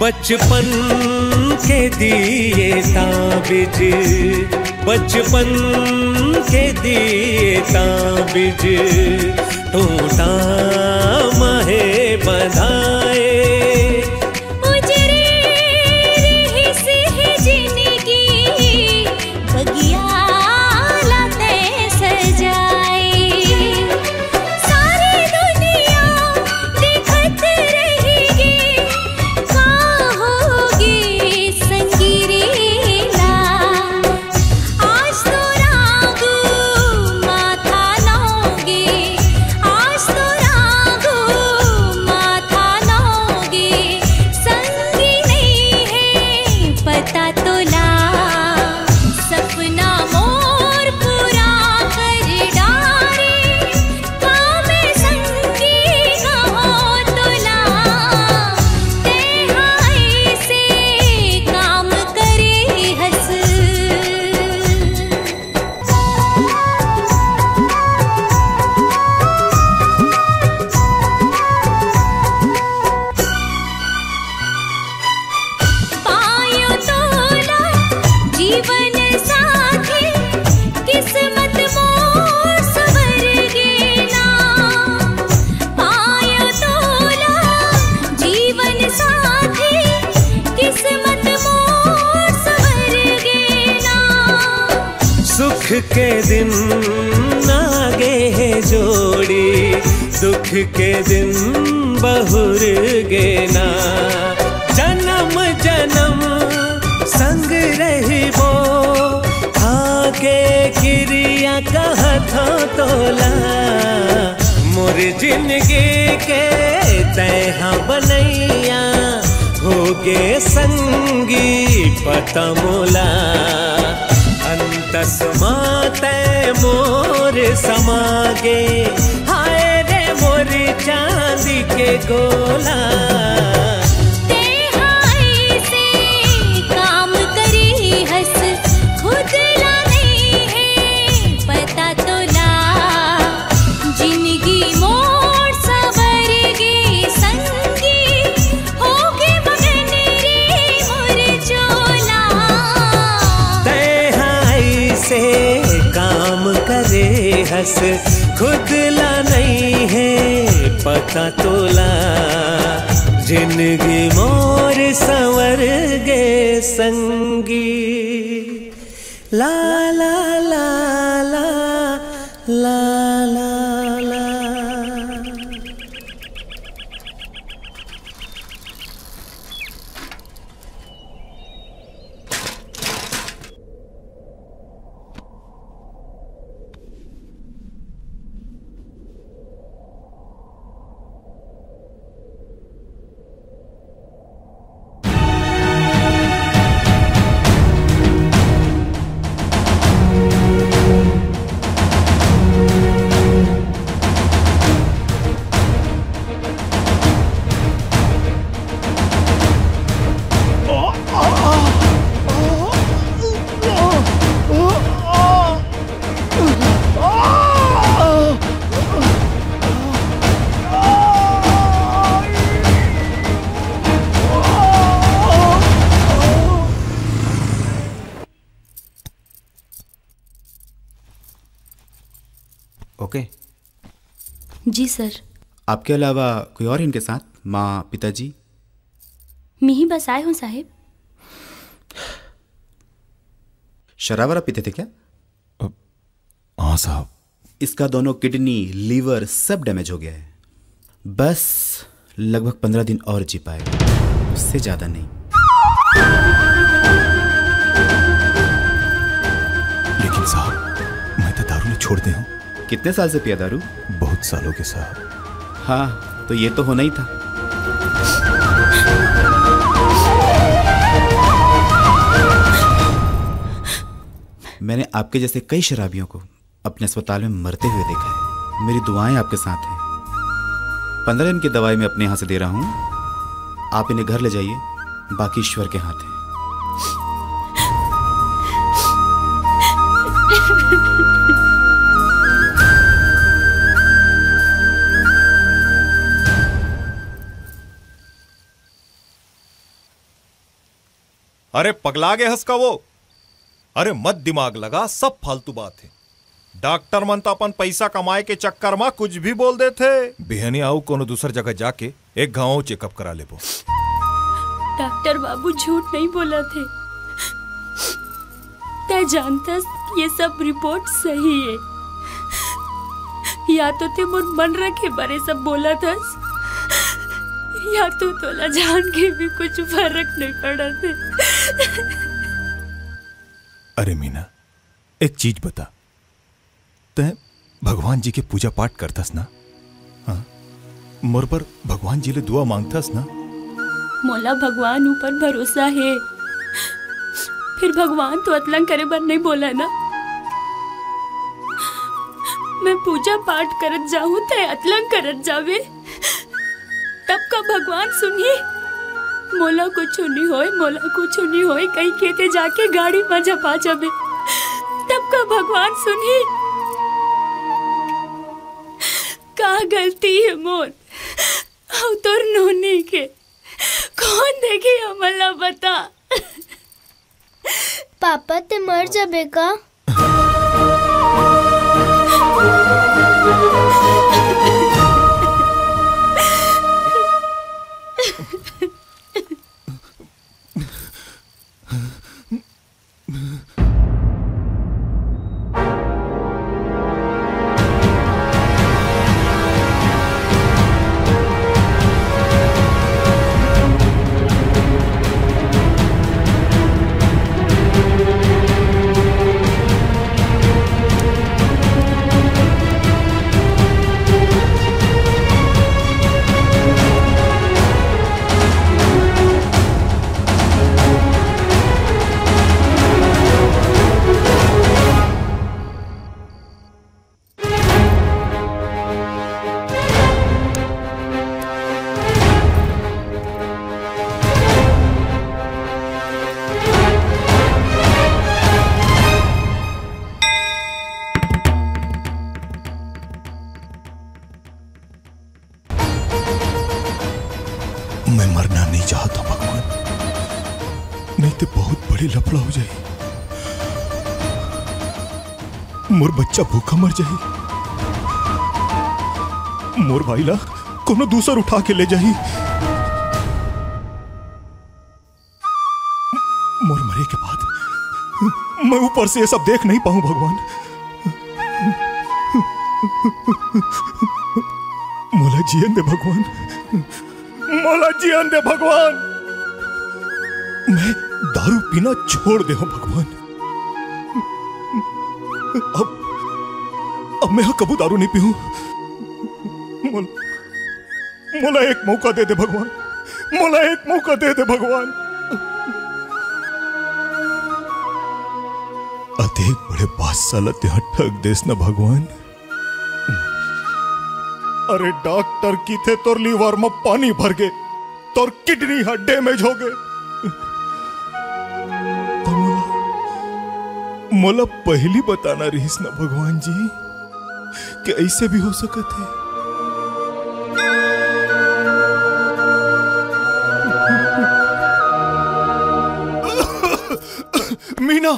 बचपन के दिए ताबिज, बचपन के दिए ताबिज, टूटा महे बधाए। तोला मोर जिंदगी के तैं हा बनैया, होगे संगी पता मोला। अंतस मा तैं मोर समागे, हाय रे मोर चांदी के गोला। तेहाई से काम करे हस, खुद ला नहीं है पता तोला। जिंदगी मोर सवर गे संगी, होगे मगन रे मोर चोला। तेहाई से काम करे हस, खुद ला नहीं है पता तोला। जिंदगी मोर सवर गे संगी। ला ला ला ला ला ला ला। ओके। जी सर। आपके अलावा कोई और इनके साथ? माँ, पिताजी? मैं ही बस आए हूँ साहेब। शराब वराब पीते थे क्या? अ, हाँ साहब। इसका दोनों किडनी, लिवर सब डैमेज हो गया है। बस लगभग पन्द्रह दिन और जी पाएगा, उससे ज्यादा नहीं। लेकिन साहब, मैं तो दारू नहीं छोड़ दे हूँ। कितने साल से पिया दारू? बहुत सालों के साहब। हाँ, तो ये तो होना ही था। मैंने आपके जैसे कई शराबियों को अपने अस्पताल में मरते हुए देखा है। मेरी दुआएं आपके साथ हैं। पन्द्रह दिन की दवाई मैं अपने यहाँ से दे रहा हूँ, आप इन्हें घर ले जाइए, बाकी ईश्वर के हाथ है। अरे पगला गे हस का वो? अरे मत दिमाग लगा, सब फालतू बात है। डॉक्टर मन तो अपन पैसा कमाए के चक्कर मा कुछ भी बोल देथे। बिहनिया अउ कोनो दूसर जगह जाके एक घाव चेकअप करा लेबो। डॉक्टर बाबू झूठ नहीं बोला थे। तै जानतस, ये सब रिपोर्ट सही है। या तो ते मोर मन रखे बरे सब बोला थस, या तो तोला जान के भी कुछ फर्क नहीं पड़ा थे। अरे मीना, एक चीज बता, तै भगवान जी के पूजा पाठ करथस ना? हाँ? मोर बर भगवान जी ले दुआ मांगथस ना? मोला भगवान ऊपर भरोसा हे, फिर भगवान तो अतलंग करे बर नहीं बोला ना। मैं पूजा पाठ करत जाहूं, तै अतलंग करत जावे। तब का भगवान सुनही? मोला कुछु नहीं होय, मोला कुछु नहीं होय, कहिके ते जाके गाड़ी म झपा जाबे। तब का भगवान सुनही? का गलती है मोर अउ तोर नोनी के? कौन देखी हमन ला बता? पापा, ते मर जाबे का? मैं मरना नहीं चाहता भगवान, नहीं तो बहुत बड़ी लफड़ा हो जाए। मोर बच्चा भूखा मर जाए, मोर भाई ला कोनो दूसर उठा के ले जाही। मोर मरे के बाद मैं ऊपर से ये सब देख नहीं पाऊं भगवान। मोला जियन दे भगवान, मोला जियन दे भगवान। मैं दारू पीना छोड़ दे हूं भगवान। अब, अब मैं कबू दारू नहीं पीऊं। मोल, मोला एक मौका दे दे भगवान, मोला एक मौका दे दे भगवान। अतेक बड़े बादशाह ला तेहा ठग देस ना भगवान। अरे डॉक्टर किथे तोर लीवर म पानी भर गे, तोर किडनी ह डैमेज हो गे। त मोला, मोला पहिली बताना रहिस ना भगवान जी। कि ऐसे भी हो सकत हे। मीना,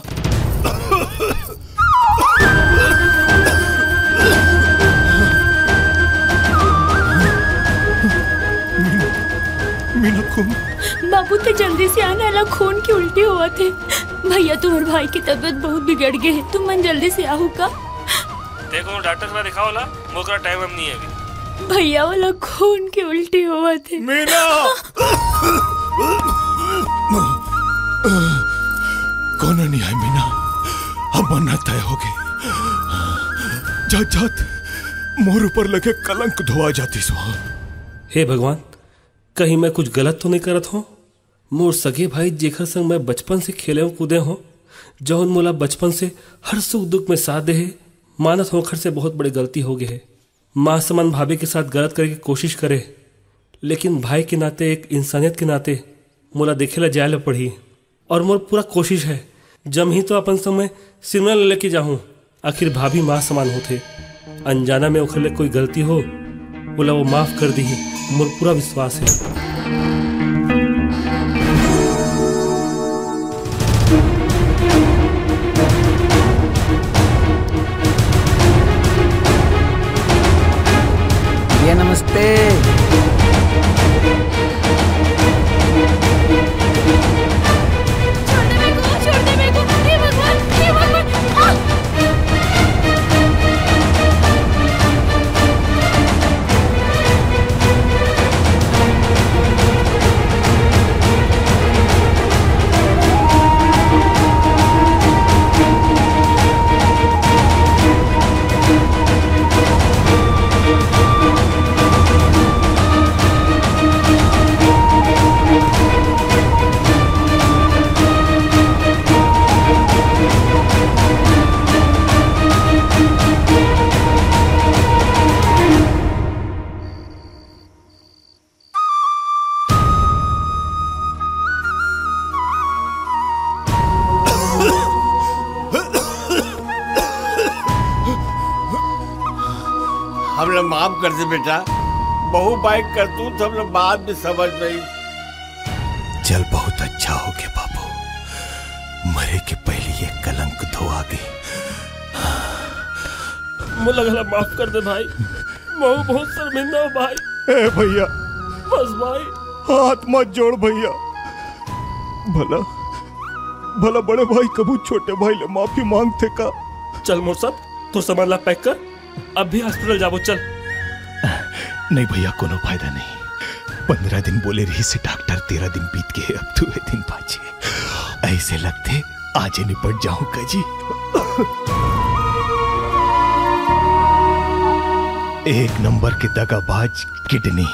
मीना, मीना खून। बाबू, ते जल्दी से आना, एला खून की उल्टी होवत हे। भैया, तुम्हार भाई की तबीयत बहुत बिगड़ गई है, तुम मन जल्दी से आहू का? देखो, डॉक्टर करा दिखाओ ला, मोकरा टाइम हम नहीं है अभी। भैया वाला खून की उल्टी होवत हे। मीना! कोनो नहीं आय मीना, हमर ना तय हो गे। जात जात मोर ऊपर लगे कलंक धोआ जातिस। हे भगवान, कहीं मैं कुछ गलत तो नहीं करत हूँ? मोर सगे भाई, जेखर संग मैं बचपन से खेले हूँ, कूदे हूँ, जौन मोला बचपन से हर सुख दुख में साथ दे हे, मानत हूँ ओखर से बहुत बड़ी गलती हो गई है। माँ समान भाभी के साथ गलत करे के कोशिश करे, लेकिन भाई के नाते, एक इंसानियत के नाते मोला देखे ला जाए ला पड़ी। और मोर पूरा कोशिश है, जमही तो अपन संग में सिमरन ले लेके जाहूँ। आखिर भाभी माँ समान होथे। अनजाना में ओखर ले कोई गलती हो, ओला वो माफ कर दीही, मोर पूरा विश्वास है। भैया नमस्ते। छोड़ दे मेरे को, छोड़ दे मेरे को, हे भगवान, हे भगवान, आ! हमला माफ कर दे बेटा, बहुत बाइक कर तू, हमला बाद में समझ नहीं। चल, बहुत अच्छा हो गया बाबू, मरे के पहले ये कलंक धोआ गे। मोला घला माफ कर दे भाई, मैं बहुत शर्मिंदा हूँ भाई। ए भैया, बस भाई। हाथ मत जोड़ भैया, भला, भला बड़े भाई कभू छोटे भाई ले माफी मांगथे का? चल मोर साथ, तोर सामान ला पैक कर, अभी हॉस्पिटल जाबो, चल। नहीं भैया, कोनो फायदा नहीं। पंद्रह दिन बोले रहिस डॉक्टर, तेरह दिन बीत गे, अब दुए दिन बाचे। ऐसे लगथे आजे निपट जाहूं का जी। एक नंबर के दगाबाज किडनी,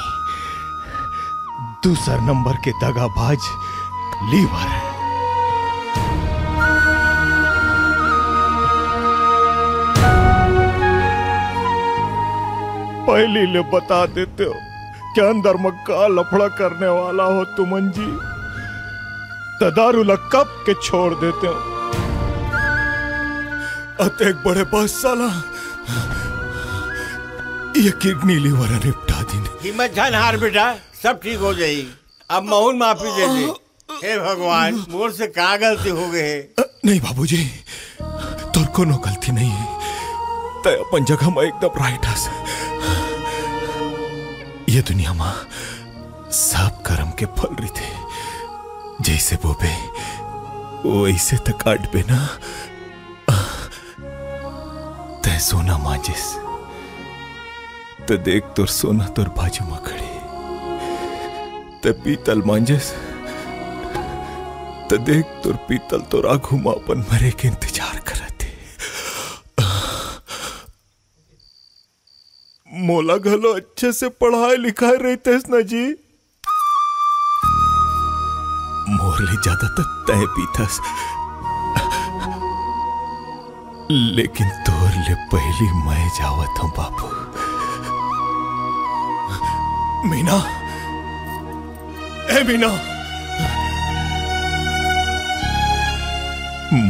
दूसर नंबर के दगाबाज लीवर। पहली ले बता देते हो कि अंदर में का लफड़ा करने वाला हो तुमन जी, त दारू ला कब के छोड़ देते हो। अतेक बड़े बादशाह ला ये किडनी लीवर निपटा दिन। हिम्मत झन हार बेटा, सब ठीक हो जाई। अब महूँ ल माफी दे दे। हे भगवान, मोर से का गलती हो गए हे? अ, नहीं बाबूजी, तोर कोनो गलती नहीं हे। तैं अपन जगह म एकदम right हस। ये दुनिया म सब कर्म के फल रहिथे। जइसे बोबे, वइसे त काटबे ना। तैं सोना मांजिस, त देख तोर सोना तोर बाजू म खड़े। तैं पीतल मांजिस, त देख तोर पीतल तोर आघू म अपन मरे के इंतजार करत हे। मोला घलो अच्छे से पढ़ाए लिखाए रहितेस न जी। मोर ले ज्यादा तो तैं पीथस, लेकिन तोर ले पहली मैं जावत हूँ बाबू। मीना, ए मीना,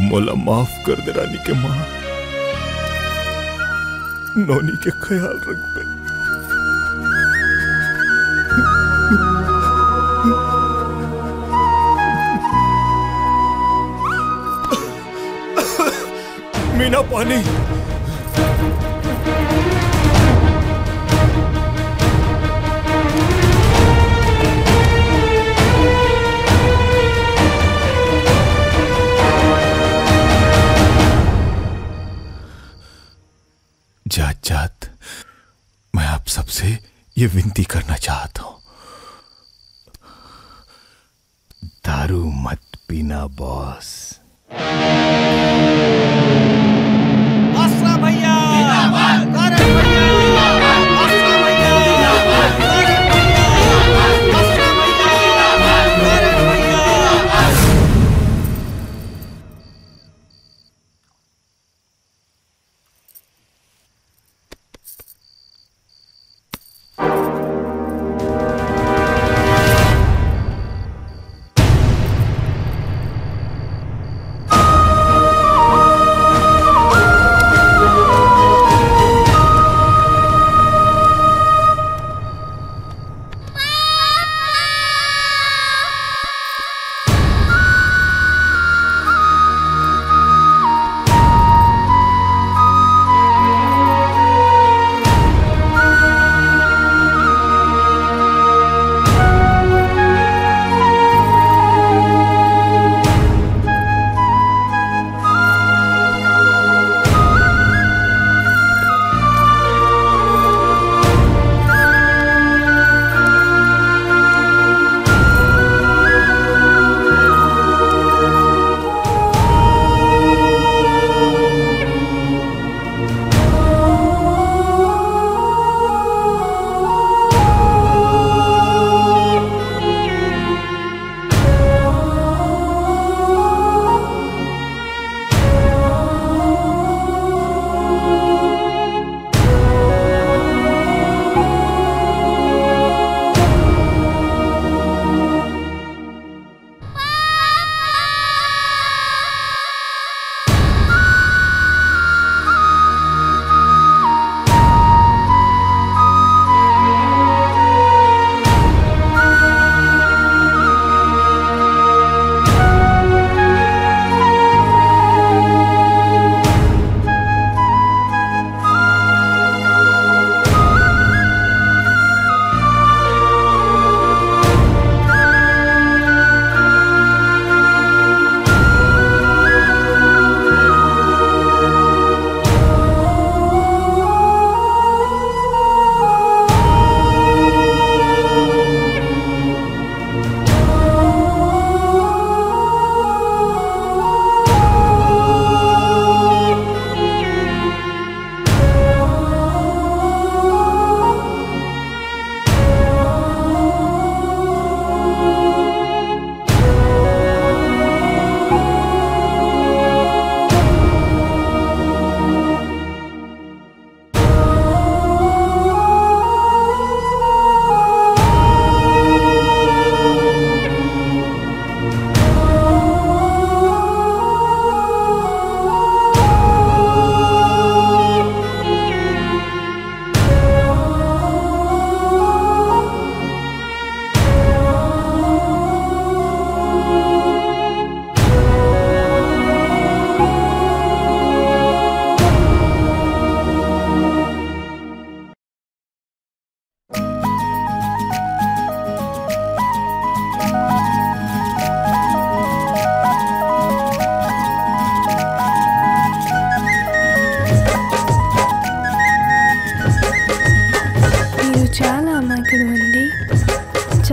मोला माफ कर दे रानी के माँ, नोनी के ख्याल रखबे। मीना पानी। जात जात मैं आप सबसे ये विनती करना चाहता हूँ, दारू मत पीना बॉस।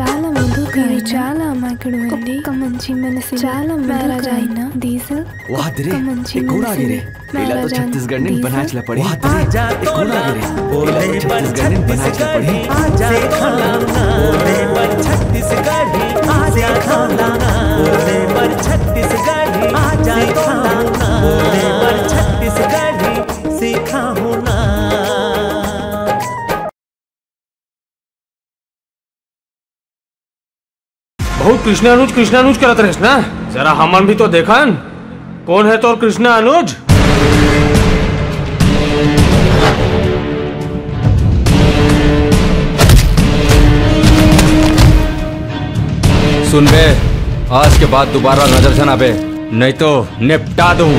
చాలా ముందు కాయినా, చాలా మాకుడు అండి. ఒక్క మంచి మనసు, చాలా ముందు కాయినా, డీజిల్. वाह रे, एक और आ गए रे. एला तो छत्तीसगढ़ ने बनाच ला पड़ी. वाह रे, एक और आ गए रे. एला तो छत्तीसगढ़ ने बनाच ला पड़ी. आजा तो ना, बोले बर छत्तीसगढ़ी, आजा तो ना, बोले बर छत्तीसगढ़ी, आजा तो ना, बोले बर छत्तीसगढ़ी, सीखा हूँ ना. बहुत कृष्णा अनुज, कृष्णा अनुज करत रहेस ना, जरा हमन भी तो देखन, कौन है तोर कृष्णा अनुज? सुन बे, आज के बाद दोबारा नजर झन आबे, नहीं तो निपटा दूं।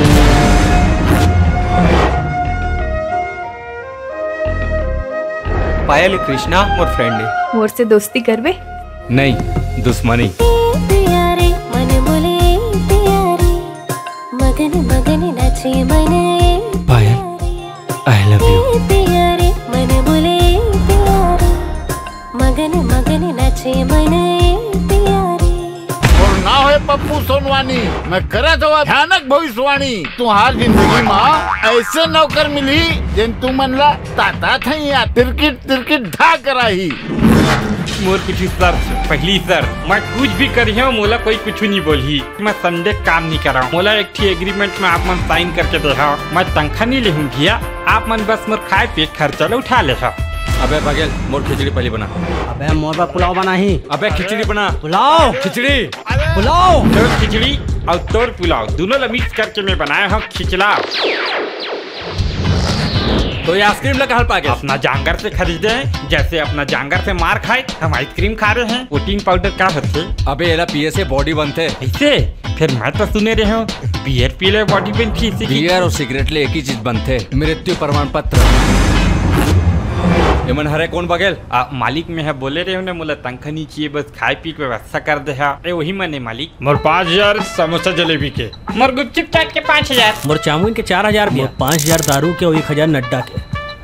पायल, कृष्णा मोर friend है। मोर से दोस्ती करबे? नहीं, दुश्मनी। ए पिया रे, मन बोले ए पिया रे, मगन मगन नाचे मन ए पायल, पिया रे। I love you। ए पिया रे, मन बोले ए पिया रे, मगन मगन नाचे मन ए पिया रे। मोर नाव है पप्पू सोनवानी, मैं करत हवा भयानक भविष्यवाणी। तुम्हार जिंदगी मा ऐसे नौकर मिलही, जेन तुमन ला ताता थैया तिरकिट तिरकिट ढा कराही। मोर कुछ शर्त, पहली शर्त, मैं कुछ भी करिहूँ, मोला कोई कुछ नहीं बोलही। मैं Sunday काम नहीं करा। मोला एक ठी agreement में आप मन sign करके देहा। मैं तनखा नहीं लेहूँ भैया, आप मन बस मोर खाए पिए खर्चा ला उठा लेहा। अबे बघेल, मोर खिचड़ी पहली बना। अबे मोर बर पुलाव बनाही। अबे खिचड़ी बना। पुलाव। खिचड़ी। पुलाव। तोर खिचड़ी और तोर पुलाव दोनों ला mix करके मैं बनाया हूँ खिचला। तो ये ice cream ला कहाँ पाके? अपना जांगर से खरीदे हैं, जैसे अपना जांगर से मार खाए, हम ice cream खा रहे हैं। Protein powder का होथे? अबे एला पिए से body बनथे। ऐसे? फिर मैं तो सुने रहे हूँ beer पी ले body बनथे, इसी की beer और cigarette ले एक ही चीज बनथे, मृत्यु प्रमाण पत्र। एमन हरे कौन बघेल? आ, मालिक मैं है बोले रहे हूँ ना, मोला तनखा नहीं चाहिए, बस खाए पी के व्यवस्था कर दे हा। ए, वही मने मालिक। मोर पाँच हजार समोसा जलेबी के। मोर गुपचुप चाट के पाँच हजार। मोर चाउमीन के चार हजार भैया। मोर पाँच हजार दारू के और एक हजार नड्डा के।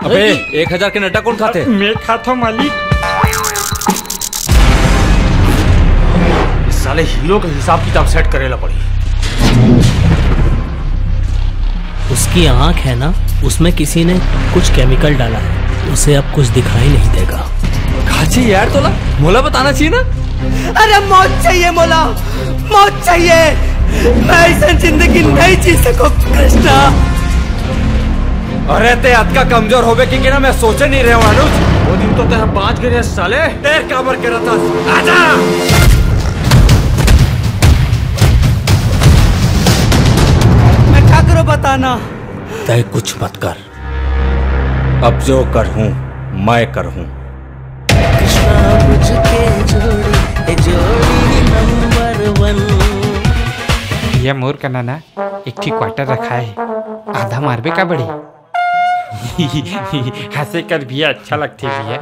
अबे, एक हजार के नड्डा कौन खाथे? मैं खाता हूँ मालिक। इस साले हीरो का हिसाब किताब set करेला पड़ी। उसकी आंख है ना, उसमें किसी ने कुछ chemical डाला है, उसे अब कुछ दिखाई नहीं देगा। काची यार, तोला मोला बताना चाहिए ना। अरे मौत चाहिए मोला, मौत चाहिए। मैं ऐसा जिंदगी नहीं जी सकूं कृष्णा। अरे ते अतका कमजोर होबे कि, कि ना मैं सोचे नहीं रहे हूँ अनुज। वो दिन तो ते हम बांच गए रे साले। देर काबर के रहता। आजा। मैं क्या करूँ बताना। तय कुछ मत कर। अब जो कर हूँ, मैं कर हूँ। कृष्णा अनुज के जोड़ी, ए जोड़ी number one। ये मोर कना ना एक ठी quarter रखा है, आधा मारबे का बड़ी। हंसे कर भैया, अच्छा लगथे भैया।